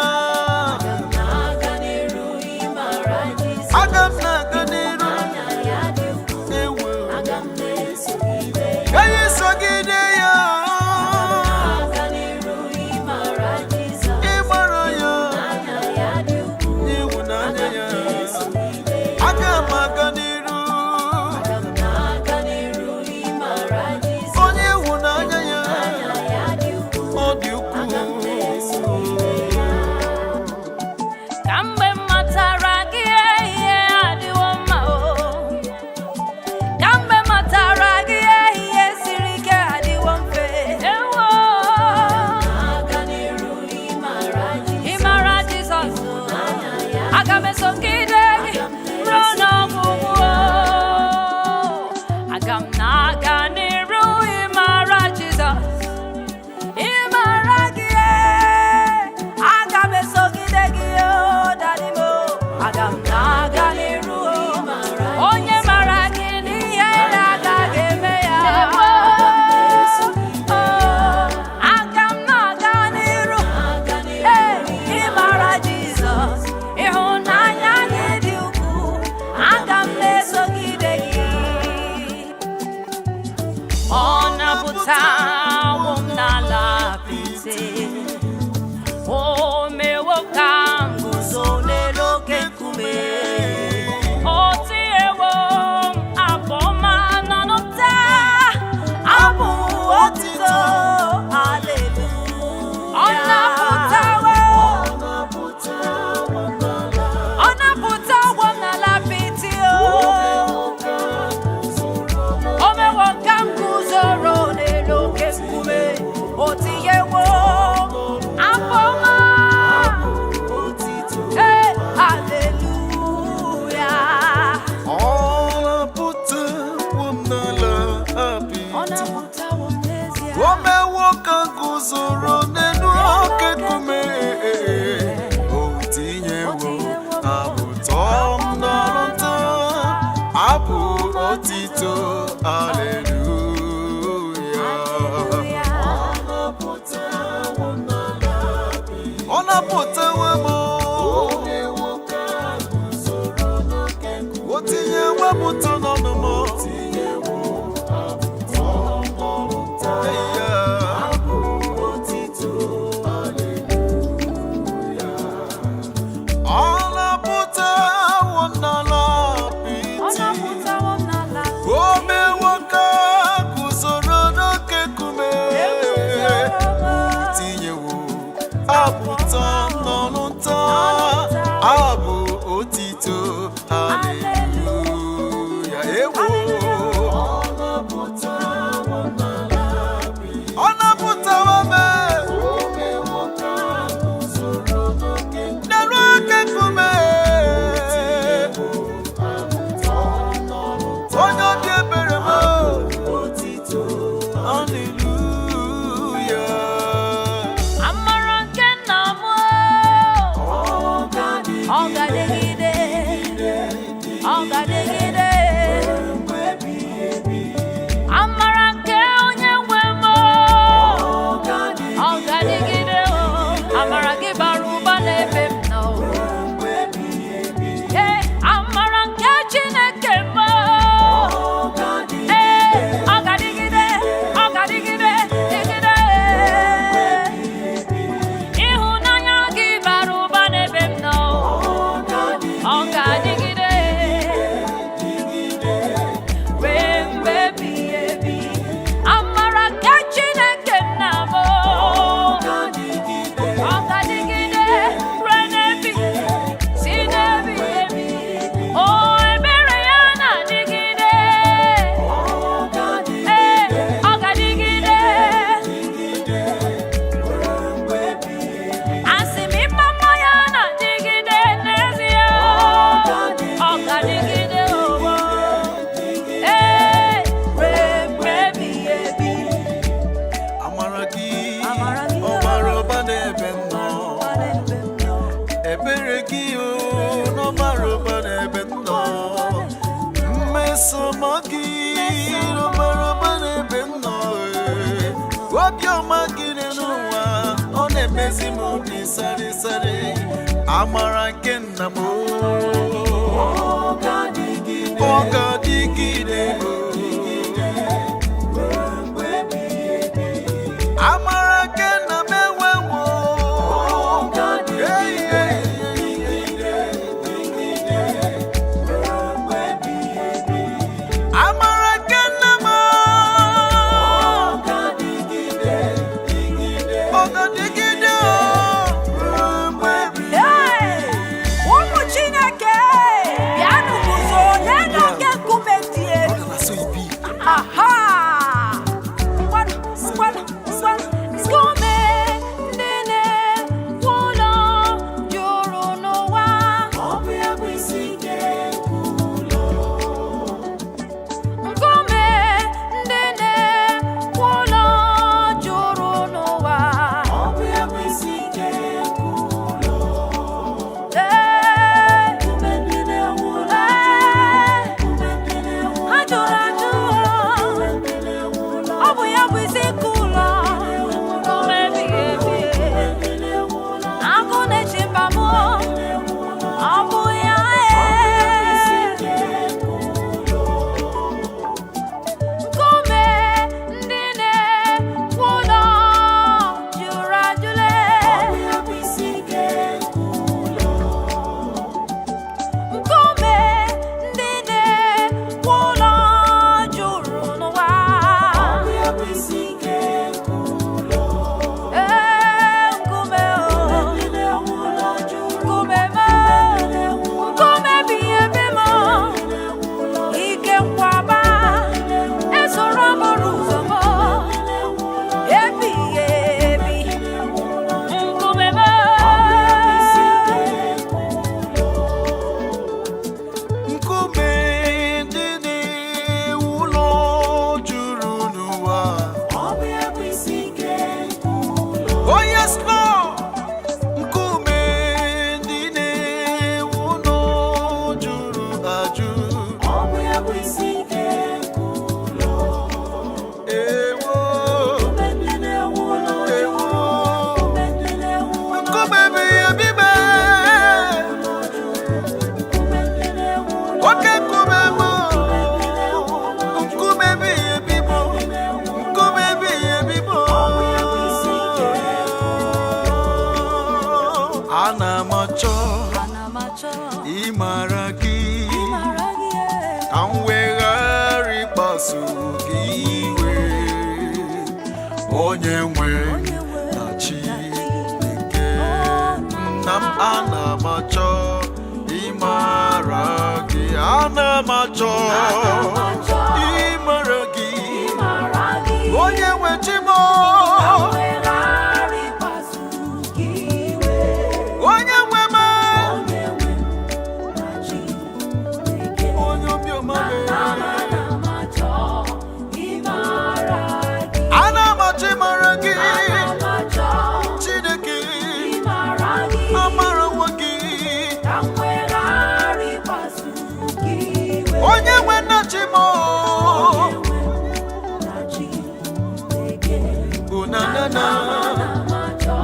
Aga n'iru ịmara Jizọs, Aga m na-aga n'iru anya ya dị ukwuu, ewo. aga m na-esogide ya. Ka anyị sogide ya, Aga n'iru ịmara Jizọs, ịmara ya, anya ya dị ukwuu, ịhụnanya ya. esogide ya. Aga m aga n'iru, Aga n'iru ịmara Jizọs, onye ịhụnanya ya, anya ya dị ukwuu. ọ dị ukwuu. Ka mgbe m matara gị ihe adịwo mma o. Ka mgbe m matara gị ihe siri ike adịwo mfe. Ewo. Aga n'iru ịmara Jizọs. Ịmara Jizọs, aga m esogide gị ruo n'ọgwụgwụ o. Aga m na-aga n'iru ịmara Jizọs. Ịmara gị, aga m esogide gị o. guzoro n'elu oke nkume. O tinyewo abụ tọọ m n'ọrụ nta, abụ otito, aleluya. Ọ napụtawo m, o tinyewo m ụtọ n'ọnụ m. Yeah. Ọ napụtawo m n'ala Ọ apịtị. napụtawo m n'ala. O mewo ka guzoro n'oke nkume. Tinyewo abụ ụtọ n'ọnụ nta, abụ otito, haleluya. Ewo, ọ napụtawo m n'elu oke nkume. Onye obi ebere m, haleluya. Amara nke nna m, ọ ga-adịgide, ọ ga-adịgide. Amara nke onye nwe m, ọ ga-adịgide. Amara gị bara ụba n'ebe m nọ. Ee, amara nke Chineke m, ee, ọ ga-adịgide, ọ ga-adịgide, dịgide. Ịhụnanya gị bara ụba n'ebe m nọ, ọ ga-adịgide ruo mgbe ebighị ebi. Amara nke Chineke nna m, ọ ga-adịgide ruo n'ebi si n'ebighị ebi. O ebere ya na-adịgide, ee, ọ ga-adịgide. Asị m ịma mma ya na-adịgide n'ezie, ọ ga-adịgide owo, ee, ruo mgbe ebighị ebi. Amara gị, Amara gị, ọ bara ụba n'ebe m nọ. Ebere gị o, n'ọbara ụba n'ebe m nọ. Mmeso gị n'ọbara ụba n'ebe m nọ. Ee. Obiọma gị n'ụwa, ọ na-emezi m obi sarịsarị. Amara nke nna m o, ọ ga-adịgide o. Amara nke nna m enwewo. Hey, hey, hey. Amara nke nna m, ọ ga-adịgide o, ruo mgbe ebighị. Hey! Ụmụ Chineke! Ịmara gị Ịmara gị e. ka m wee ghara ịkpasu gị iwe, onye nwe Onye nwe na Chineke nna m. Ana m achọ ịmara gị, ana m achọ ịmara gị, Ịmara gị. Onye nwe chi m, Ka m wee ghara ịkpasu gị iwe. Onye nwe m, Onye nwe na Chineke. Onye obiọma m. Ana m achọ ịmara gị. Ana m achọ ịmara gị. Ana m achọ Chineke, ịmara gị. Amarawo gị. Ka m wee ghara ịkpasu gị iwe. Onye nwe nna chi m. Onye nwe na Chineke. Bụ na na na Ana m achọ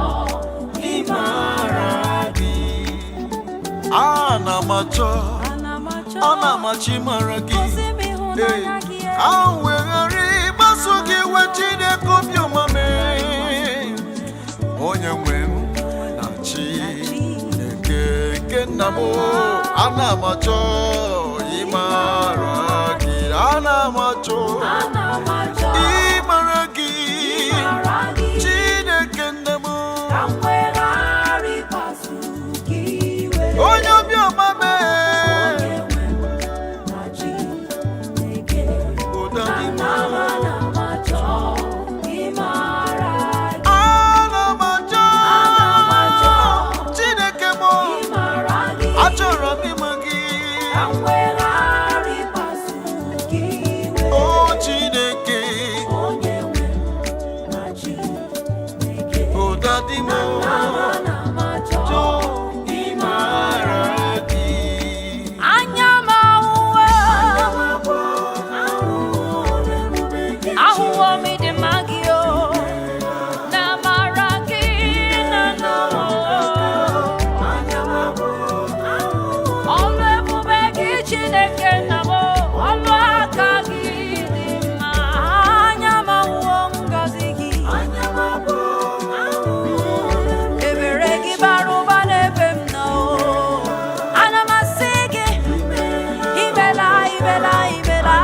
ịmara gị. Ana m achọ, Ana m achọ. Ana m achọ ịmara gị. Gosi m ịhụnanya gị e. Ahụ weghara ịgbaso gị iwe, Chineke obiọma mee, onye nwe m na Chineke nke nna m. Ana m achọ ịmara gị, ana m achọ Ana m achọ ịmara gị, ịmara gị. Chineke nna m, Ka m wee ghara ịkpasu gị iwe. Onye obiọma mee. Onye nwe m na Chineke. Ụda gị m. Ana m achọ ịmara gị. Ana m achọ. Ana m achọ Chineke m, ịmara gị. Achọrọ m ịma gị. Ka m wee ghara ịkpasu gị iwe. O Chineke, Onye nwe m na Chineke. Ụda dị m. Ana m achọ Ịmara gị. Anya m ahụwo, ahụwo m ịdị mma gị o, na amara gị na ndụ m. Ọlụ ebube gị, Chineke nna m, ọlụ aka gị dị mma. Anya m ahụwo ngọzi gị. Ebere gị bara ụba n'ebe m nọ. Ana m asị gị, imela, imela, imela,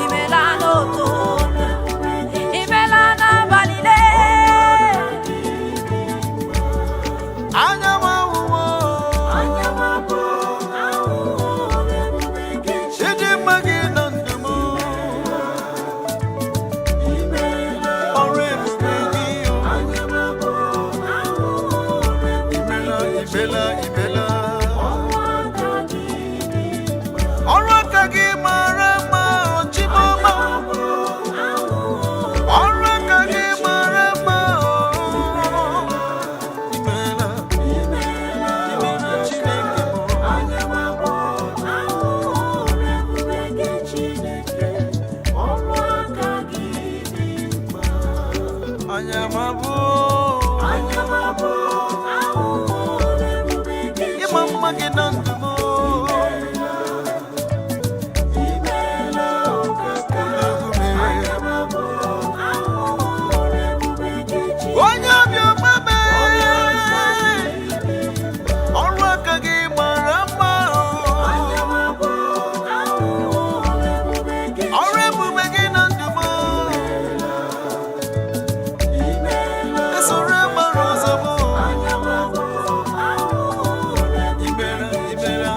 imela n'ụtụtụ, imela n'abalị lee. Anya m ahụwo ịdị mma gị na ndụ m. Ọrụ ebube gị o. Imela, imela, imela. Ọrụ aka gị mara mma, Chimoma. Ọrụ aka gị mara mma, o. Imela, imela, Chineke m. Anya m abụọ, ịma mma gị na ndụ m. Onye obiọma mee, ọrụ aka gị mara mma, ọrụ ebube gị na ndụ m. Esoro mara ụzọ m. Imela, imela.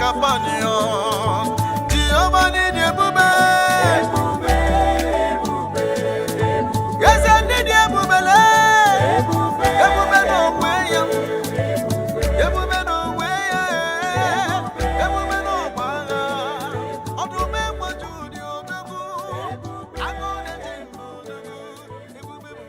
companion. Jehovah need ebube. Eze ndị dị ebube lee. Ebube n'onwe ya. Ebube n'onwe ya. Ebube n'ọgba agha. Ọdụm egbe Juda odogwu. Agụ na-eche mba odogwu. Ebube bụ.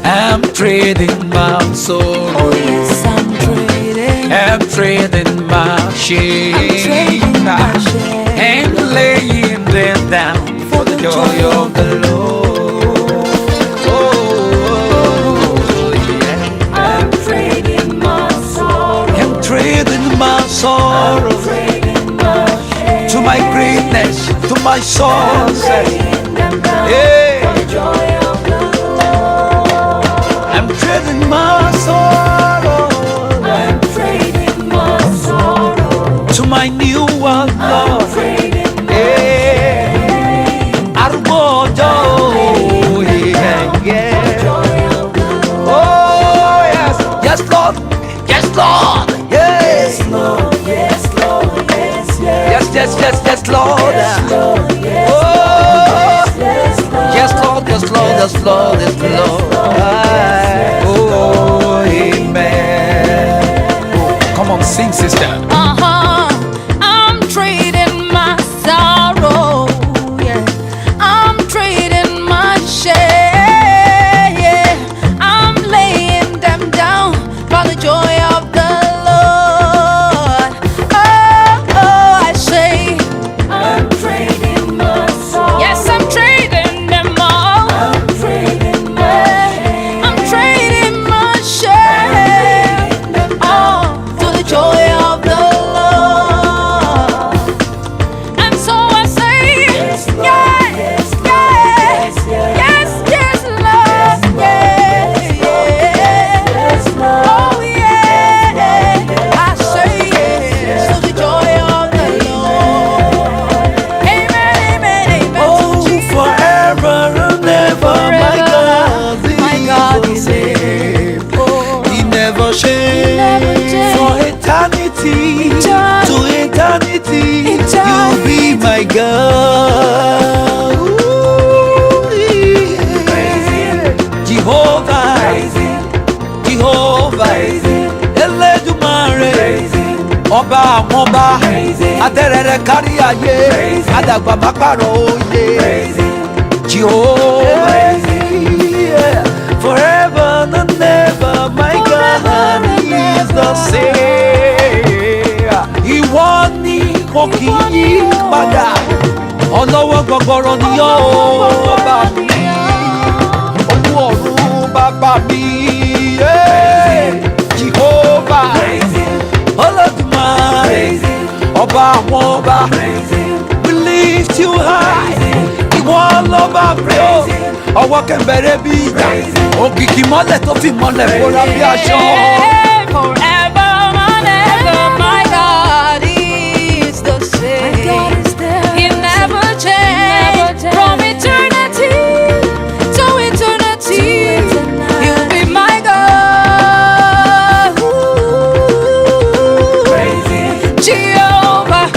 I'm trading my sorrow. Yes, I'm trading. I'm trading my shame. I'm trading my shame. And laying them down for the joy of the Lord. Oh, yeah. I'm trading my sorrow. I'm trading my sorrow Trading my shame. to my greatness, to my success. Laying them down Yeah. for the joy of the Lord. I'm trading my sorrow I'm trading my sorrow. to my new one, Lord. Trading my Yeah. Arúgbó ọjọ́ o, yeah, yeah. joy of the Lord. Oh, yes, yes, Lord, yes, Lord, yes, Lord, yes, Lord, yes, yes, yes, yes, yes, yes, Lord. Lord, yes, Oh, yes, Lord. yes, Lord, yes, Lord, yes, Lord, yes, Lord. Oh, amen. Oh, come on, sing, sister. Uh-huh. I'm trading my sorrow, yeah. I'm trading my shame, yeah. I'm laying them down for the joy of the Lord. Oh, oh, I say, I'm trading my sorrow. yes, I'm trading them all. I'm trading my shame. I'm trading my shame, oh, to the joy of the Lord. And so I say, Yes, Lord, yes, yes, Lord, yes, yes, yes, yes, Lord, yeah, yeah. Yes, Lord. Oh yeah, I say yes to the joy of the Lord. Amen, amen, amen. Oh, to Jesus. forever and ever, my Forever, God, my God is is the same. Oh. He never changes. never change. For eternity, Eternity. to eternity, Eternity. you'll be my God. Ooh, yeah. Jehovah, Jehovah, Elédùmarè, ọba àwọn ọba, atẹ́rẹrẹ kárí ayé, àdàgbà má pààrọ̀ òye. Jehovah, yeah. Forever and ever, my God is the same. Ìwọ ni kò kì í yí padà, ọlọ́wọ́ gbọgbọrọ ni ọ́ ọba mi, olú ọ̀run bàbá mi. Yeah. Jehovah, Olódùmarè, ọba àwọn ọba, we lift you high. Ìwọ lọ́ba mi o, ọwọ́ kẹ̀mbẹ̀rẹ̀ bí ìjà, òkìkí mọ́lẹ̀ tó fi mọ́lẹ̀ bóra bí aṣọ. Forever and ever, my God is the same. He never changed. From eternity to eternity, He'll be my God. Jehovah,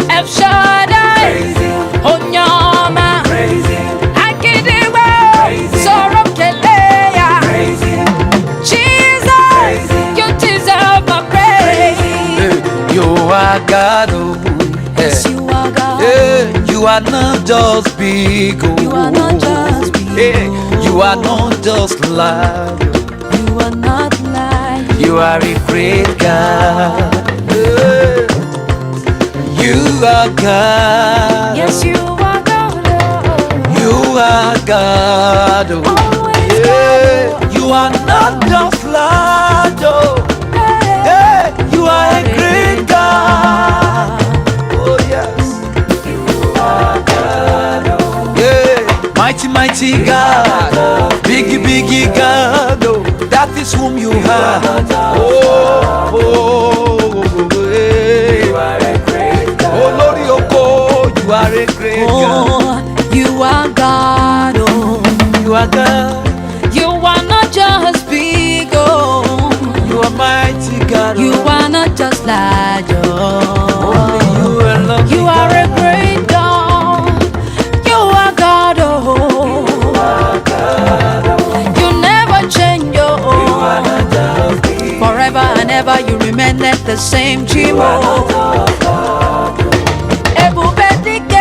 El Shaddai, Onyama, Akidiwa, Sorokeleya. Jesus, you deserve my praise. You are God, oh, yeah. Yes, you are God. Yeah, you are not just big, oh. You are not just big, Yeah, you are not just loud. You are not like You are a great God. Yeah. You are God. Yes, you are God. You are God. oh. Always Yeah. You are not just large. Oh. Yeah. You are a great God. Oh yes. You are God. Oh. Yeah. Mighty, mighty God. Big, big God. Oh. That is whom you are. Oh, oh, oh, oh, yeah. You are a great God. Olórí oko, you are a great God. Oh, you are God. Oh, are God. You are not just big, oh. You are mighty God. You are not just large, oh. Only you alone. You are a great God. You are God, oh. You never change, oh. Forever and ever you remain the same, Chimo. Ebube dike.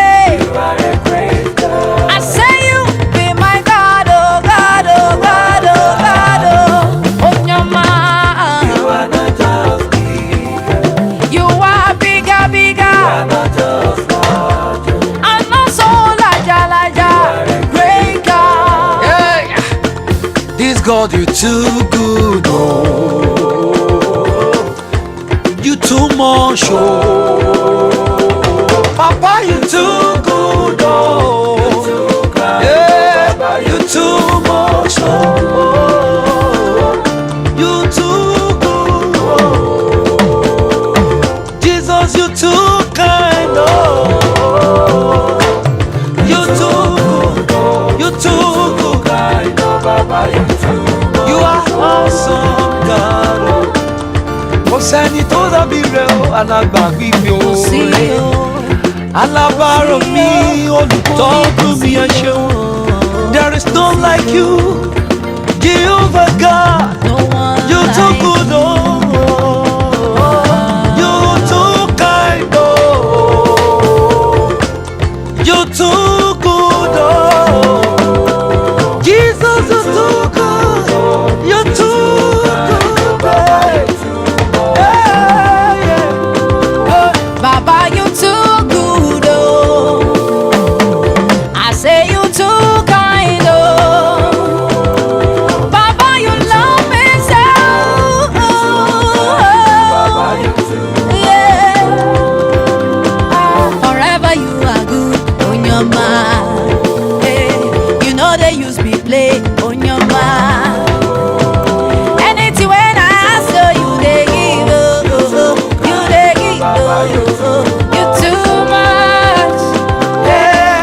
I say you be my God, oh God, oh God, oh God, oh. Onyoma. You are bigger, bigger. And not so larger, larger. Great God. Hey, this God, you too good. Oh, you too much. Oh, Papa, you too good. Oh, yeah, you too much. Oh, you too good. Oh, Jesus, you too kind. Oh, you too good. You too good. You are awesome, God. Kò sẹ́ni tó dàbí rẹ̀ o, alágbàgbé mi o. Sí o. Alábàárò mi, olùtọ́jú mi, ẹ ṣeun. There is none like you, Jehovah God. No one You too like good, oh. You too kind, oh. You too good, oh. Jesus, you too good. You too good. Yeah, yeah. Baba, you too good, oh. I say you too kind, oh. Baba, you love me so. Yeah. Forever you are good on your mind. Hey, you know they use me play on your mind. Anything when I ask you, you they give, oh, oh, oh. You they give, oh, oh, oh. You too much. Hey,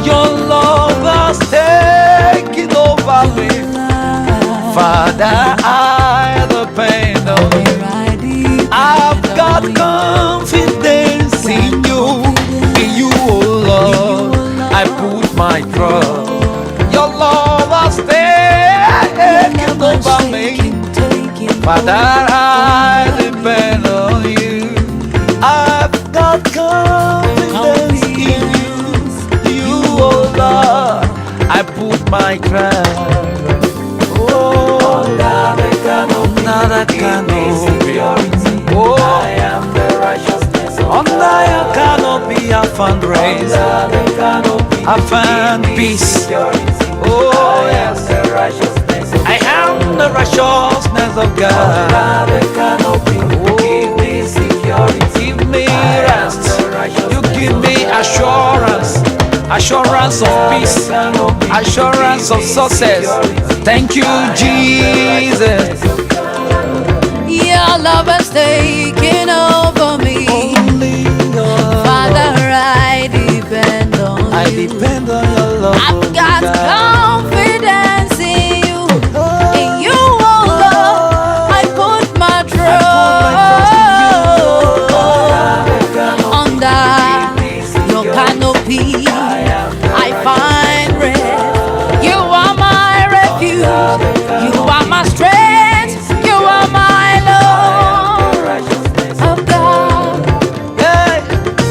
your love has taken over me. Father, I depend on you. I've got confidence in you, oh Lord. I put my trust. Your love has taken over me. Father, I depend on you. I've got confidence in you, you, oh Lord. I put my trust. Oh, under the canopy. Oh, I am the righteousness. Under your canopy, I found grace. I found peace. Oh, yes. I am the righteousness of God. Oh, give me security. Give me rest. You give me assurance. Assurance of peace. Assurance of success. Thank you, Jesus. Your love has taken over me. Only your Father, I depend on I you. depend on your love. I've oh got God. confidence in you. In you, oh Lord, I put my trust. Under your canopy, I find rest. You are my refuge. You are my strength. You are my Lord. Of God, Hey,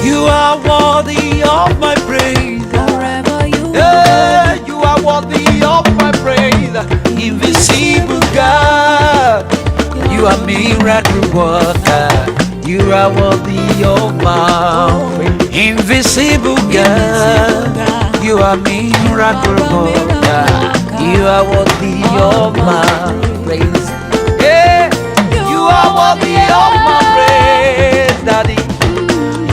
you are worthy of my praise. forever you Hey, you are worthy of my praise. Invisible God, you are miracle worker. You are worthy of my praise. Invisible God, you are miracle worker. You are worthy of my praise. Yeah, you are worthy of my praise, Daddy.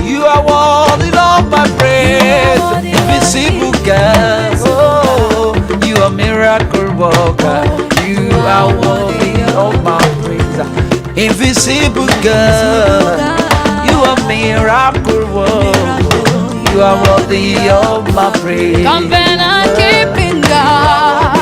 You are worthy of my praise, invisible God. Oh, you are miracle worker. You are worthy of my praise, invisible God. You are miracle worker. You are worthy of my praise. Covenant keeping God.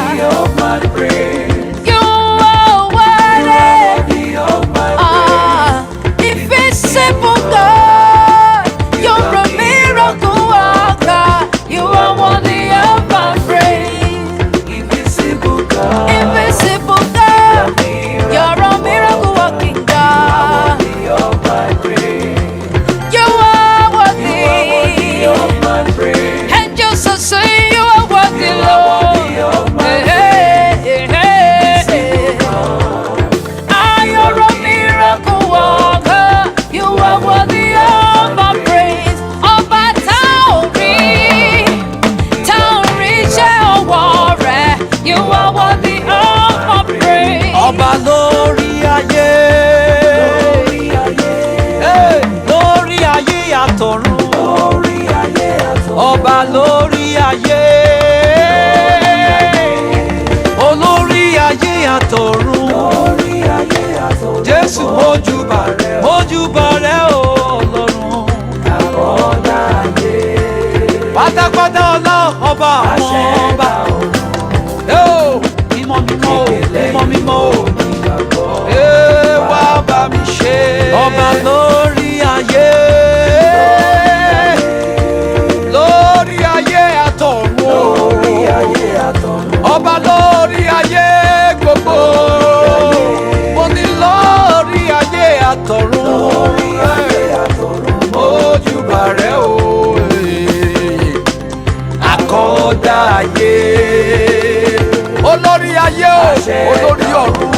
Olórí ọ̀run,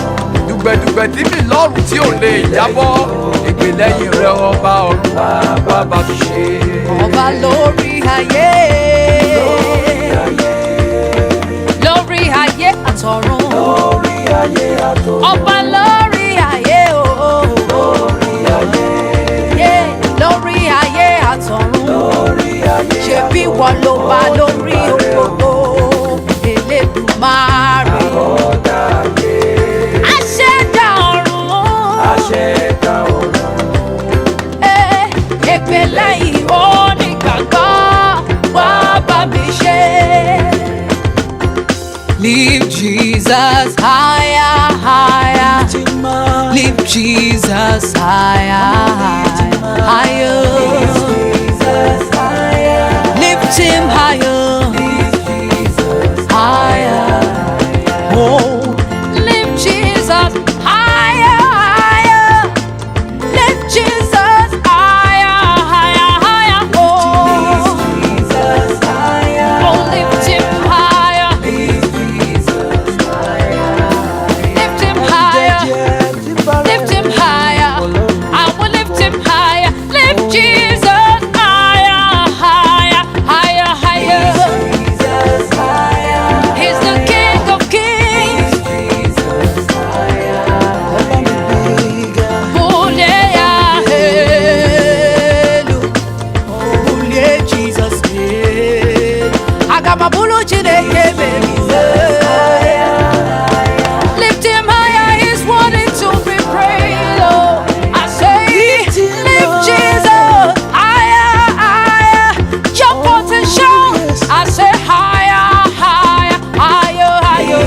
dùgbẹ̀dùgbẹ̀ tí mi lọ́rùn tí ò lè jábọ́. Ègbè lẹ́yìn rẹ ọba ọ̀run, bàbá mi ṣe. Ọba lórí ayé. Lórí ayé àtọ̀run. Lórí ayé àtọ̀run. Ọba lórí ayé o. Lórí ayé. Yeah, lórí ayé àtọ̀run. Lórí ayé. Ṣebí wọ́n ló bá lórí gbogbo Elédùmarè. Akọ́dá ayé. Aṣẹ̀dá ọ̀run. Aṣẹ̀dá ọ̀run. Eh, ègbè lẹ́yìn onígbàgbọ́ wá bá mi ṣe. Lift Jesus higher, higher. Lift Jesus higher, higher. Lift him higher, higher. Oh, lift Jesus higher, higher. Lift Jesus higher, higher, higher. Oh, oh, lift him higher. Lift him higher. Lift him higher. I will lift him higher. Lift Jesus higher, higher, higher, higher. He's the King of Kings. Bulie ya elu. Bulie Jesus elu. Aga m abụrụ Chineke mere. Lift him higher, he's worthy to be praised. Oh, I say, lift Jesus higher, higher. Jump out and shout. I say, higher, higher, higher, higher.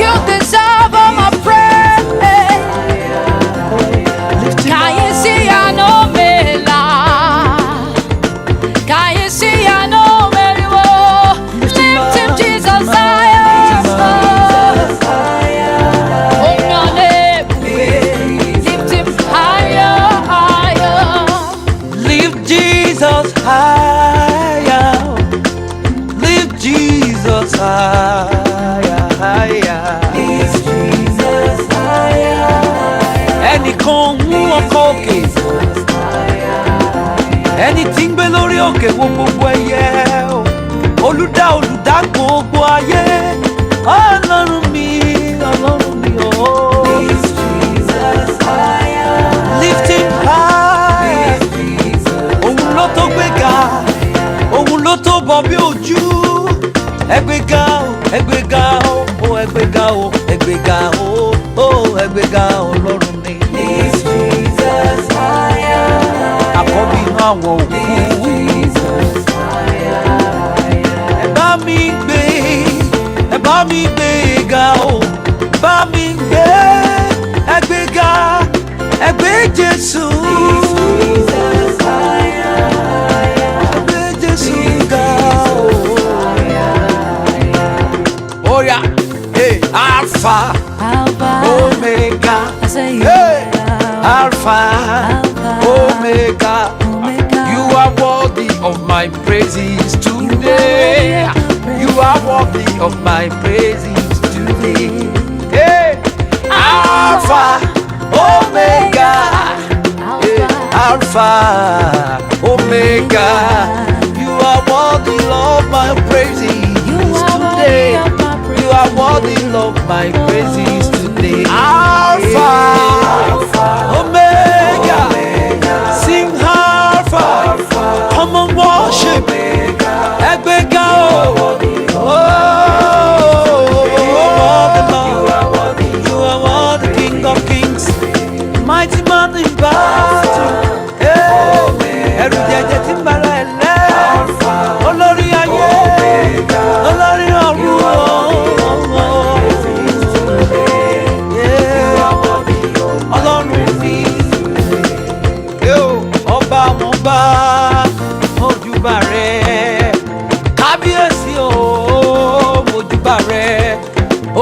You deserve all my praise. Can you see I know me la? Can you see I know me wo? Lift him, Jesus, higher. Oh, no, lift him higher, higher. Lift Jesus higher. Lift Jesus higher, higher. Lift Jesus higher. Ẹnìkan ń ọkọ̀ òkè. Ẹni tí ń gbé lórí òkè wo gbogbo ẹyẹ o. Olùdá olùdá gbogbo ayé. Ọlọ́run mi, Ọlọ́run mi o. Lift Jesus higher. Lift him higher. Òun ló tó gbéga, òun ló tó bọ̀ bí ojú. Ẹgbéga o, ẹgbéga o, o ẹgbéga o, ẹgbéga o, o ẹgbéga Ọlọ́run mi. Àkọ́bí inú àwọn òkú. Ẹ bá mi gbé, ẹ bá mi gbé ga o, bá mi gbé, ẹgbéga, ẹgbé Jésù. Ẹgbé Jésù ga o. Oya, hey, Alpha, Alpha, Omega, I say you hey, are Alpha, Alpha, Omega. Omega. You are worthy of my praises today. You are worthy of my praises today. Hey, Alpha, Omega, hey, Alpha, Alpha, Omega. You are worthy of my praises You are worthy today. of my You are worthy of my praises today. Alpha, Omega, sing Alpha, come and worship. Ẹgbẹ́ga o. Oh, you are worthy, you are worthy, King of Kings, mighty man in battle. Hey, ẹrù jẹjẹ tí ń bára ẹ lẹ́, olórí ayé, olórí ọ̀run. Yeah. Ọlọ́run mi ọba àwọn ọba mojúbà rẹ kábíyèsí o mojúbà rẹ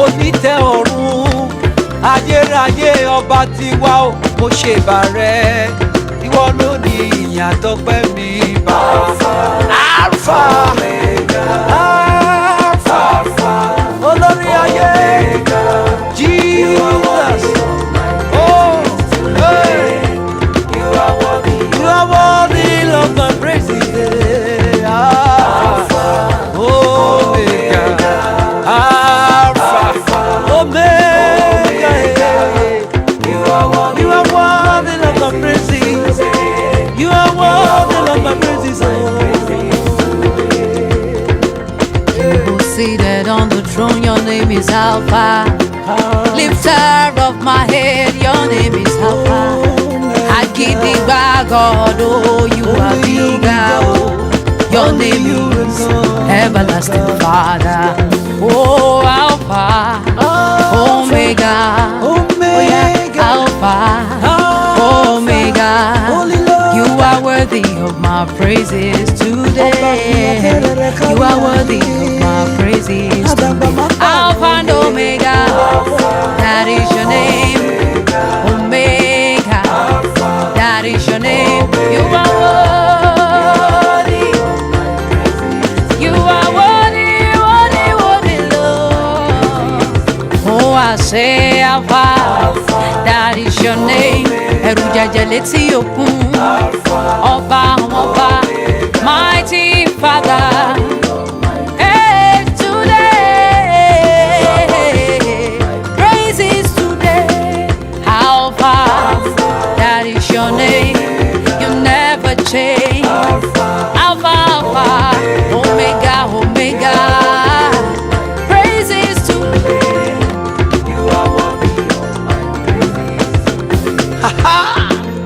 onítẹ̀ ọ̀run ayérayé ọba tiwa o mo ṣèbà rẹ ìwọ ló ní ìyìn àtọpẹ́ mi bàbá. Alpha Omega, Alpha Seated on the throne, your name is Alpha. Lifter of my head, your name is Alpha. Agidigba God, oh, you are bigger. Oh. Your name is Everlasting Father. Oh, Alpha, Omega, Omega, Alpha, Omega. Holy Lord. You are worthy of my praises today. You are worthy of my praises today. Alpha and Omega, that is your name. Omega, that is your name. You are worthy. You are worthy, worthy, worthy, Lord. Oh, I say Alpha, that is your name. Ẹ̀rù jẹjẹ létí òkun, ọba àwọn ọba, mighty father. Hey, today, praises today. Alpha, that is your name. You never change. Alpha, Alpha, Omega, Omega. Praises today.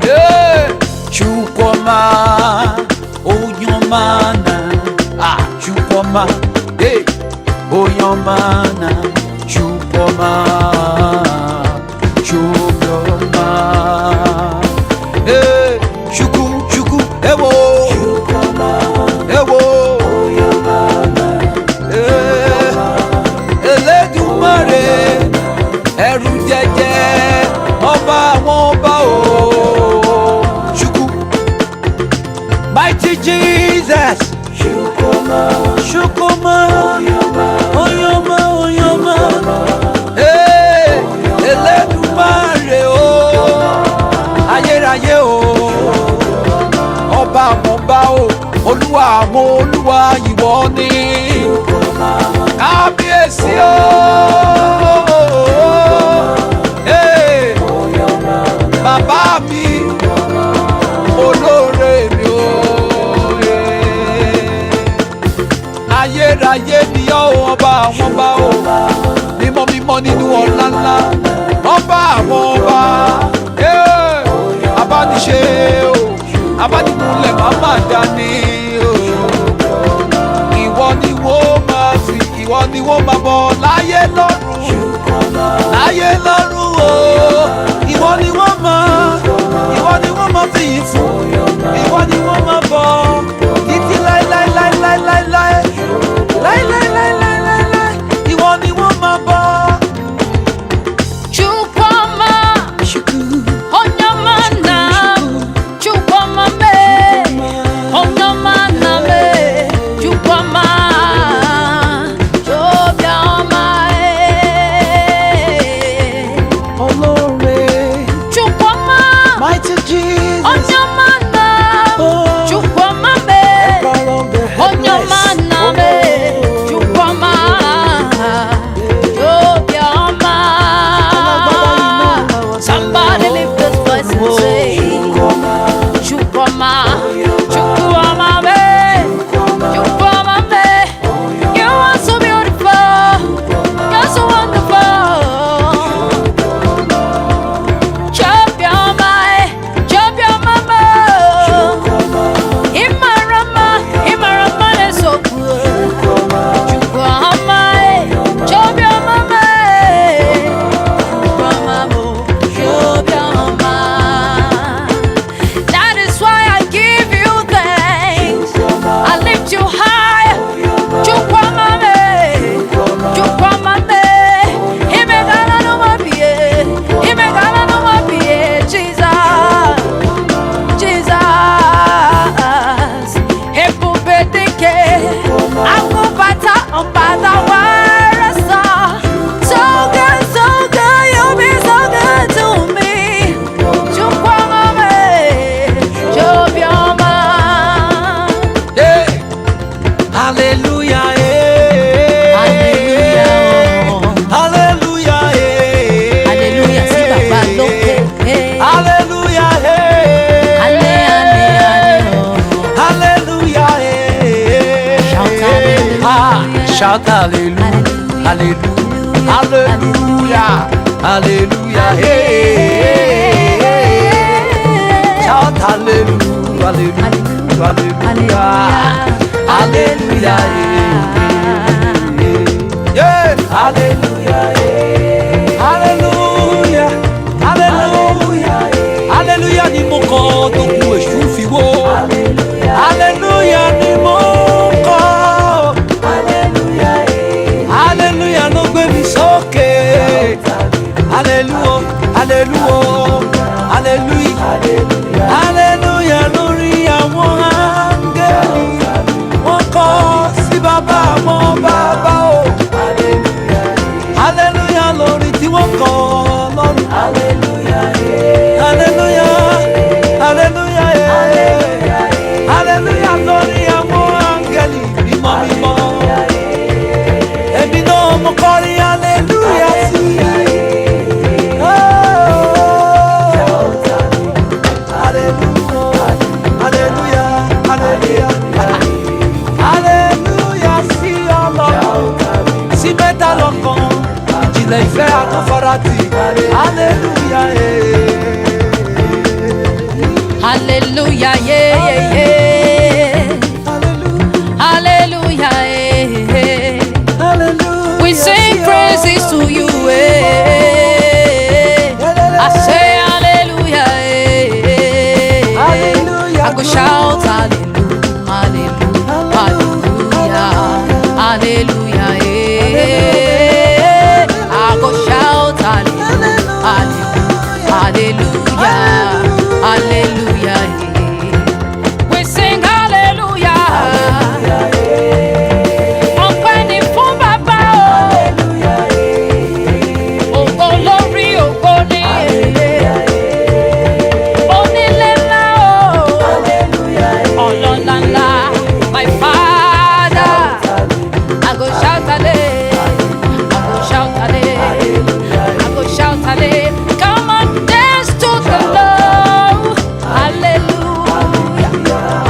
Hey, Chukwuma, onye ọma na, ah, Chukwuma, hey, onye ọma na, Chukwuma, Chukwuma, hey, Chukwu, Chukwu, ewo, ewo, hey, Elédùmarè, ẹ̀rù jẹjẹ, ọba àwọn ọba o, Chukwu. Mighty Jesus. Chukwuma. Oyoma, Oyoma. Hey, Elédùmarè o. Ayérayé o. Ọba àwọn ọba o. Olúwa àwọn olúwa ìwọ ni. Kábíyèsí o. Hey, bàbá mi, olóore mi o. Ayérayé ni ọ́ o, ọba àwọn ọba o, mímọ́ mímọ́ nínú ọlá ńlá, ọba àwọn ọba. Eh, abániṣe o, abánimúlẹ̀ má má dání o. Ìwọ ni wọ́n máa fi, ìwọ ni wọ́n máa bọ̀ láyé lọ́run, láyé lọ́run o. Ìwọ ni wọ́n máa, ìwọ ni wọ́n máa fi yìn fún, ìwọ ni wọ́n máa bọ̀ títí láéláéláéláéláé láéláéláéláéláé, ìwọ ni wọ́n máa bọ̀. Chukwuma, onye ọma nna m, Chukwuma me, onye ọma nna me, Chukwuma, Obiọma e. Olóore, Chukwuma, mighty Jesus. Onye ọma nna m, Oh, Chukwuma me, Emperor of the onye ọma headless. nna me, Chukwuma, Obiọma. Somebody lift this voice and say, Chukwuma, Chukwuma me, Chukwuma me. You are so beautiful, you're so wonderful. Chukwuma, Chukwuma me. Imarama, Imarama is so good. Chukwuma, Chukwuma me. Chukwuma, Chukwuma. That is why I give you thanks. I lift you high. Chukwuma me, Chukwuma me. Imegala no mabie, imegala no mabie, Jesus. Jesus. Ebube dike, akụbata mbata were sọ. So good, so good, you be so good to me. Chukwuma me, Obiọma. Hey, hallelujah, eh. Hallelujah, oh. Hallelujah, eh. Hallelujah sí bàbá lókè. Hallelujah, eh. Halle, halle, halle, oh. Hallelujah, eh. Shout hallelujah. Ah, Shout hallelujah, hallelujah, hallelujah, hallelujah, hey, hey, hey. Shout hallelujah, hallelujah, hallelujah, hallelujah, hey, yeah, hallelujah, hallelujah, hallelujah, hallelujah ni mo kọ tó kù èṣù fi wó. Hallelujah ni mo kọ. Hallelujah ló gbé mi sókè. Hallelujah, hallelujah, hallelujah. Hallelujah lórí àwọn áńgẹ́lì. Wọ́n kọ sí bàbá àwọn bàbá o. Hallelujah lórí tí wọ́n kọ lọ́run. Hallelujah, hallelujah, hallelujah lórí àwọn áńgẹ́lì mímọ́ mímọ́. Èmi náà mo kọrin hallelujah sí i. Oh, hallelujah, hallelujah, hallelujah, hallelujah sí Ọlọ́run, sí mẹ́ta lọ́kan, ìjìnlẹ̀ ìfẹ́ àtúnfaratì, hallelujah. Hallelujah, yeah, yeah, yeah. Hallelujah, yeah, yeah. We sing praises to you, eh. I say hallelujah, eh. Hallelujah, I go shout hallelujah, hallelujah, hallelujah, eh. I go shout hallelujah, hallelujah, hallelujah, eh. We sing hallelujah. Ọpẹ́ ni fún bàbá o. Ògo lórí ògo ni. Onílé ńlá o. Ọlọ́lá ńlá. My father. I go shout ale. I go shout ale. I go shout ale. Come on, dance to the Lord. Hallelujah.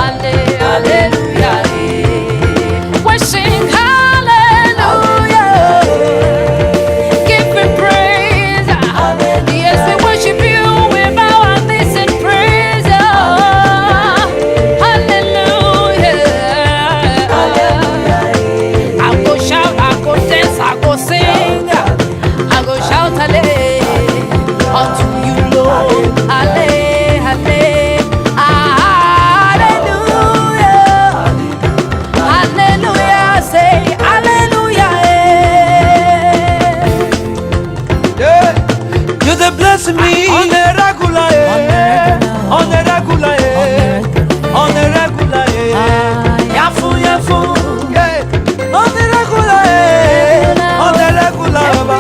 Hallelujah. We sing hallelujah. Give him praise. Yes, we worship you. We bow our knees in praise. Hallelujah. I go shout, I go dance, I go sing. I go shout hallelujah unto you, Lord. Halle, halle, hallelujah. Hallelujah, say hallelujah. Eh. Yeah. You dey bless me on a regular, eh. On a regular, eh. On a regular, eh. Yafun, yafun, yeah. On a regular, eh. On a regular, baba.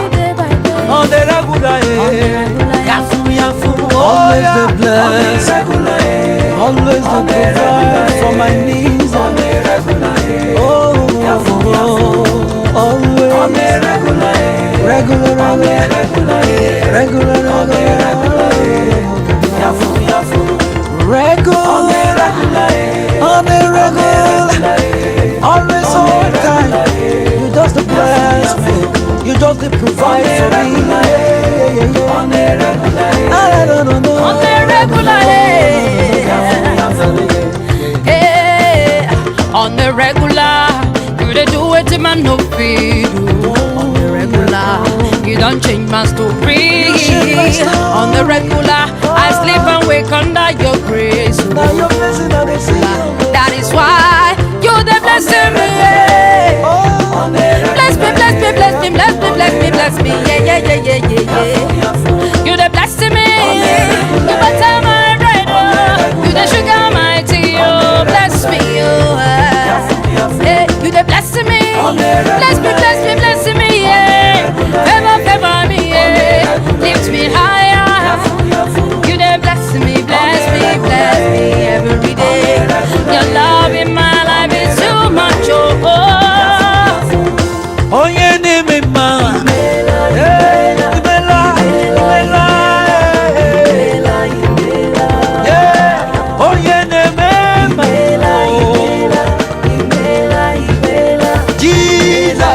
On a regular, eh. Yafun, yafun, oh, Always yeah. dey bless. On a regular, eh. Always dey provide for my needs. On a regular, eh. Oh, oh, oh, always. On a regular, eh. Regular, regular, Regular, eh. regular, regular, Yafun, yafun. regular, on a regular, always on time. You just dey bless me. You just dey provide for me. Yeah, yeah, yeah. I don't know. On the regular, eh. Eh, on the regular, you dey do it man no fit do. On the regular, you don't change my story. You change my story. On the regular, I sleep and wake under your grace. Now your blessing I dey see. That is why you dey bless me. eh. Oh, Bless me, bless me, bless me, bless me, bless me, bless me. Yeah, yeah, yeah, yeah, yeah, yeah. You dey bless me. You butter my bread, oh. You dey sugar my tea, oh. Bless me, oh. Hey, you dey bless me. Bless me, bless me, bless me, yeah. Favor, favor me, yeah. Lift me higher. You dey bless me, bless me, bless me every day. Your love in my life is too much, oh. Oh. Onye na-eme mma. Eh, imela, imela, eh. Yeah, onye na-eme mma. Oh. Jesus.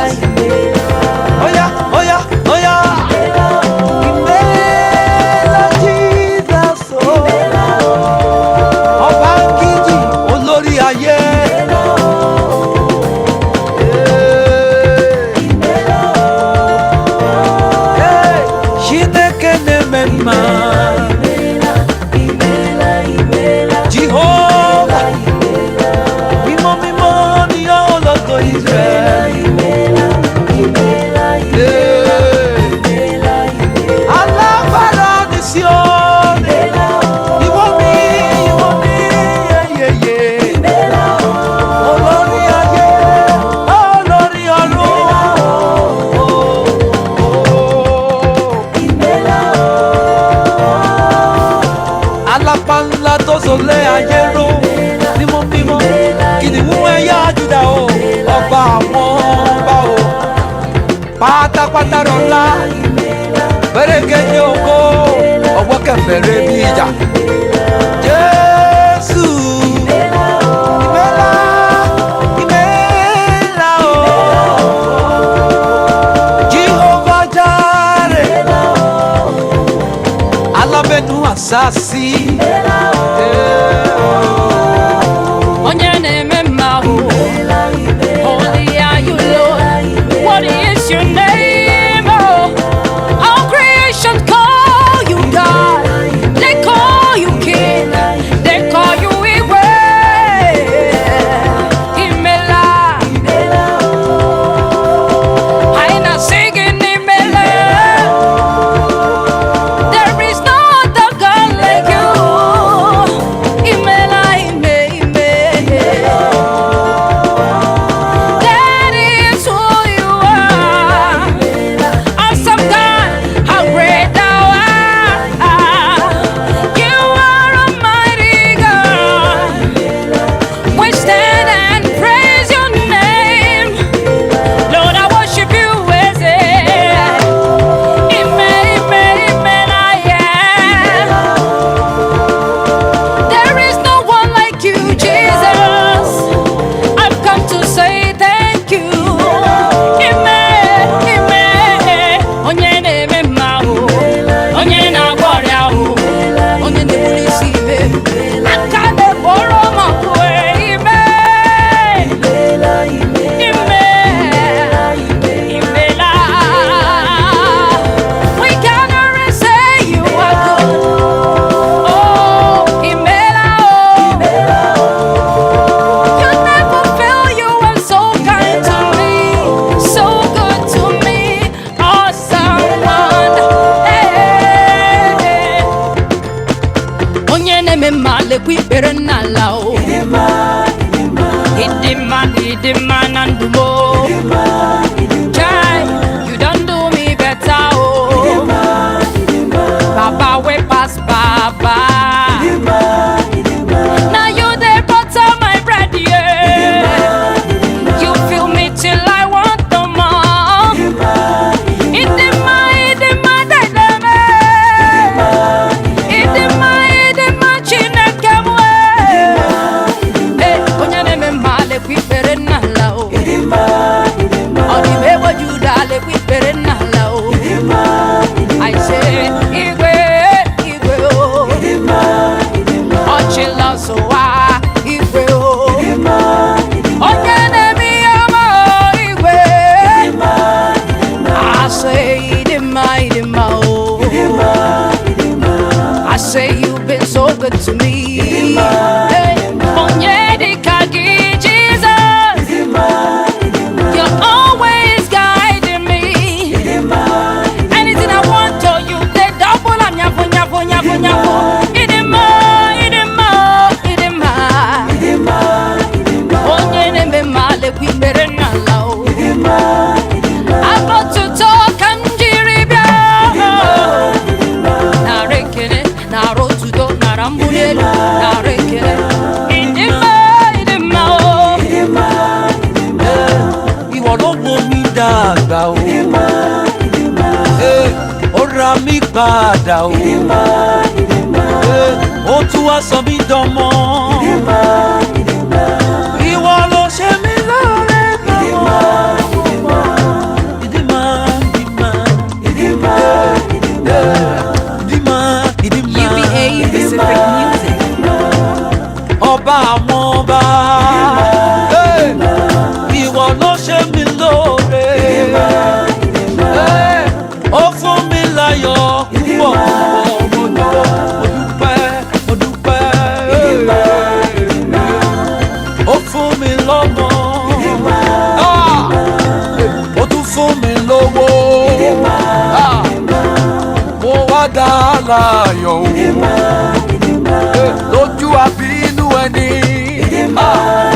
Pátápátá rọlá. Pẹ́rẹ́gẹ́dẹ́ ògo. Ọwọ́ kẹ̀mbẹ̀rẹ̀ bí ìjà. Jésù. Ìmẹ́lá, ìmẹ́lá o. Jehovah Jireh. Alábẹ́nu àṣàṣì. Onye na-eme mma o. Holy are you, Lord. What is your name? Oh, all creation call you God. They call you King. They call you Igwe. Imela. Anyị na-asị gị n'imela. There is no other God like you. Imela, ime, ime. That is who you are. Awesome God, how great thou art. You are a mighty God. We stand and praise your name. Lord, I worship you as it. Ime, ime, ime, I am. There is no one like you, Jesus. I've come to say thank you. Ime, ime, onye na-eme mma o, onye na-agwọ ọrịa o, onye na-ebuli isi ime, aka na-ekporo m ọkụ e, ime, ime, imela. We can only say you are good. Oh, imela, oh. You never fail, you are so kind to me, so good to me, awesome one. Hey. Onye na-eme mma lekwa ikpere n'ala o. Ịdị mma, ịdị mma na ndụ m o. Chai, you don do me better o. Baba wey pass baba. Now you dey butter my bread, yeah. You fill me till I want no more. Idima, idima, dedeme. Idima, idima, Chineke m, eh. Eh, onye na-eme mma lekwa ikpere n'ala o. Ọ dị m egbe Juda lekwa ikpere n'ala o. I say, igwe, igwe o. Ọchịla zụwa igwe o. Onye na-eme ihe ọma o, igwe. I say ịdị mma o. I say you've been so good to me. Hey, onye dị ka gị, Jesus. You're always guiding me. Anything I want to you, they double am nyafu nyafu nyafu nyafu. Ịdị mma, ịdị mma, ịdị mma. Onye na-eme mma lekwa ikpere n'ala o. Abọtuto ka m jiri bịa. Nara ekele, nara otuto, nara mbuli elu, nara ekele. Ịdị mma, ịdị mma o. Ìwọ ló mú mi dàgbà o. Eh, ó ra mi padà o. Eh, ó tún wá sọ mí dọmọ. Ìwọ ló ṣe mí lóore lọ́wọ́. Ìdí máa, ìdí máa, ìdí máa, ìdí máa. UBA Pacific Music. Ọba àwọn ọba. Hey! Ìwọ ló ṣe mí lóore. Hey! Ó fún mi láyọ̀ púpọ̀ púpọ̀. Mo dúpẹ́, mo dúpẹ́, mo dúpẹ́. Ó fún mi lọ́mọ. Ah! Ó tún fún mi lówó. Ah! Mo wá dá láyọ̀ o lójú àbínú ẹni. Ah!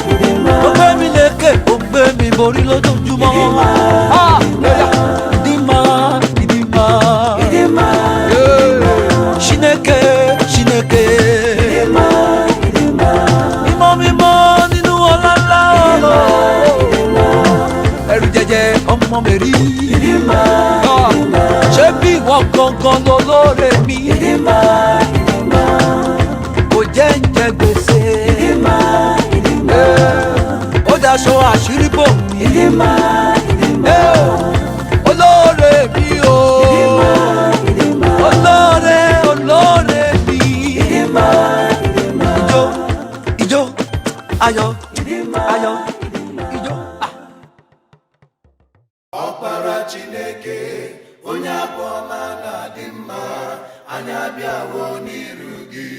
Ó gbé mi lékè, ó gbé mi borí lójoojúmọ́. Ah! Ìdí máa, ìdí máa. Yeah. Chineke, Chineke. Mímọ́ mímọ́ nínú ọlá ńlá ọ̀rọ̀. Ẹrù jẹjẹ ọmọ mọ mèrí. Ṣé bí ìwọ gangan lolóore mi? Kò jẹ́ ń jẹ gbèsè. Ó daṣọ àṣírí bò mí. Olóore mi o. Olóore olóore mi. Ijó ijó ayọ̀ ayọ̀ ijó. Ọkpara Chineke, onye abụ ọma na-adị mma, anyị abịawo n'iru gị,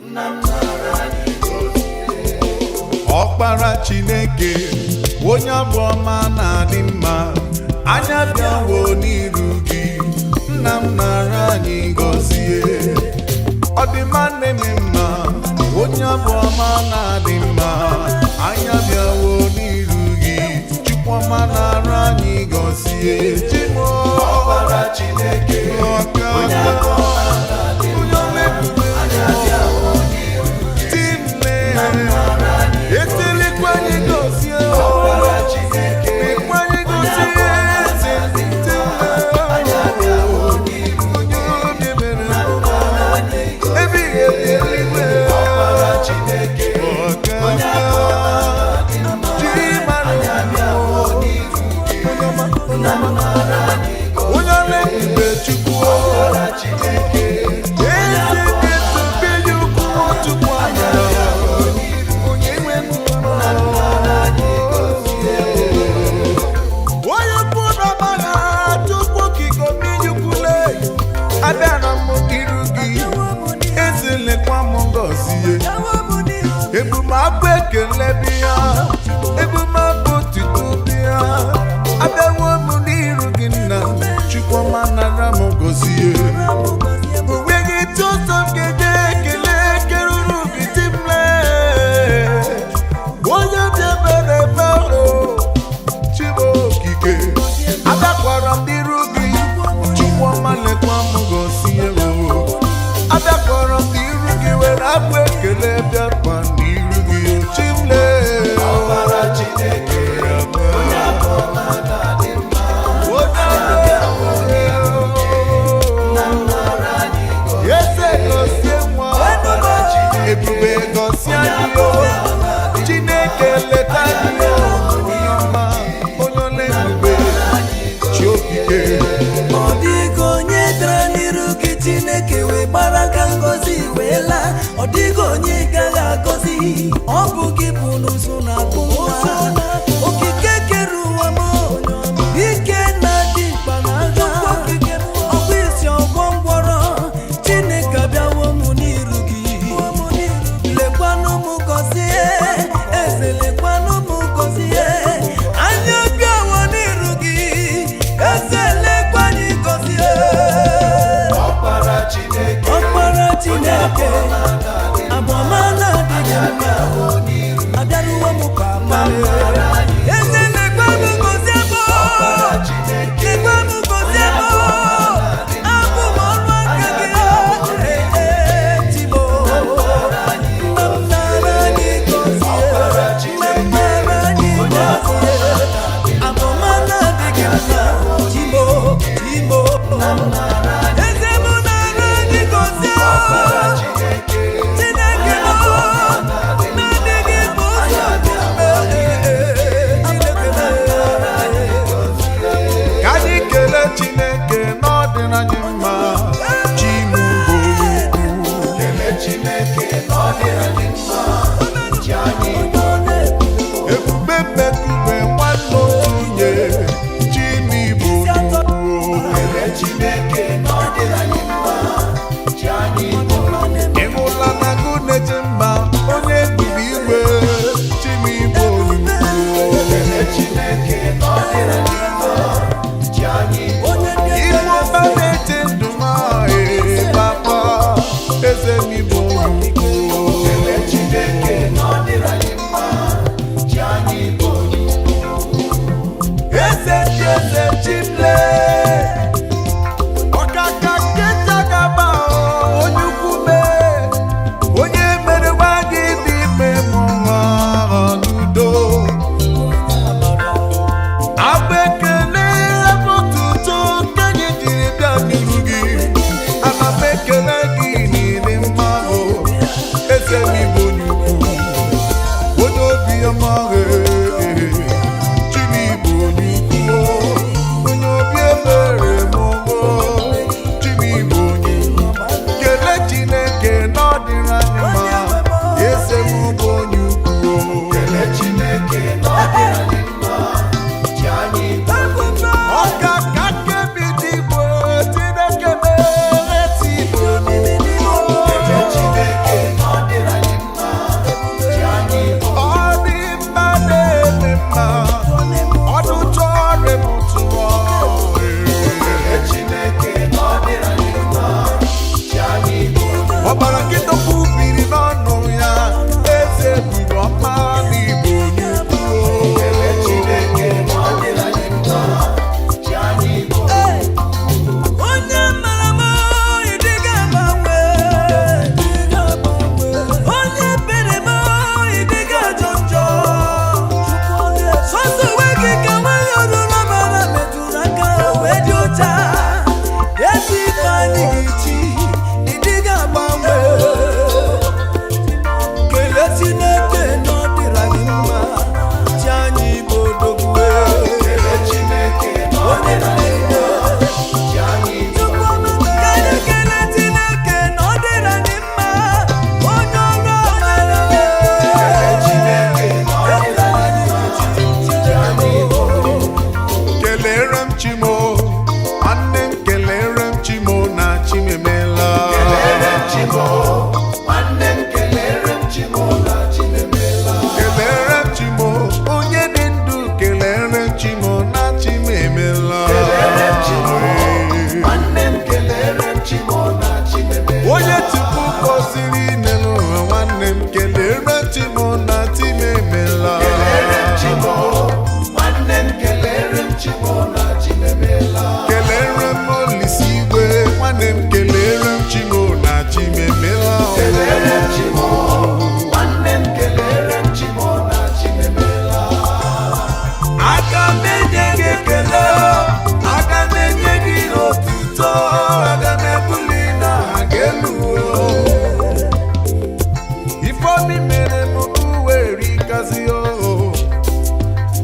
nna m nara anyị gozie. Ọkpara Chineke, onye abụ ọma na-adị mma, anyị abịawo n'iru gị, nna m nara anyị gọzie. Ọdịmma na-eme mma, onye abụ ọma na-adị mma, anyị abịawo n'iru gị, Chukwu ọma nara anyị gọzie. Chimo. Ọkpara Chineke, onye abụ ọma na-adị mma, anyị abịawo n'iru gị, nna m nara anyị gọzie. Anyị gọzie. Ọkpara Chineke, onye abụ ọma na-adị mma, anyị abịawo n'iru gị, nna m nara anyị gọzie. Ọkpara Chineke, onye abụ ọma na-adị mma, anyị abịawo n'iru gị, nna m nara anyị gọzie. Onye ọma ebube Chukwu, Ọkpara Chineke, onye abụ ọma na-adị mma, anyị abịawo n'iru gị, nna m nara anyị gọzie. Onye ukwu n'ọgbara Chukwu okike omenyukwule, abịara m n'iru gị, eze lekwa m ngọzie. Ebumabụ ekele bịa, ebumabụ otuto bịa, abịawo m n'iru gị nna, Chukwu ọma nara m gọzie. Uwe gị tụtụ m ga-eje ekele keruru gị timle, onye dị ebere ebere Chimokike, abịakwara m n'iru gị, Chukwu ọma lekwa m gọzie o. Abịakwara m n'iru gị were abụ ekele bịakwa n'iru gị Chimle. Ọbara Chineke, onye abụ ọma na-adị mma, onye abịawo n'iru gị, nna m nara anyị gọzie. Eze gọzie nwa, ebube gọzie anyị o. Chineke leta anyị o. Onye ọma, onye ọla ebube, chi okike. Ọ dịghị onye dara n'iru gị Chineke wee gbara aka ngọzi wee laa. Ọ dịghị onye ị gaghị agọzi. Ọ bụ gị bụ n'ụzụ na-akpụ nwa. Okike kere ụwa m, ike na-adị mkpa n'agha. Ọkpụ isi ọgwọ ngwọrọ, Chineke abịawo m n'iru gị. Lekwanụ m gọzie, eze lekwanụ m gọzie. Anyị abịawo n'iru gị, eze lekwa anyị gọzie. Ọkpara Chineke, Ọkpara Chineke, abụọma na-adịghị mma, abịaruwo m papa. Eze lekwa m gọzie m, lekwa m gọzie m, abụ m ọrụ aka gị, ee, Chimo. Nna m nara anyị gọzie, nna m nara anyị gọzie, abụọma na-adịghị mma, Chimo, Chimo. Eze m nara anyị gọzie, Chineke m, naanị gị bụ ụzọ nke Chineke m. Ka anyị kelee Chineke na ọ dịrị anyị mma, Chimugbo ukwu. Kelee Chineke na ọ dịrị anyị mma, chi anyị bụ. Ebube mmekube nwanne otu onye, Chimigbo ukwu. Kelee Chineke na ọ dịrị anyị mma, chi anyị bụ. Ị hụla na agụ na-eche mba, onye ebube igwe, Chimigbo ukwu. Kelee Chineke na ọ dịrị anyị mma, chi anyị bụ. Igwe ọma na-eche ndụ m ee, papa, eze m ịbụ ukwu. Kelee Chineke na ọ dịrị anyị mma, chi anyị bụ. Eze ndị eze Chimle, ọkaka nkecha gaba, onye ukwu mee, onye mere nwa gị dị ime mụ nwa n'udo. Abụ ekele m Chimo, nwanne m kelere m Chimo na Chimemela. Kelere m Chimo, nwanne m kelere m Chimo na Chimemela. Kelere m Chimo, onye dị ndụ kelere m Chimo na Chimemela. Kelere m Chimo, nwanne m kelere m Chimo na Chimemela. Onye tupu gọziri n'elu ụwa nwanne m kelere m Chimo na Chimemela. Kelere m Chimo, nwanne m kelere m Chimo na Chimemela. Kelere m Olise Igwe, nwanne m kelere m Chimo na Chimemela. Kelere m Chimo, nwanne m kelere m Chimo na Chimemela. Aga m enye gị ekele, aga m enye gị otuto, aga m ebuli n'aha gị elu. Ifeomi mere m uwe erikazi o.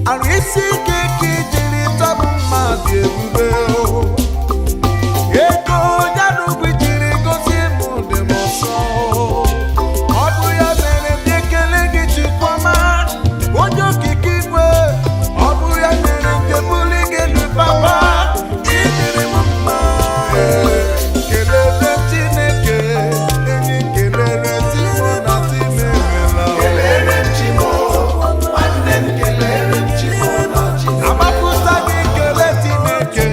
Arụ isi ike ka ijiri tọbụ mmadụ ebube o. Ego ya n'ugwu jiri gosi m dị m ọsọ. Ọ bụ ya mere m ji ekele gị Chukwuma, onye okike igwe. Ọ bụ ya mere m ji ebuli gị elu papa, ịdịrị m mma. Kelere Chineke, enyi kelere Chimo na Chimemela. Kelere m Chimo, nwanne m kelere m Chimo na Chimemela. Agbapụta gị kele Chineke.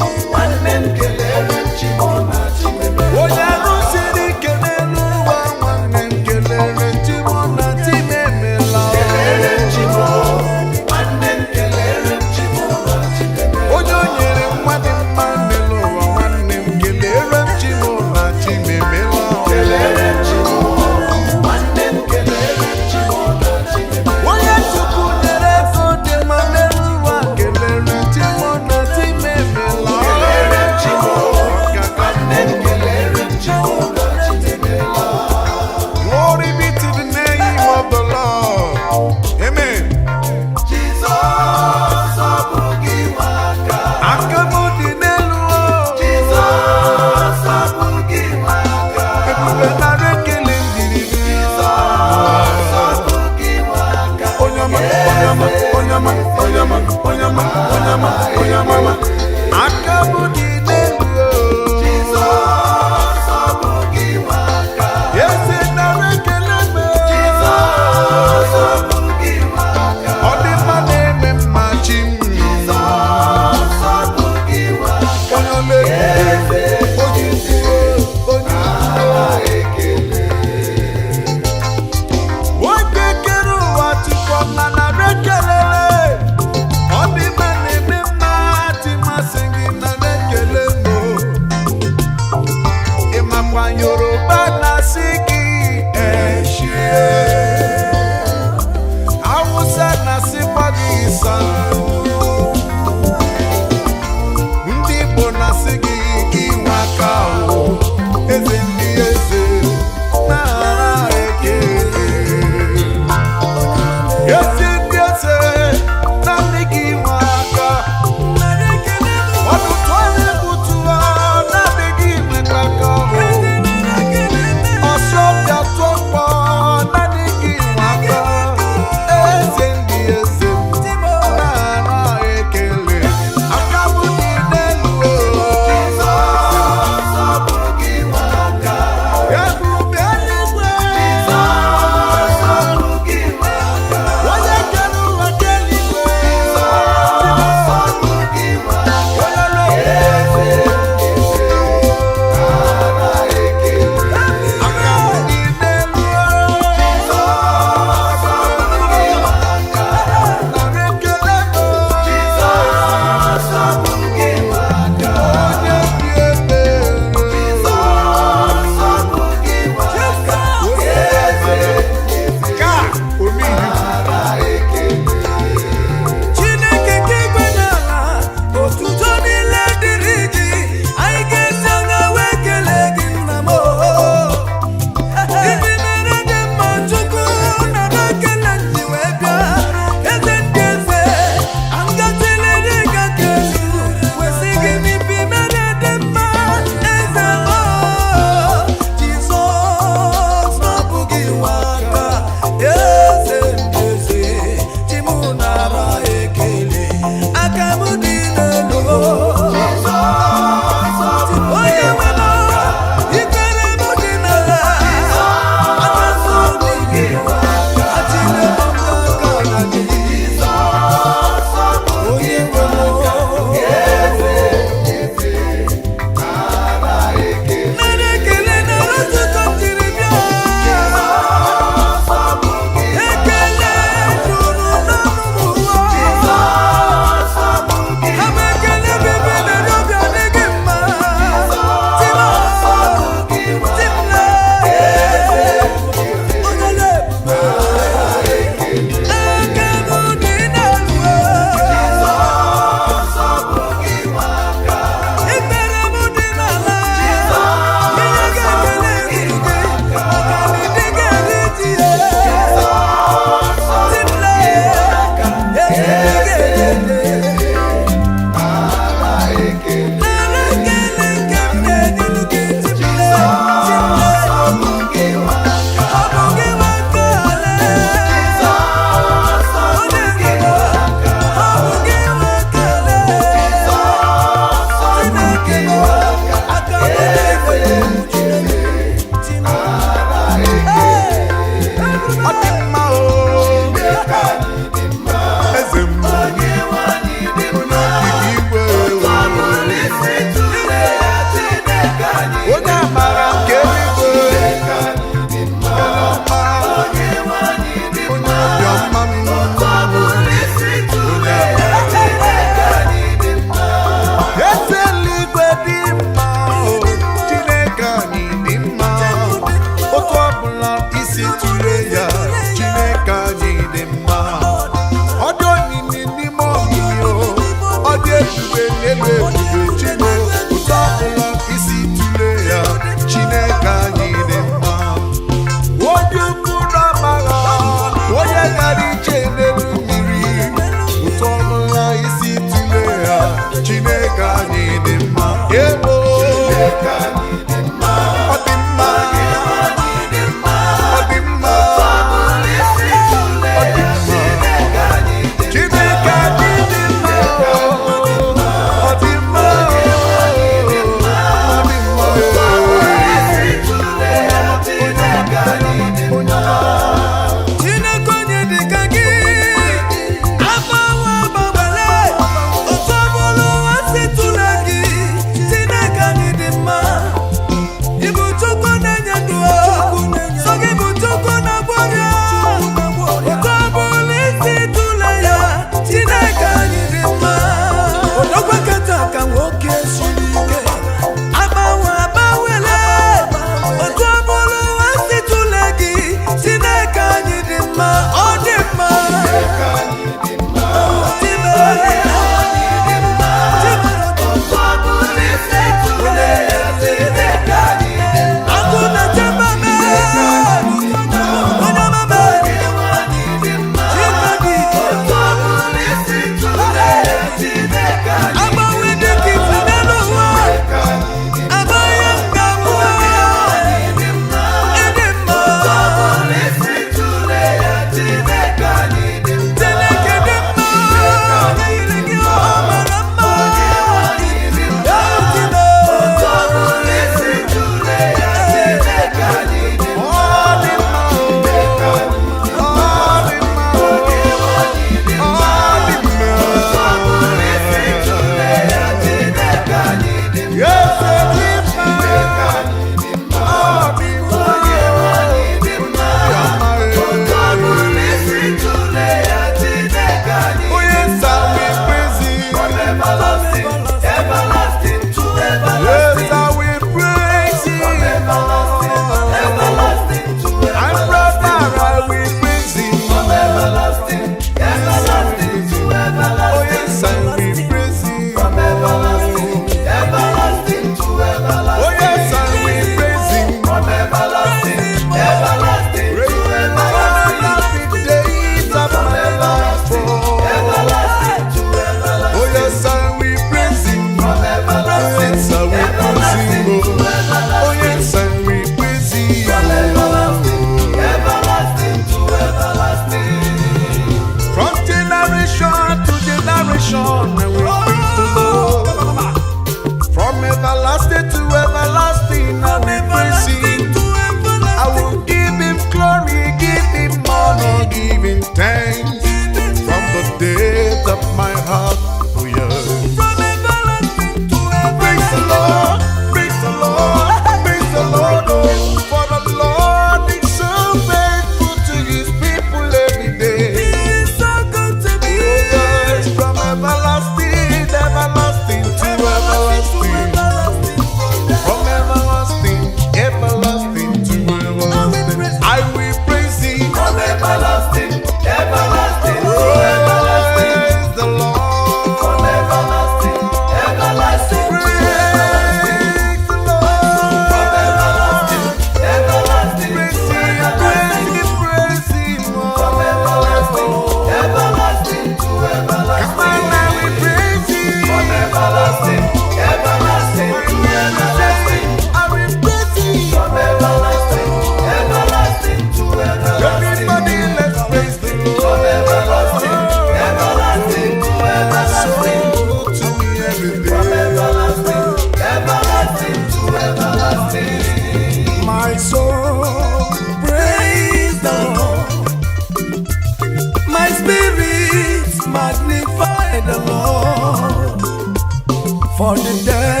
For the dead.